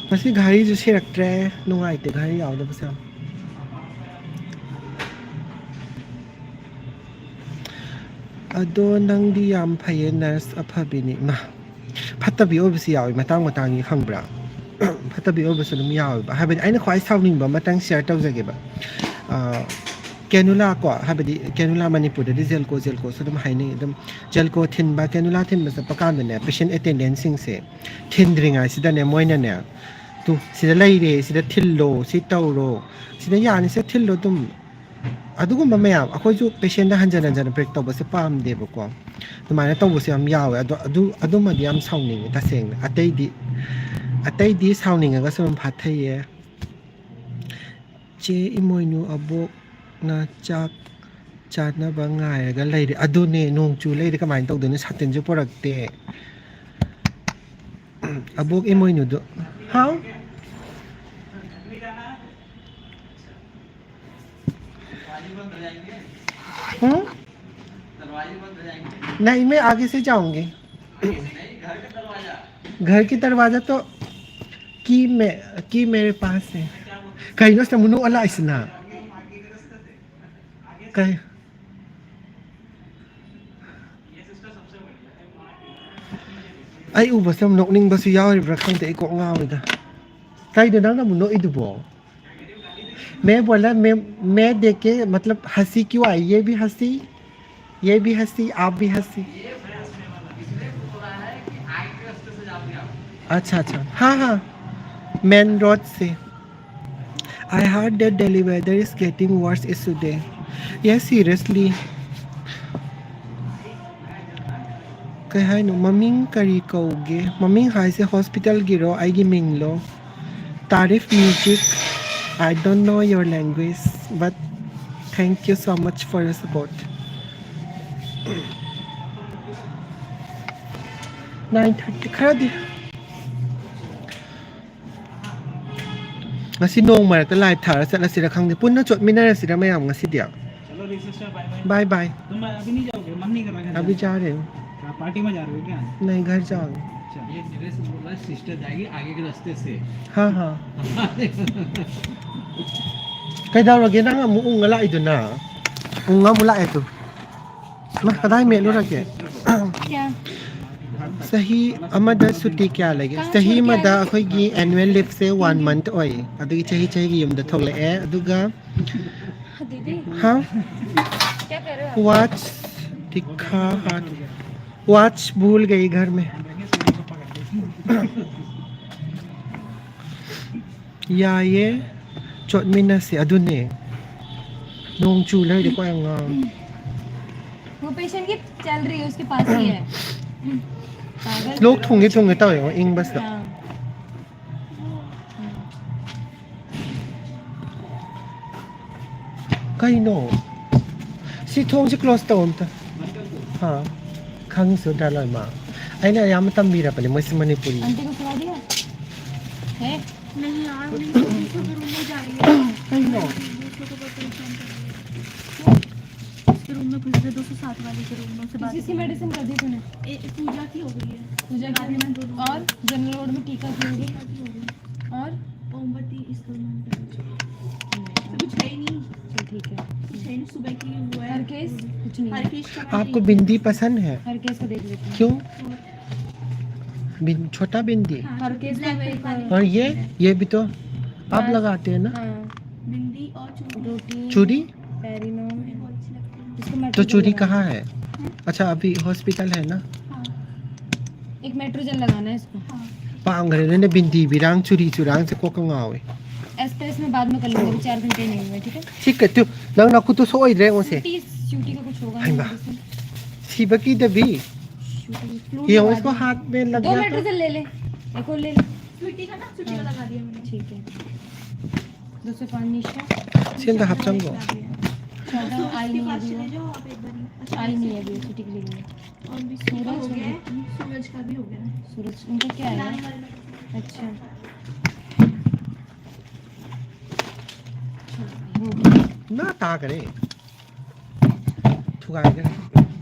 ꯉꯁꯤ ꯘꯥꯔꯤꯁꯨ ꯁꯤꯔꯛꯇ꯭ꯔꯦ, ꯅꯨꯡꯉꯥꯏꯇꯦ ꯘꯥꯔꯤ ꯌꯥꯎꯗꯕꯁꯦ ꯌꯥꯝ꯫ ꯑꯗꯣ ꯅꯪꯗꯤ ꯌꯥꯝ ꯐꯩꯌꯦ, ꯅꯔꯁ ꯑꯐꯕꯤꯅꯤ꯫ ꯏꯃꯥ, ꯐꯠꯇꯕꯤ ꯑꯣꯏꯕꯁꯨ ꯌꯥꯎꯋꯤ ꯃꯇꯥꯡ ꯃꯇꯥꯡꯒꯤ, ꯈꯪꯕ꯭ꯔꯥ? ꯐꯠꯇꯕꯤ ꯑꯣꯏꯕꯁꯨ ꯑꯗꯨꯝ ꯌꯥꯎꯋꯦꯕ꯫ ꯍꯥꯏꯕꯗꯤ ꯑꯩꯅ ꯈ꯭ꯋꯥꯏ ꯁꯥꯎꯅꯤꯡꯕ ꯑꯃꯇꯪ ꯁꯤꯌꯔ ꯇꯧꯖꯒꯦꯕ꯫ ꯑꯥ, ꯀꯦꯅꯨꯂꯥ ꯀꯣ, ꯍꯥꯏꯕꯗꯤ ꯀꯦꯅꯨꯂꯥ ꯃꯅꯤꯄꯨꯔꯗꯗꯤ ꯖꯦꯜꯀꯣ, ꯖꯦꯜꯀꯣꯁꯨ ꯑꯗꯨꯝ ꯍꯥꯏꯅꯩ꯫ ꯑꯗꯨꯝ ꯖꯦꯜꯀꯣ ꯊꯤꯟꯕ, ꯀꯦꯅꯨꯂꯥ ꯊꯤꯟꯕ ꯆꯠꯄ ꯀꯥꯟꯗꯅꯦ, ꯄꯦꯁꯦꯟ ꯑꯦꯇꯦꯟꯗꯦꯟꯁꯁꯤꯡꯁꯦ ꯊꯤꯟꯗ꯭ꯔꯤꯉꯩꯁꯤꯗꯅꯦ, ꯃꯣꯏꯅꯅꯦ, "ꯇꯨ, ꯁꯤꯗ ꯂꯩꯔꯦ, ꯁꯤꯗ ꯊꯤꯜꯂꯣ, ꯁꯤ ꯇꯧꯔꯣ, ꯁꯤꯗ ꯌꯥꯅꯤ, ꯁꯤꯗ ꯊꯤꯜꯂꯣ", ꯑꯗꯨꯝ ꯑꯗꯨꯒꯨꯝꯕ ꯃꯌꯥꯝ, ꯑꯩꯈꯣꯏꯁꯨ ꯄꯦꯁꯦꯟꯗ ꯍꯟꯖꯟ ꯍꯟꯖꯟꯅ ꯕ꯭ꯔꯦꯛ ꯇꯧꯕꯁꯦ ꯄꯥꯝꯗꯦꯕꯀꯣ꯫ ꯑꯗꯨꯃꯥꯏꯅ ꯇꯧꯕꯁꯨ ꯌꯥꯝ ꯌꯥꯎꯋꯦ꯫ ꯑꯗꯣ ꯑꯗꯨ, ꯑꯗꯨꯃꯗꯤ ꯌꯥꯝ ꯁꯥꯎꯅꯤꯡꯉꯦ ꯇꯁꯦꯡꯅ꯫ ꯑꯇꯩꯗꯤ, ꯑꯇꯩꯗꯤ ꯁꯥꯎꯅꯤꯡꯉꯒꯁꯨ ꯑꯗꯨꯝ ꯐꯥꯊꯩꯌꯦ꯫ "ꯆꯦ ꯏꯃꯣꯏꯅꯨ, ꯑꯕꯣꯛꯅ ꯆꯥꯛ ꯆꯥꯅꯕ ꯉꯥꯏꯔꯒ ꯂꯩꯔꯦ"꯫ ꯑꯗꯨꯅꯦ, ꯅꯣꯡ ꯆꯨ ꯂꯩꯔꯦ, ꯀꯃꯥꯏꯅ ꯇꯧꯗꯣꯏꯅꯣ? ꯁꯥꯇꯤꯟꯁꯨ ꯄꯨꯔꯛꯇꯦ꯫ ꯑꯕꯣꯛ ꯏꯃꯣꯏꯅꯨꯗꯣ꯫ ꯍꯥꯎ? हम्म? नहीं, मैं आगे से जाऊंगी। घर की दरवाजा तो की मे-, की मेरे पास है। ꯀꯩꯅꯣ ꯁꯤꯗ ꯃꯨꯅꯨ ꯑꯂꯥꯏꯁꯤꯅ? ꯀꯩ? ꯑꯩ ꯎꯕꯁꯦ ꯌꯥꯝ ꯅꯣꯛꯅꯤꯡꯕꯁꯨ ꯌꯥꯎꯔꯤꯕ꯭ꯔꯥ ꯈꯪꯗꯦ, ꯑꯩ ꯀꯣꯛ ꯉꯥꯎꯋꯤꯗ꯫ ꯀꯩꯅꯣ ꯅꯪꯅ ꯑꯃꯨꯛ ꯅꯣꯛꯏꯗꯨꯕꯣ? मैं बोला, मैं, मैं देख के, मतलब, हंसी क्यों आई? ये भी हंसी, ये भी हंसी, आप भी हंसी। अच्छा, अच्छा, हाँ, हाँ, मेन रोड से। I heard that daily weather is getting worse is today. Yes, seriously. ꯀꯩ ꯍꯥꯏꯅꯣ? ꯃꯃꯤꯡ ꯀꯔꯤ ꯀꯧꯒꯦ? ꯃꯃꯤꯡ ꯍꯥꯏꯁꯦ ꯍꯣꯁꯄꯤꯇꯥꯜꯒꯤꯔꯣ, ꯑꯩꯒꯤ ꯃꯤꯡꯂꯣ? Tarif Music, I don't know your language, but thank you so much for your support. Nine thirty ꯈꯔꯗꯤ ꯉꯁꯤ ꯅꯣꯡ ꯃꯔꯛꯇ ꯂꯥꯏꯚ ꯊꯥꯔ ꯆꯠꯂꯁꯤꯔ ꯈꯪꯗꯦ꯫ ꯄꯨꯟꯅ ꯆꯠꯃꯤꯟꯅꯔꯁꯤꯔ ꯃꯌꯥꯝ ꯉꯁꯤꯗꯤ? ꯕꯥꯏ ꯕꯥꯏ꯫ ꯑꯕꯤ ꯆꯥꯔꯦ꯫ नहीं, घर जाओ। ꯁꯤꯁꯇꯔ ꯗꯥꯏꯒꯤ ꯑꯥꯒꯦꯒꯤ ꯔꯁꯇꯦ ꯁꯦ꯫ ꯍꯥ ꯍꯥ꯫ ꯀꯩꯗꯧꯔꯒꯦ ꯅꯪ ꯑꯃꯨꯛ ꯎꯪꯉ ꯂꯥꯛꯏꯗꯨꯅ? ꯎꯪꯉ ꯑꯃꯨꯛ ꯂꯥꯛꯑꯦ ꯇꯨ꯫ ꯃꯥ ꯀꯗꯥꯏ ꯃꯦꯠꯂꯨꯔꯒꯦ? ꯆꯍꯤ ꯑꯃꯗ ꯁꯨꯇꯤ ꯀꯌꯥ ꯂꯩꯒꯦ? ꯆꯍꯤ ꯑꯃꯗ ꯑꯩꯈꯣꯏꯒꯤ ꯑꯦꯅꯨꯋꯦꯜ ꯂꯤꯞꯁꯦ ꯋꯥꯟ ꯃꯟꯠ ꯑꯣꯏꯌꯦ꯫ ꯑꯗꯨꯒꯤ ꯆꯍꯤ ꯆꯍꯤꯒꯤ ꯌꯨꯝꯗ ꯊꯣꯛꯂꯛꯑꯦ꯫ ꯑꯗꯨꯒ ꯍꯥ? ꯋꯥꯆ ꯗꯤꯈꯥ ꯍꯥꯠ ꯋꯥꯆ ꯚꯨꯜ ꯒꯌꯤ ꯘꯔ ꯃꯦ꯫ ꯌꯥꯏꯌꯦ, ꯆꯠꯃꯤꯟꯅꯁꯦ꯫ ꯑꯗꯨꯅꯦ, ꯅꯣꯡ ꯆꯨ ꯂꯩꯔꯗꯤ ꯀꯣ ꯌꯥꯝ ꯉꯥꯎꯋꯦ꯫ वो पेशेंट की चल रही है, उसके पास ही है। पागल। ꯂꯣꯛ ꯊꯨꯡꯒꯦ ꯊꯨꯡꯒꯦ ꯇꯧꯋꯦꯉꯣ ꯏꯪꯕꯁꯤꯗ꯫ हाँ। ꯀꯩꯅꯣ? ꯁꯤ ꯊꯣꯡꯁꯤ ꯀ꯭ꯂꯣꯖ ꯇꯧ ꯑꯝꯇ꯫ ꯍꯥ? ꯈꯪꯁꯨ ꯗ꯭ꯔꯥ ꯂꯣꯏꯃ꯫ ꯑꯩꯅ ꯑꯌꯥꯝꯕ ꯇꯝꯕꯤꯔꯕꯅꯦ ꯃꯣꯏꯁꯤ ꯃꯅꯤꯄꯨꯔꯤ꯫ आंटी को सुला दिया? है? नहीं यार, उन्हीं को दूसरों के रूम में जा रही है। ꯀꯩꯅꯣ? दूसरों को बहुत परेशान कर रही है। उसके रूम में घुस गए, दो सौ सात वाले के रूम में, उससे बात किसी की मेडिसिन कर दी तूने? ए, पूजा की हो गई है। पूजा की हो गई। और जनरल वार्ड में टीका की हो गई। और मोमबत्ती इसका मन कर दीजिए। तो कुछ है ही नहीं। चल, ठीक है। कुछ है नहीं, सुबह के लिए हुआ है। हर केस? कुछ नहीं है। हर केस का आपको बिंदी पसंद है? हर केस को देख लेते हैं। क्यों? बिन-, छोटा बिंदी? हाँ, हर केस का ब्लैक वही पेपर। और ये, ये भी तो आप लगाते हैं ना? हाँ। बिंदी और चूड़ी। चूड़ी? पैरिनोम। इसको तो मेट्रोजन चूड़ी लगाना। कहाँ है? अच्छा, अभी हॉस्पिटल है ना? हाँ। एक मेट्रोजन लगाना है इसको। हाँ। ꯄꯥꯝꯈ꯭ꯔꯦꯅꯦ ꯕꯤꯟꯗꯤ ꯕꯤꯔꯥꯡ ꯆꯨꯔꯤ ꯆꯨꯔꯥꯡꯁꯦ ꯀꯣꯛꯀ ꯉꯥꯎꯋꯦ꯫ एस्पेस में बाद में कर लूंगा, अभी चार घंटे नहीं हुए, ठीक है? ꯁꯤ ꯀꯩ-, ꯇꯨ, ꯅꯪ ꯅꯈꯨꯠꯇꯨ ꯁꯣꯛꯑꯣꯏꯗ꯭ꯔꯦ ꯌꯦꯡꯉꯣꯁꯦ꯫ ꯁ꯭ꯋꯤꯇꯤ, ꯁ꯭ꯋꯤꯇꯤꯒ ꯀꯨꯁ ꯍꯣꯒꯥ ꯍꯩꯃꯥ꯫ ꯁꯤꯕꯒꯤꯗꯕꯤ꯫ ये इसको हाथ में लग दो गया मिनट तो? से ले ले, एक और ले ले। स्वीटी का ना, स्वीटी का लगा दिया मैंने। ठीक है। दो सौ पाँच निशा। ꯁꯤ ꯑꯝꯇ ꯍꯥꯞꯆꯟꯈꯣ꯫ चौदह आई नहीं है अभी वो। आई नहीं है अभी वो, स्वीटी के लिए। और भी सूरज हो गया है, सूरज का भी हो गया है। सूरज, उनका क्या है? अच्छा। ना ताक रे। थुगाई दे।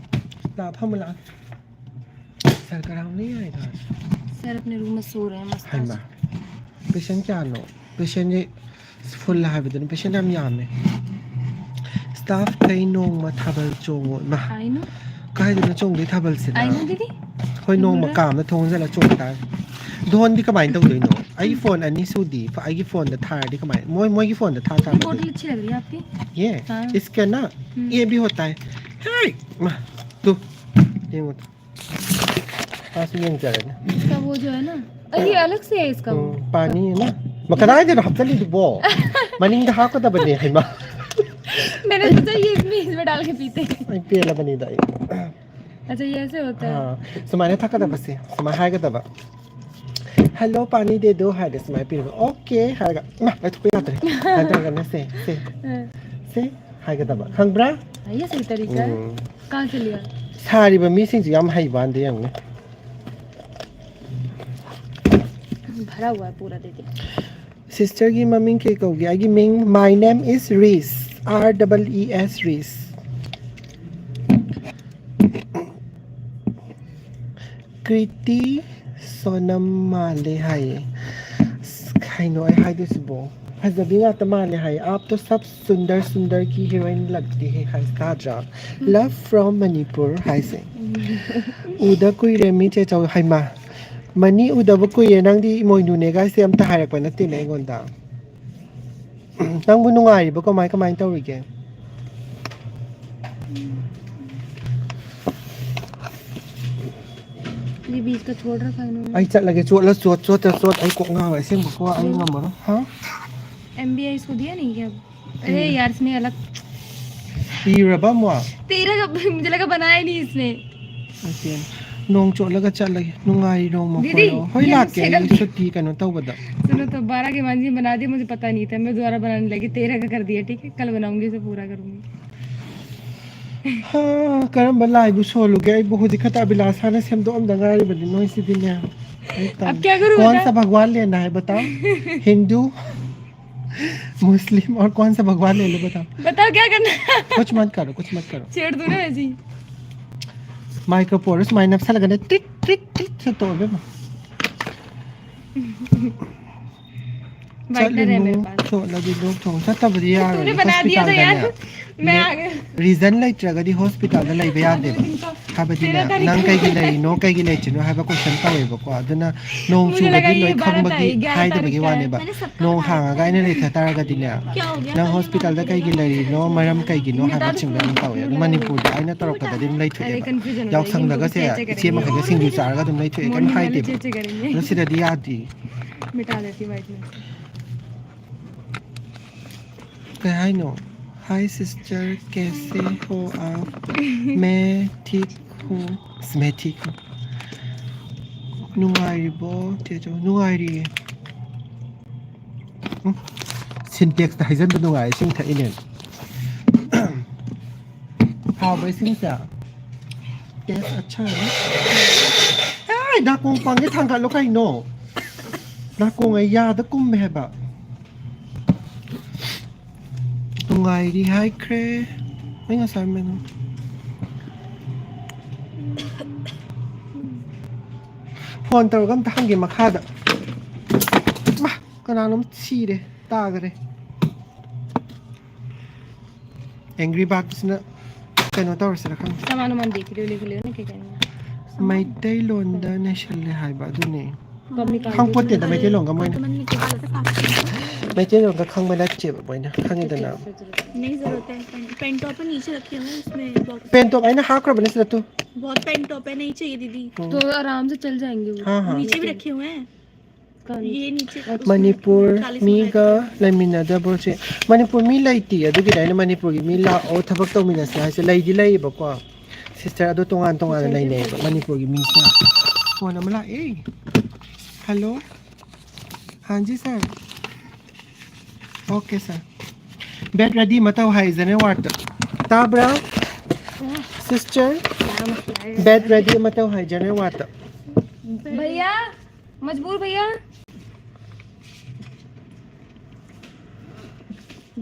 ला, फम ला। सर, कराओ नहीं आएगा। सर अपने रूम में सो रहे हैं मस्त। ꯍꯩꯃꯥ꯫ ꯄꯦꯁꯦꯟ ꯀꯌꯥꯅꯣ? ꯄꯦꯁꯦꯟꯁꯦ ꯐꯨꯜ ꯍꯥꯏꯕꯗꯨꯅꯤ, ꯄꯦꯁꯦꯟ ꯌꯥꯝ ꯌꯥꯝꯃꯦ꯫ ꯁ꯭ꯇꯥꯐꯈꯩ ꯅꯣꯡꯃ ꯊꯥꯕꯜ ꯆꯣꯡꯉꯣ꯫ ꯏꯃꯥ꯫ ꯑꯥꯏꯅꯨ꯫ ꯀꯥꯏꯗꯅꯣ ꯆꯣꯡꯗꯣꯏ ꯊꯥꯕꯜꯁꯤꯅ? ꯑꯥꯏꯅꯨꯗꯤ? ꯍꯣꯏ, ꯅꯣꯡꯃ ꯎꯕ꯭ꯔꯥ? ꯀꯥ ꯑꯃꯗ ꯊꯣꯡ ꯍꯥꯡꯖꯜꯂ ꯆꯣꯡ ꯇꯥꯔꯦ꯫ ꯗꯣꯟꯗꯤ ꯀꯃꯥꯏꯅ ꯇꯧꯗꯣꯏꯅꯣ? ꯑꯩꯒꯤ ꯐꯣꯟ ꯑꯅꯤ ꯁꯨꯗꯤ, ꯑꯩꯒꯤ ꯐꯣꯟꯗ ꯊꯥꯔꯗꯤ ꯀꯃꯥꯏꯅ? ꯃꯣꯏ, ꯃꯣꯏꯒꯤ ꯐꯣꯟꯗ ꯊꯥ ये ꯇꯥꯔꯗꯤ? बोतल अच्छी लग रही है आपकी। ये? हाँ। इसका ना, हम्म। ये भी होता है। हे! मा, तू, ये मत। पास में नहीं चढ़ना। इसका वो जो है ना, अरे, ये अलग से है इसका वो। हम्म, पानी है ना। मा, ꯀꯗꯥꯏꯗꯅꯣ ꯍꯥꯞꯆꯜꯂꯤꯗꯨꯕꯣ? ꯃꯅꯤꯡꯗ ꯍꯥꯞꯀꯗꯕꯅꯦ, ꯍꯩꯃꯥ꯫ मैंने सोचा ये इसमें, इसमें डाल के पीते हैं। ꯑꯩ ꯄꯦꯜꯂꯕꯅꯤꯗ ꯑꯩ꯫ अच्छा, ये ऐसे होता है। ꯑꯥ, ꯁꯨꯃꯥꯏꯅ ꯊꯛꯀꯗꯕꯁꯦ, ꯁꯨꯃꯥꯏꯅ ꯍꯥꯏꯒꯗꯕ꯫ "Hello, पानी दे दो" ꯍꯥꯏꯔꯒ ꯁꯨꯃꯥꯏꯅ ꯄꯤꯔꯒ, "Okay" ꯍꯥꯏꯔꯒ, ꯏꯃꯥ, ꯂꯩꯊꯣꯛꯄ ꯌꯥꯗ꯭ꯔꯦ꯫ ꯍꯥꯏꯔꯒꯅ ꯁꯦ, ꯁꯦ, हाँ। ꯁꯦ ꯍꯥꯏꯒꯗꯕ꯫ ꯈꯪꯕ꯭ꯔꯥ? हाँ, ये सही तरीका है। ꯎꯝ꯫ कहाँ से लिया? ꯁꯥꯔꯤꯕ ꯃꯤꯁꯤꯡꯁꯤ ꯌꯥꯝ ꯍꯩꯕ ꯋꯥꯅꯤꯗ, ꯌꯦꯡꯉꯨꯅꯦ꯫ भरा हुआ है पूरा, दे दे। ꯁꯤꯁꯇꯔꯒꯤ ꯃꯃꯤꯡ ꯀꯩ ꯀꯧꯒꯦ? ꯑꯩꯒꯤ ꯃꯤꯡ, my name is rich, R E E S, ꯔꯤꯁ꯫ ꯀ꯭ꯔꯤꯇꯤ ꯁꯣꯅꯝ ꯃꯥꯜꯂꯦ ꯍꯥꯏꯌꯦ꯫ ꯑꯁ, ꯀꯩꯅꯣ ꯑꯩ ꯍꯥꯏꯗꯣꯏꯁꯤꯕꯣ? ꯐꯖꯕꯤ ꯉꯥꯛꯇ ꯃꯥꯜꯂꯦ ꯍꯥꯏꯌꯦ꯫ आप तो सब सुंदर सुंदर की हीरोइन लगती है ꯍꯥꯏ ꯇꯥꯗ꯭ꯔꯥ? Love from Manipur ꯍꯥꯏꯁꯦ꯫ ꯎꯗ ꯀꯨꯏꯔꯦ ꯃꯤ ꯆꯦꯆꯧ꯫ ꯍꯩꯃꯥ, ꯃꯅꯤ ꯎꯗꯕ ꯀꯨꯏꯔꯦ꯫ ꯅꯪꯗꯤ ꯏꯃꯣꯏꯅꯨꯅꯦ ꯒꯥꯏꯁꯦ ꯑꯝꯇ ꯍꯥꯏꯔꯛꯄ ꯅꯠꯇꯦꯅꯦ ꯑꯩꯉꯣꯟꯗ꯫ ꯅꯪꯕꯨ ꯅꯨꯡꯉꯥꯏꯔꯤꯕꯣ? ꯀꯃꯥꯏ ꯀꯃꯥꯏ ꯇꯧꯔꯤꯒꯦ? ये बीच का छोड़ रखा है इन्होंने। ꯑꯩ ꯆꯠꯂꯒꯦ, ꯆꯣꯠꯂ ꯆꯣꯠ, ꯆꯣꯠꯇ ꯆꯣꯠ, ꯑꯩ ꯀꯣꯛ ꯉꯥꯎꯔꯦ ꯑꯁꯦꯡꯕꯀꯣ, ꯑꯩ ꯉꯝꯃꯔꯣꯏ꯫ ꯍꯥ? एमबीआई इसको दिया नहीं क्या? अरे यार, इसने अलग पीरा बा मुआ। तेरा कब, मुझे लगा बनाया नहीं इसने। ओके। ꯅꯣꯡ ꯆꯣꯠꯂꯒ ꯆꯠꯂꯒꯦ꯫ ꯅꯨꯡꯉꯥꯏꯔꯣ ꯃꯈꯣꯏꯔꯣ? ꯍꯣꯏ, ꯂꯥꯛꯀꯦ ꯑꯩ ꯁꯨꯇꯤ ꯀꯩꯅꯣ ꯇꯧꯕꯗ꯫ सुनो तो, बारह की मांझी बना दी, मुझे पता नहीं था, मैं दोबारा बनाने लगी, तेरह का कर दिया, ठीक है, कल बनाऊंगी, इसे पूरा करूंगी। ꯍꯥ, ꯀꯔꯝꯕ ꯂꯥꯏꯕꯨ ꯁꯣꯜꯂꯨꯒꯦ? ꯑꯩꯕꯨ ꯍꯧꯖꯤꯛ ꯈꯛꯇ ꯑꯕꯤꯂꯥꯁꯥꯅ ꯁꯦꯝꯗꯣꯛꯑꯝꯗ ꯉꯥꯏꯔꯤꯕꯅꯤ ꯅꯣꯏꯁꯤꯗꯤꯅꯦ꯫ ꯑꯩ ꯇꯜꯂꯦ꯫ अब क्या करूँ कौन सा भगवान लेना है बताओ? हिंदू, मुस्लिम और कौन सा भगवान ले लो बताओ? बताओ क्या करना है? कुछ मत करो, कुछ मत करो। छेड़ दूँ ना ऐसे ही। माइक को पोरो से माइनस सा लगाने टिक टिक टिक से तोड़ दे। वाइटनर है मेरे पास। ꯆꯠꯂꯨꯅꯨ, ꯆꯣꯠꯂꯗꯤ ꯂꯣꯛ ꯊꯨꯡ꯫ ꯆꯠꯇꯕꯗꯤ ꯌꯥꯔꯣꯏ꯫ तूने बना दिया था यार। मैं आ गई। ꯔꯤꯖꯟ ꯂꯩꯇ꯭ꯔꯒꯗꯤ ꯍꯣꯁꯄꯤꯇꯥꯜꯗ ꯂꯩꯕ ꯌꯥꯗꯦꯕ꯫ ꯍꯥꯏꯕꯗꯤꯅꯦ, ꯅꯪ ꯀꯩꯒꯤ ꯂꯩꯔꯤꯅꯣ, ꯀꯩꯒꯤ ꯂꯩꯇ꯭ꯔꯤꯅꯣ ꯍꯥꯏꯕ ꯀꯣꯏꯁꯟ ꯇꯧꯋꯦꯕꯀꯣ꯫ ꯑꯗꯨꯅ ꯅꯣꯡ ꯆꯨꯕꯒꯤ ꯂꯣꯏ ꯈꯪꯕꯒꯤ ꯍꯥꯏꯗꯕꯒꯤ ꯋꯥꯅꯦꯕ꯫ ꯅꯣꯡ ꯍꯥꯡꯉꯒ ꯑꯩꯅ ꯂꯩꯊ ꯇꯥꯔꯒꯗꯤꯅꯦ, ꯅꯪ ꯍꯣꯁꯄꯤꯇꯥꯜꯗ ꯀꯩꯒꯤ ꯂꯩꯔꯤꯅꯣ, ꯃꯔꯝ ꯀꯩꯒꯤꯅꯣ ꯍꯥꯏꯕꯁꯤꯡꯗꯣ ꯑꯗꯨꯝ ꯇꯧꯋꯦ꯫ ꯑꯗꯨ ꯃꯅꯤꯄꯨꯔꯗ ꯑꯩꯅ ꯇꯧꯔꯛꯄꯗꯗꯤ ꯑꯗꯨꯝ ꯂꯩꯊꯣꯛꯑꯦꯕ꯫ ꯌꯥꯎꯁꯪꯗꯒꯁꯦ ꯏꯆꯦ ꯃꯈꯩꯒ ꯁꯤꯡꯖꯨ ꯆꯥꯔꯒ ꯑꯗꯨꯝ ꯂꯩꯊꯣꯛꯑꯦ, ꯀꯩꯝ ꯍꯥꯏꯗꯦꯕ꯫ ꯑꯗꯣ ꯁꯤꯗꯗꯤ ꯌꯥꯗꯦ꯫ ꯀꯩ ꯍꯥꯏꯅꯣ? Hi sister, कैसे हो आप? मैं ठीक हूँ। मैं ठीक हूँ। ꯅꯨꯡꯉꯥꯏꯔꯤꯕꯣ? ꯆꯦ ꯆꯧ, ꯅꯨꯡꯉꯥꯏꯔꯤꯌꯦ꯫ ꯎꯝ, ꯁꯤꯟꯇꯦꯛꯁꯇ ꯍꯩꯖꯤꯟꯕ ꯅꯨꯡꯉꯥꯏ, ꯏꯁꯤꯡ ꯊꯛꯏꯅꯦ꯫ ꯍꯥꯎꯕ꯭ꯔꯥ ꯏꯁꯤꯡꯁꯦ? Taste अच्छा है? ꯑꯦ, ꯅꯥꯀꯣꯡ ꯄꯥꯡꯒꯦ ꯊꯥꯡꯒꯠꯂꯣ ꯀꯩꯅꯣ? ꯅꯥꯀꯣꯡ ꯑꯩ ꯌꯥꯗ ꯀꯨꯝꯃꯦ ꯍꯥꯏꯕ꯫ ꯅꯨꯡꯉꯥꯏꯔꯤ ꯍꯥꯏꯈ꯭ꯔꯦ꯫ ꯑꯩ ꯉꯁꯥꯏ ꯃꯦꯅꯨ꯫ ꯐꯣꯟ ꯇꯧꯔꯒ ꯑꯝꯇ ꯍꯪꯒꯦ ꯃꯈꯥꯗ꯫ ꯃꯥ, ꯀꯅꯥꯅꯣꯝ ꯁꯤꯔꯦ, ꯇꯥꯈꯔꯦ꯫ ꯑꯦꯡꯒ꯭ꯔꯤ ꯕꯥꯔꯗꯁꯤꯅ ꯀꯩꯅꯣ ꯇꯧꯔꯁꯤꯔ ꯈꯪꯗꯦ꯫ सामान वामान देख लियो, लिख लियो ना क्या कहना है। ꯃꯩꯇꯩꯂꯣꯟꯗ ꯅꯩꯁꯜꯂꯦ ꯍꯥꯏꯕ ꯑꯗꯨꯅꯦ꯫ कब निकाल ꯈꯪꯄꯣꯠꯇꯦꯗ ꯃꯩꯇꯩꯂꯣꯟꯒ ꯃꯣꯏꯅ꯫ ꯃꯩꯇꯩꯂꯣꯟꯒ ꯈꯪꯕ ꯅꯠꯇꯦꯕ ꯃꯣꯏꯅ, ꯈꯪꯉꯤꯗꯅ꯫ नहीं जरूरत है, पेंट, पेंट टॉप नीचे रखे हुए हैं इसमें बॉक्स। पेंट टॉप ꯑꯩꯅ ꯍꯥꯞꯈ꯭ꯔꯕꯅꯦ ꯁꯤꯗ ꯇꯨ꯫ बहुत पेंट टॉप है, नहीं चाहिए दीदी। तो आराम से चल जाएंगे वो। हाँ, हाँ। नीचे भी रखे हुए हैं। ये नीचे। ꯃꯅꯤꯄꯨꯔ ꯃꯤꯒ ꯂꯩꯃꯤꯟꯅꯗꯕ꯭ꯔꯣ ꯁꯤ? ꯃꯅꯤꯄꯨꯔ ꯃꯤ ꯂꯩꯇꯦ, ꯑꯗꯨꯒꯤꯅꯦ ꯑꯩꯅ ꯃꯅꯤꯄꯨꯔꯒꯤ ꯃꯤ ꯂꯥꯛꯑꯣ ꯊꯕꯛ ꯇꯧꯃꯤꯟꯅꯁꯦ ꯍꯥꯏꯁꯦ꯫ ꯂꯩꯗꯤ ꯂꯩꯌꯦꯕꯀꯣ, ꯁꯤ ꯁꯤꯁꯇꯔ, ꯑꯗꯣ ꯇꯣꯉꯥꯟ ꯇꯣꯉꯥꯟꯅ ꯂꯩꯅꯩꯌꯦꯕ ꯃꯅꯤꯄꯨꯔꯒꯤ ꯃꯤꯡꯁꯦ꯫ ꯐꯣꯟ ꯑꯃ ꯂꯥꯛꯑꯦ꯫ ꯍꯜꯂꯣ꯫ ꯍꯥꯟꯖꯤ sir. Okay sir. Bed ready ꯑꯃ ꯇꯧ ꯍꯥꯏ ꯖꯦꯅꯔꯦꯜ ꯋꯥꯔꯗꯇ꯫ ꯇꯥꯕ꯭ꯔꯥ? ꯁꯤꯁꯇꯔ, ꯕꯦꯗ ꯔꯦꯗꯤ ꯑꯃ ꯇꯧ ꯍꯥꯏ ꯖꯦꯅꯔꯦꯜ ꯋꯥꯔꯗꯇ꯫ भैया, मजबूर भैया।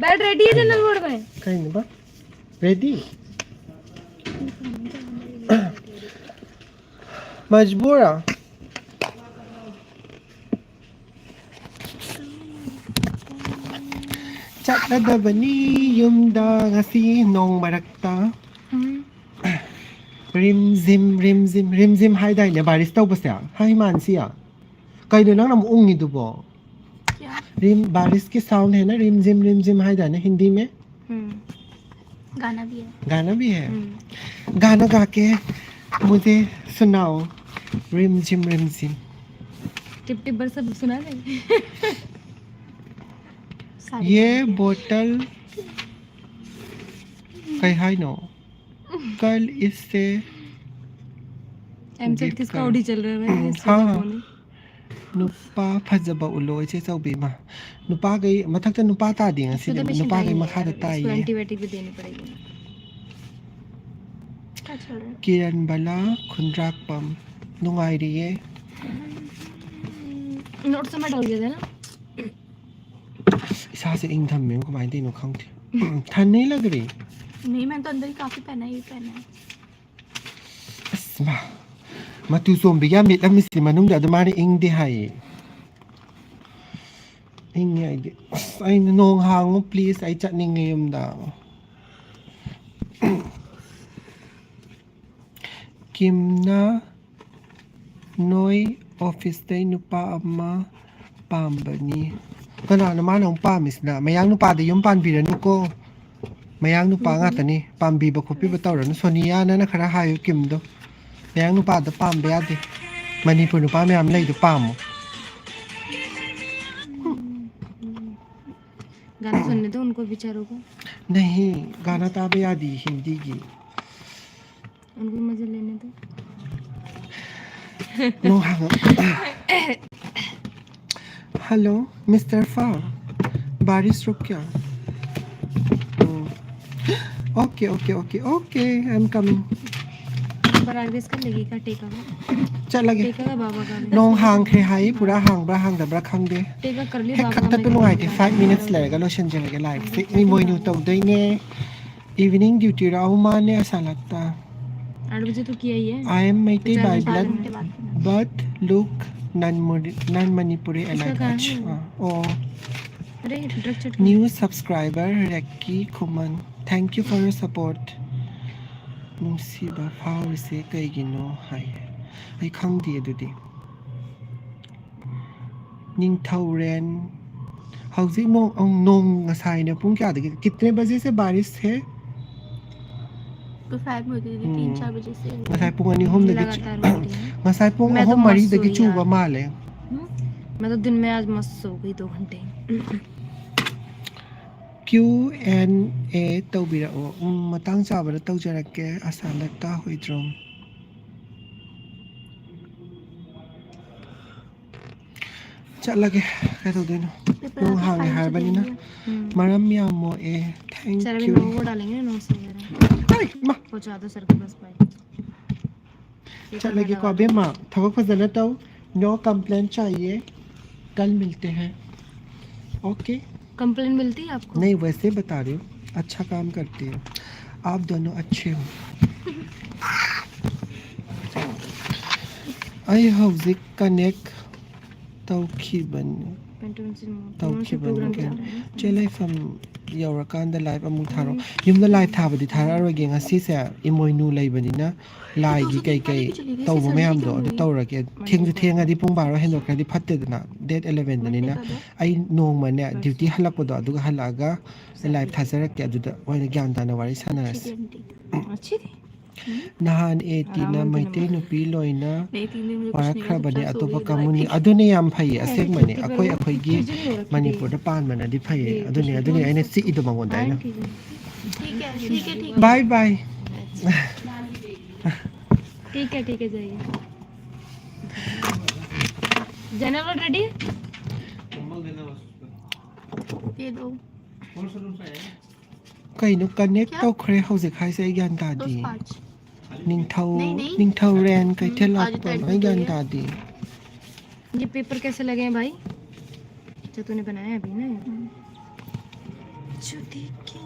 बेड रेडी है जनरल वार्ड में। ꯀꯩꯅꯣꯕ? ꯔꯦꯗꯤ? ꯃꯖꯕꯨꯔ? ꯆꯠꯂꯗꯕꯅꯤ ꯌꯨꯝꯗ ꯉꯁꯤ ꯅꯣꯡ ꯃꯔꯛꯇ꯫ ꯎꯝ꯫ ꯔꯤꯝ ꯖꯤꯝ, ꯔꯤꯝ ꯖꯤꯝ, ꯔꯤꯝ ꯖꯤꯝ ꯍꯥꯏꯗꯥꯏꯅꯦ ꯕꯥꯔꯤꯁ ꯇꯧꯕꯁꯦ? ꯍꯥꯏ ꯃꯥꯟꯁꯤꯌꯥ꯫ ꯀꯩꯅꯣ ꯅꯪꯅ ꯑꯃꯨꯛ ꯎꯪꯉꯤꯗꯨꯕꯣ? क्या? रिम, बारिश की साउंड है ना, रिम झिम रिम झिम हाय जाने हिंदी में। हम्म। गाना भी है। गाना भी है? हम्म। गाना गा के मुझे सुनाओ। रिम झिम रिम झिम। टिप टिप बरसा सुना दे। सारे ये गाने के। बोतल कई हाय नो। कल इससे एमसेट किसका दिक्कत। ऑडी चल रहा है? हाँ। ꯅꯨꯄꯥ ꯐꯖꯕ ꯎꯠꯂꯣ, ꯏꯆꯦ ꯆꯧꯕꯤ꯫ ꯃꯥ, ꯅꯨꯄꯥꯈꯩ ꯃꯊꯛꯇ ꯅꯨꯄꯥ ꯇꯥꯗꯦ ꯉꯁꯤꯗꯤ, ꯅꯨꯄꯥꯈꯩ ꯃꯈꯥꯗ ꯇꯥꯏꯌꯦ꯫ इसको एंटीबायोटिक भी देनी पड़ेगी। क्या चल रहा है? किरण बला खुंद्राकपम। नुंगाई रही है। नोट्स में डाल दिया था ना? ꯏꯁꯥꯁꯦ ꯏꯪꯊꯝꯃꯦ, ꯀꯃꯥꯏꯅ ꯇꯧꯔꯤꯅꯣ ꯈꯪꯗꯦ꯫ ठंड नहीं लग रही? नहीं, मैंने तो अंदर ही काफी पहना है, ये पहना है। ꯑꯁ, ꯃꯥ, ꯃꯇꯨ ꯆꯣꯝꯕꯤꯒ ꯃꯤꯠ ꯑꯃꯁꯤ ꯃꯅꯨꯡꯗ ꯑꯗꯨꯃꯥꯏꯅ ꯏꯪꯗꯦ ꯍꯥꯏꯌꯦ꯫ ꯏꯪꯉꯦ ꯑꯩꯗꯤ꯫ ꯑꯁ, ꯑꯩꯅ ꯅꯣꯡ ꯍꯥꯡꯉꯨ please, ꯑꯩ ꯆꯠꯅꯤꯡꯉꯦ ꯌꯨꯝꯗ꯫ ꯀꯤꯝꯅ ꯅꯣꯏ ꯑꯣꯐꯤꯁꯇꯩ ꯅꯨꯄꯥ ꯑꯃ ꯄꯥꯝꯕꯅꯤ꯫ ꯀꯅꯥꯅꯣ ꯃꯥꯅ ꯑꯃꯨꯛ ꯄꯥꯝꯃꯤꯁꯤꯅ? ꯃꯌꯥꯡ ꯅꯨꯄꯥꯗ ꯌꯨꯝ ꯄꯥꯟꯕꯤꯔꯅꯨꯀꯣ꯫ ꯃꯌꯥꯡ ꯅꯨꯄꯥ ꯉꯥꯛꯇꯅꯤ꯫ ꯄꯥꯝꯕꯤꯕ ꯈꯣꯠꯄꯤꯕ ꯇꯧꯔꯅꯨ꯫ ꯁꯣꯅꯤꯌꯥ, ꯅꯪꯅ ꯈꯔ ꯍꯥꯏꯌꯨ ꯀꯤꯝꯗꯣ꯫ ꯃꯌꯥꯡ ꯅꯨꯄꯥꯗ ꯄꯥꯝꯕ ꯌꯥꯗꯦ꯫ ꯃꯅꯤꯄꯨꯔ ꯅꯨꯄꯥ ꯃꯌꯥꯝ ꯂꯩꯗꯣ ꯄꯥꯝꯃꯣ꯫ गाना सुनने दो उनको बेचारों को। नहीं, गाना ꯇꯥꯕ ꯌꯥꯗꯦ ꯍꯤꯟꯗꯤꯒꯤ꯫ उनको मजे लेने दो। No, हाँ। Hello, Mister Fa, बारिश रुक गया? Oh. Okay, okay, okay, okay, I'm coming. पर आगे इसका लगेगा टेका का। ꯆꯠꯂꯒꯦ꯫ टेका का बाबा का। ꯅꯣꯡ ꯍꯥꯡꯈ꯭ꯔꯦ ꯍꯥꯏ, ꯄꯨꯔꯥ ꯍꯥꯡꯕ꯭ꯔꯥ ꯍꯥꯡꯗꯕ꯭ꯔꯥ ꯈꯪꯗꯦ꯫ टेका कर लिया ꯍꯦꯛ बाबा का। ꯀꯛꯊꯠꯄ ꯅꯨꯡꯉꯥꯏꯇꯦ꯫ Five minutes ꯂꯩꯔꯒ ꯂꯣꯏꯁꯤꯟꯖꯔꯒꯦ liveꯁꯦ꯫ ꯏꯃꯣꯏꯅꯨ ꯇꯧꯗꯣꯏꯅꯦ꯫ Evening duty ꯔꯥꯎ ꯃꯥꯅꯦ ꯑꯁꯥ ꯂꯥꯛꯇ꯫ आठ बजे तो किया ही है। I am Meitei चार by घंटे blood, बाद। but look non non Manipuri alike. कहाँ है? अच्छा, हाँ, ओ। अरे ड्रग चट। New subscriber ꯔꯦꯛꯀꯤ Khuman, thank you for your support. ꯅꯨꯡꯁꯤꯕ ꯐꯥꯎꯔꯤꯁꯦ ꯀꯩꯒꯤꯅꯣ ꯍꯥꯏ꯫ ꯑꯩ ꯈꯪꯗꯦ ꯑꯗꯨꯗꯤ꯫ ꯅꯤꯡꯊꯧꯔꯦꯟ, ꯍꯧꯖꯤꯛ ꯅꯣꯡ, ꯅꯣꯡ ꯉꯁꯥꯏꯅ ꯄꯨꯡ ꯀꯌꯥꯗꯒꯤ? कितने बजे से बारिश है? तो फाइव में होती थी, तीन चार बजे से। ꯉꯁꯥꯏ ꯄꯨꯡ ꯑꯅꯤ ꯑꯍꯨꯝꯗꯒꯤ लगातार होती है। ꯉꯁꯥꯏ ꯄꯨꯡ मैं तो ꯑꯍꯨꯝ मस्त ꯃꯔꯤꯗꯒꯤ सोई ꯆꯨꯕ यार। ꯃꯥꯜꯂꯦ꯫ मैं तो दिन में आज मस्त सो गई दो घंटे। Q and A ꯇꯧꯕꯤꯔꯛꯑꯣ꯫ ꯎꯝ, ꯃꯇꯥꯡ ꯆꯥꯕꯗ ꯇꯧꯖꯔꯛꯀꯦ꯫ ꯑꯁꯥ ꯂꯛꯇꯥ ꯍꯨꯏꯗ꯭ꯔꯣꯝ꯫ ꯆꯠꯂꯒꯦ꯫ ꯀꯩꯗꯧꯗꯣꯏꯅꯣ? ꯅꯣꯡ ꯍꯥꯡꯉꯦ ꯍꯥꯏꯔꯕꯅꯤꯅ꯫ ꯃꯔꯝ ꯌꯥꯝ ꯃꯣꯛꯑꯦ꯫ Thank सर अभी you. नोट वो डालेंगे ना, नोट से वगैरह। ꯑꯩ, ꯏꯃꯥ! पहुंचा दो सर के पास भाई। ꯆꯠꯂꯒꯦꯀꯣ ꯑꯕꯦꯝꯃ, ꯊꯕꯛ ꯐꯖꯅ ꯇꯧ꯫ No complaint चाहिए, कल मिलते हैं। Okay? कंप्लेन मिलती है आपको? नहीं, वैसे बता रही हूँ, अच्छा काम करती हो। आप दोनों अच्छे हो। ꯑꯩ ꯍꯧꯖꯤꯛ connect ꯇꯧꯈꯤꯕꯅꯤ꯫ पेंटोन से मोड़। ꯇꯧꯈꯤꯕꯅꯤ꯫ Programme Okay. चल रहा है। ꯆꯦ ꯂꯩꯐꯝ ꯌꯧꯔꯀꯥꯟꯗ live ꯑꯃꯨꯛ ꯊꯥꯔꯛꯑꯣ꯫ ꯌꯨꯝꯗ live ꯊꯥꯕꯗꯤ ꯊꯥꯔꯛꯑꯔꯣꯏꯒꯦ ꯉꯁꯤꯁꯦ, ꯏꯃꯣꯏꯅꯨ ꯂꯩꯕꯅꯤꯅ ꯂꯥꯏꯒꯤ ꯀꯩꯀꯩ ꯇꯧꯕ ꯃꯌꯥꯝꯗꯣ ꯑꯗꯨ ꯇꯧꯔꯒꯦ꯫ ꯊꯦꯡꯁꯨ ꯊꯦꯡꯉꯗꯤ ꯄꯨꯡ ꯕꯥꯔꯣ ꯍꯦꯟꯗꯣꯛꯈ꯭ꯔꯗꯤ ꯐꯠꯇꯦꯗꯅ, date elevenꯗꯅꯤꯅ꯫ ꯑꯩ ꯅꯣꯡꯃꯅꯦ duty ꯍꯜꯂꯛꯄꯗꯣ ꯑꯗꯨꯒ ꯍꯜꯂꯛꯑꯒ live ꯊꯥꯖꯔꯛꯀꯦ, ꯑꯗꯨꯗ ꯑꯣꯏꯅ ꯒ꯭ꯌꯥꯟ ꯇꯥꯅ ꯋꯥꯔꯤ ꯁꯥꯟꯅꯔꯁꯤ꯫ अच्छी थी। ꯅꯍꯥꯟ ꯑꯦ ꯇꯤꯅ ꯃꯩꯇꯩ ꯅꯨꯄꯤ ꯂꯣꯏꯅ ꯋꯥꯔꯛꯈ꯭ꯔꯕꯅꯦ ꯑꯇꯣꯞꯄ ꯀꯥꯡꯕꯨꯅꯤ꯫ ꯑꯗꯨꯅ ꯌꯥꯝ ꯐꯩꯌꯦ, ꯑꯁꯦꯡꯕꯅꯤ꯫ ꯑꯩꯈꯣꯏ ꯑꯩꯈꯣꯏꯒꯤ ꯃꯅꯤꯄꯨꯔꯗ ꯄꯥꯟꯕꯅꯗꯤ ꯐꯩꯌꯦ꯫ ꯑꯗꯨꯅꯤ ꯑꯗꯨꯅꯤ ꯑꯩꯅ ꯆꯤꯛꯏꯗꯣ ꯃꯉꯣꯟꯗ ꯑꯩꯅ꯫ ठीक है, ठीक है, ठीक। Bye bye. ठीक है, ठीक है, जाइए। General already. ये दो। ꯀꯩꯅꯣ ꯀꯅꯦꯛ ꯇꯧꯈ꯭ꯔꯦ ꯍꯧꯖꯤꯛ ꯍꯥꯏꯁꯦ? ꯑꯩ ꯒ꯭ꯌꯥꯟ ꯇꯥꯗꯦ꯫ ꯅꯤꯡꯊꯧ, ꯅꯤꯡꯊꯧꯔꯦꯟ ꯀꯩꯊꯦꯜ ꯂꯥꯛꯄ, ꯑꯩ ꯒ꯭ꯌꯥꯟ ꯇꯥꯗꯦ꯫ ये पेपर कैसे लगे हैं भाई? अच्छा, तूने बनाया है अभी ना? जो देखे।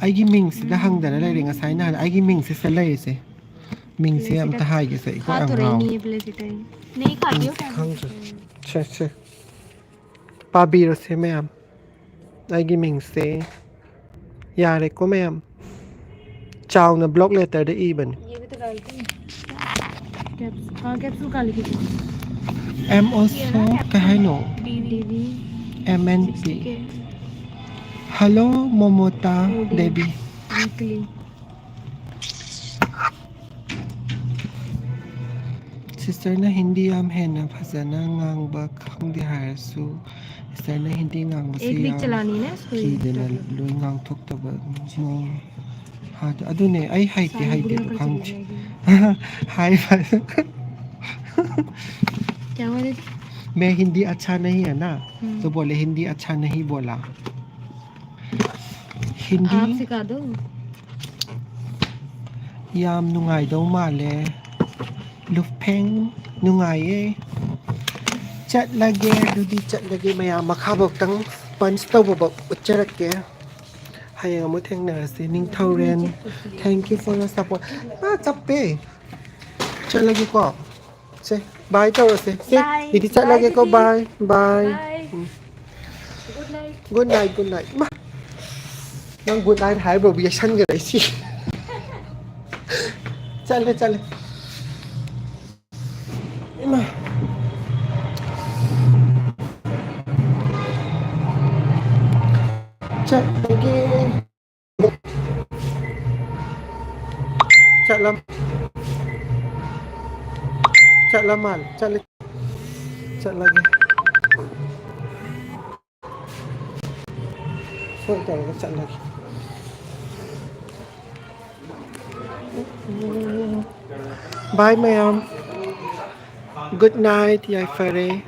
ꯑꯩꯒꯤ ꯃꯤꯡꯁꯤꯗ ꯍꯪꯗꯅ ꯂꯩꯔꯦ ꯉꯁꯥꯏ ꯅꯍꯥꯟ꯫ ꯑꯩꯒꯤ ꯃꯤꯡꯁꯦ ꯁꯤꯗ ꯂꯩꯔꯤꯁꯦ꯫ ꯃꯤꯡꯁꯦ ꯑꯝꯇ ꯍꯥꯏꯒꯦꯁꯦ, ꯑꯩ ꯀꯣꯛ ꯌꯥꯝ ꯉꯥꯎ꯫ ꯈꯪꯗ꯭ꯔꯦ꯫ ꯁꯦ, ꯁꯦ꯫ ꯄꯥꯕꯤꯔꯣꯁꯦ ꯃꯌꯥꯝ꯫ ꯑꯩꯒꯤ ꯃꯤꯡꯁꯦ ꯌꯥꯔꯦꯀꯣ ꯃꯌꯥꯝ꯫ ꯆꯥꯎꯅ ꯕ꯭ꯂꯣꯛ ꯂꯦꯇꯔꯗ ꯏꯕꯅꯤ꯫ ये भी तो डालते हैं। कैप्स-, हाँ, कैप्सूल काली की। M also ꯀꯩ ꯍꯥꯏꯅꯣ? DV. M N P। Hello, Momota Devi. Weekly. ꯁꯤꯁꯇꯔꯅ ꯍꯤꯟꯗꯤ ꯌꯥꯝ ꯍꯦꯟꯅ ꯐꯖꯅ ꯉꯥꯡꯕ ꯈꯪꯗꯦ ꯍꯥꯏꯔꯁꯨ, ꯁꯤꯁꯇꯔꯅ ꯍꯤꯟꯗꯤ ꯉꯥꯡꯕꯁꯤ एक वीक ꯌꯥꯝ ꯆꯂꯥꯅꯤ ꯅ ꯁꯣꯏ ꯀꯤꯗꯅ ꯇꯧꯔꯣ꯫ ꯂꯣꯏ ꯉꯥꯡꯊꯣꯛꯇꯕ ꯃꯑꯣꯡ꯫ ꯑꯗꯨꯅꯦ ꯑꯩ ꯍꯩꯇꯦ, ꯁꯥꯏ ꯍꯩꯇꯦ ꯒꯨꯒꯜ ꯑꯗꯨ ꯈꯪꯗꯦ꯫ ꯀꯔꯤ ꯍꯥꯏꯒꯦ? ꯍꯥꯏꯕ꯫ क्या हुआ दीदी? मैं हिंदी अच्छा नहीं है ना, हम्म। तो बोले हिंदी अच्छा नहीं बोला। हिंदी आप सिखा दो। ꯌꯥꯝ ꯅꯨꯡꯉꯥꯏꯗꯧ ꯃꯥꯜꯂꯦ꯫ ꯂꯨꯐꯦꯡ ꯅꯨꯡꯉꯥꯏꯌꯦ꯫ ꯆꯠꯂꯒꯦ ꯑꯗꯨꯗꯤ, ꯆꯠꯂꯒꯦ ꯃꯌꯥꯝ꯫ ꯃꯈꯥꯐꯧꯇꯪ ꯄꯟꯁ ꯇꯧꯕꯐꯥꯎ ꯎꯠꯆꯔꯛꯀꯦ꯫ ꯍꯌꯦꯡ ꯑꯃꯨꯛ ꯊꯦꯡꯅꯔꯁꯤ꯫ ꯅꯤꯡꯊꯧꯔꯦꯟ, thank you for your support꯫ ꯃꯥ ꯆꯞꯄꯦ꯫ ꯆꯠꯂꯒꯦꯀꯣ꯫ ꯁꯦ, ꯕꯥꯏ ꯇꯧꯔꯁꯦ꯫ ꯁꯦ, ꯕꯥꯏ꯫ ꯏꯗꯤ ꯆꯠꯂꯒꯦꯀꯣ꯫ Bye, bye. ꯕꯥꯏ꯫ ꯕꯥꯏ꯫ ꯎꯝ꯫ Good night. Good night, good night. ꯏꯃꯥ, ꯅꯪ ꯒꯨꯗ ꯅꯥꯏꯠ ꯍꯥꯏꯕꯕꯨ ꯌꯦꯁꯟꯈ꯭ꯔꯦ ꯑꯩꯁꯤ꯫ ꯆꯠꯂꯦ, ꯆꯠꯂꯦ꯫ ꯏꯃꯥ꯫ ꯆꯠꯂꯒꯦ꯫ ꯆꯠꯂꯝ-, ꯆꯠꯂꯝ ꯃꯥꯜꯂꯦ꯫ ꯆꯠꯂꯦ꯫ ꯆꯠꯂꯒꯦ꯫ ꯐꯣꯟ ꯇꯧꯔꯒ ꯆꯠꯂꯒꯦ꯫ Bye, ꯃꯌꯥꯝ. Good night, ꯌꯥꯏꯐꯔꯦ.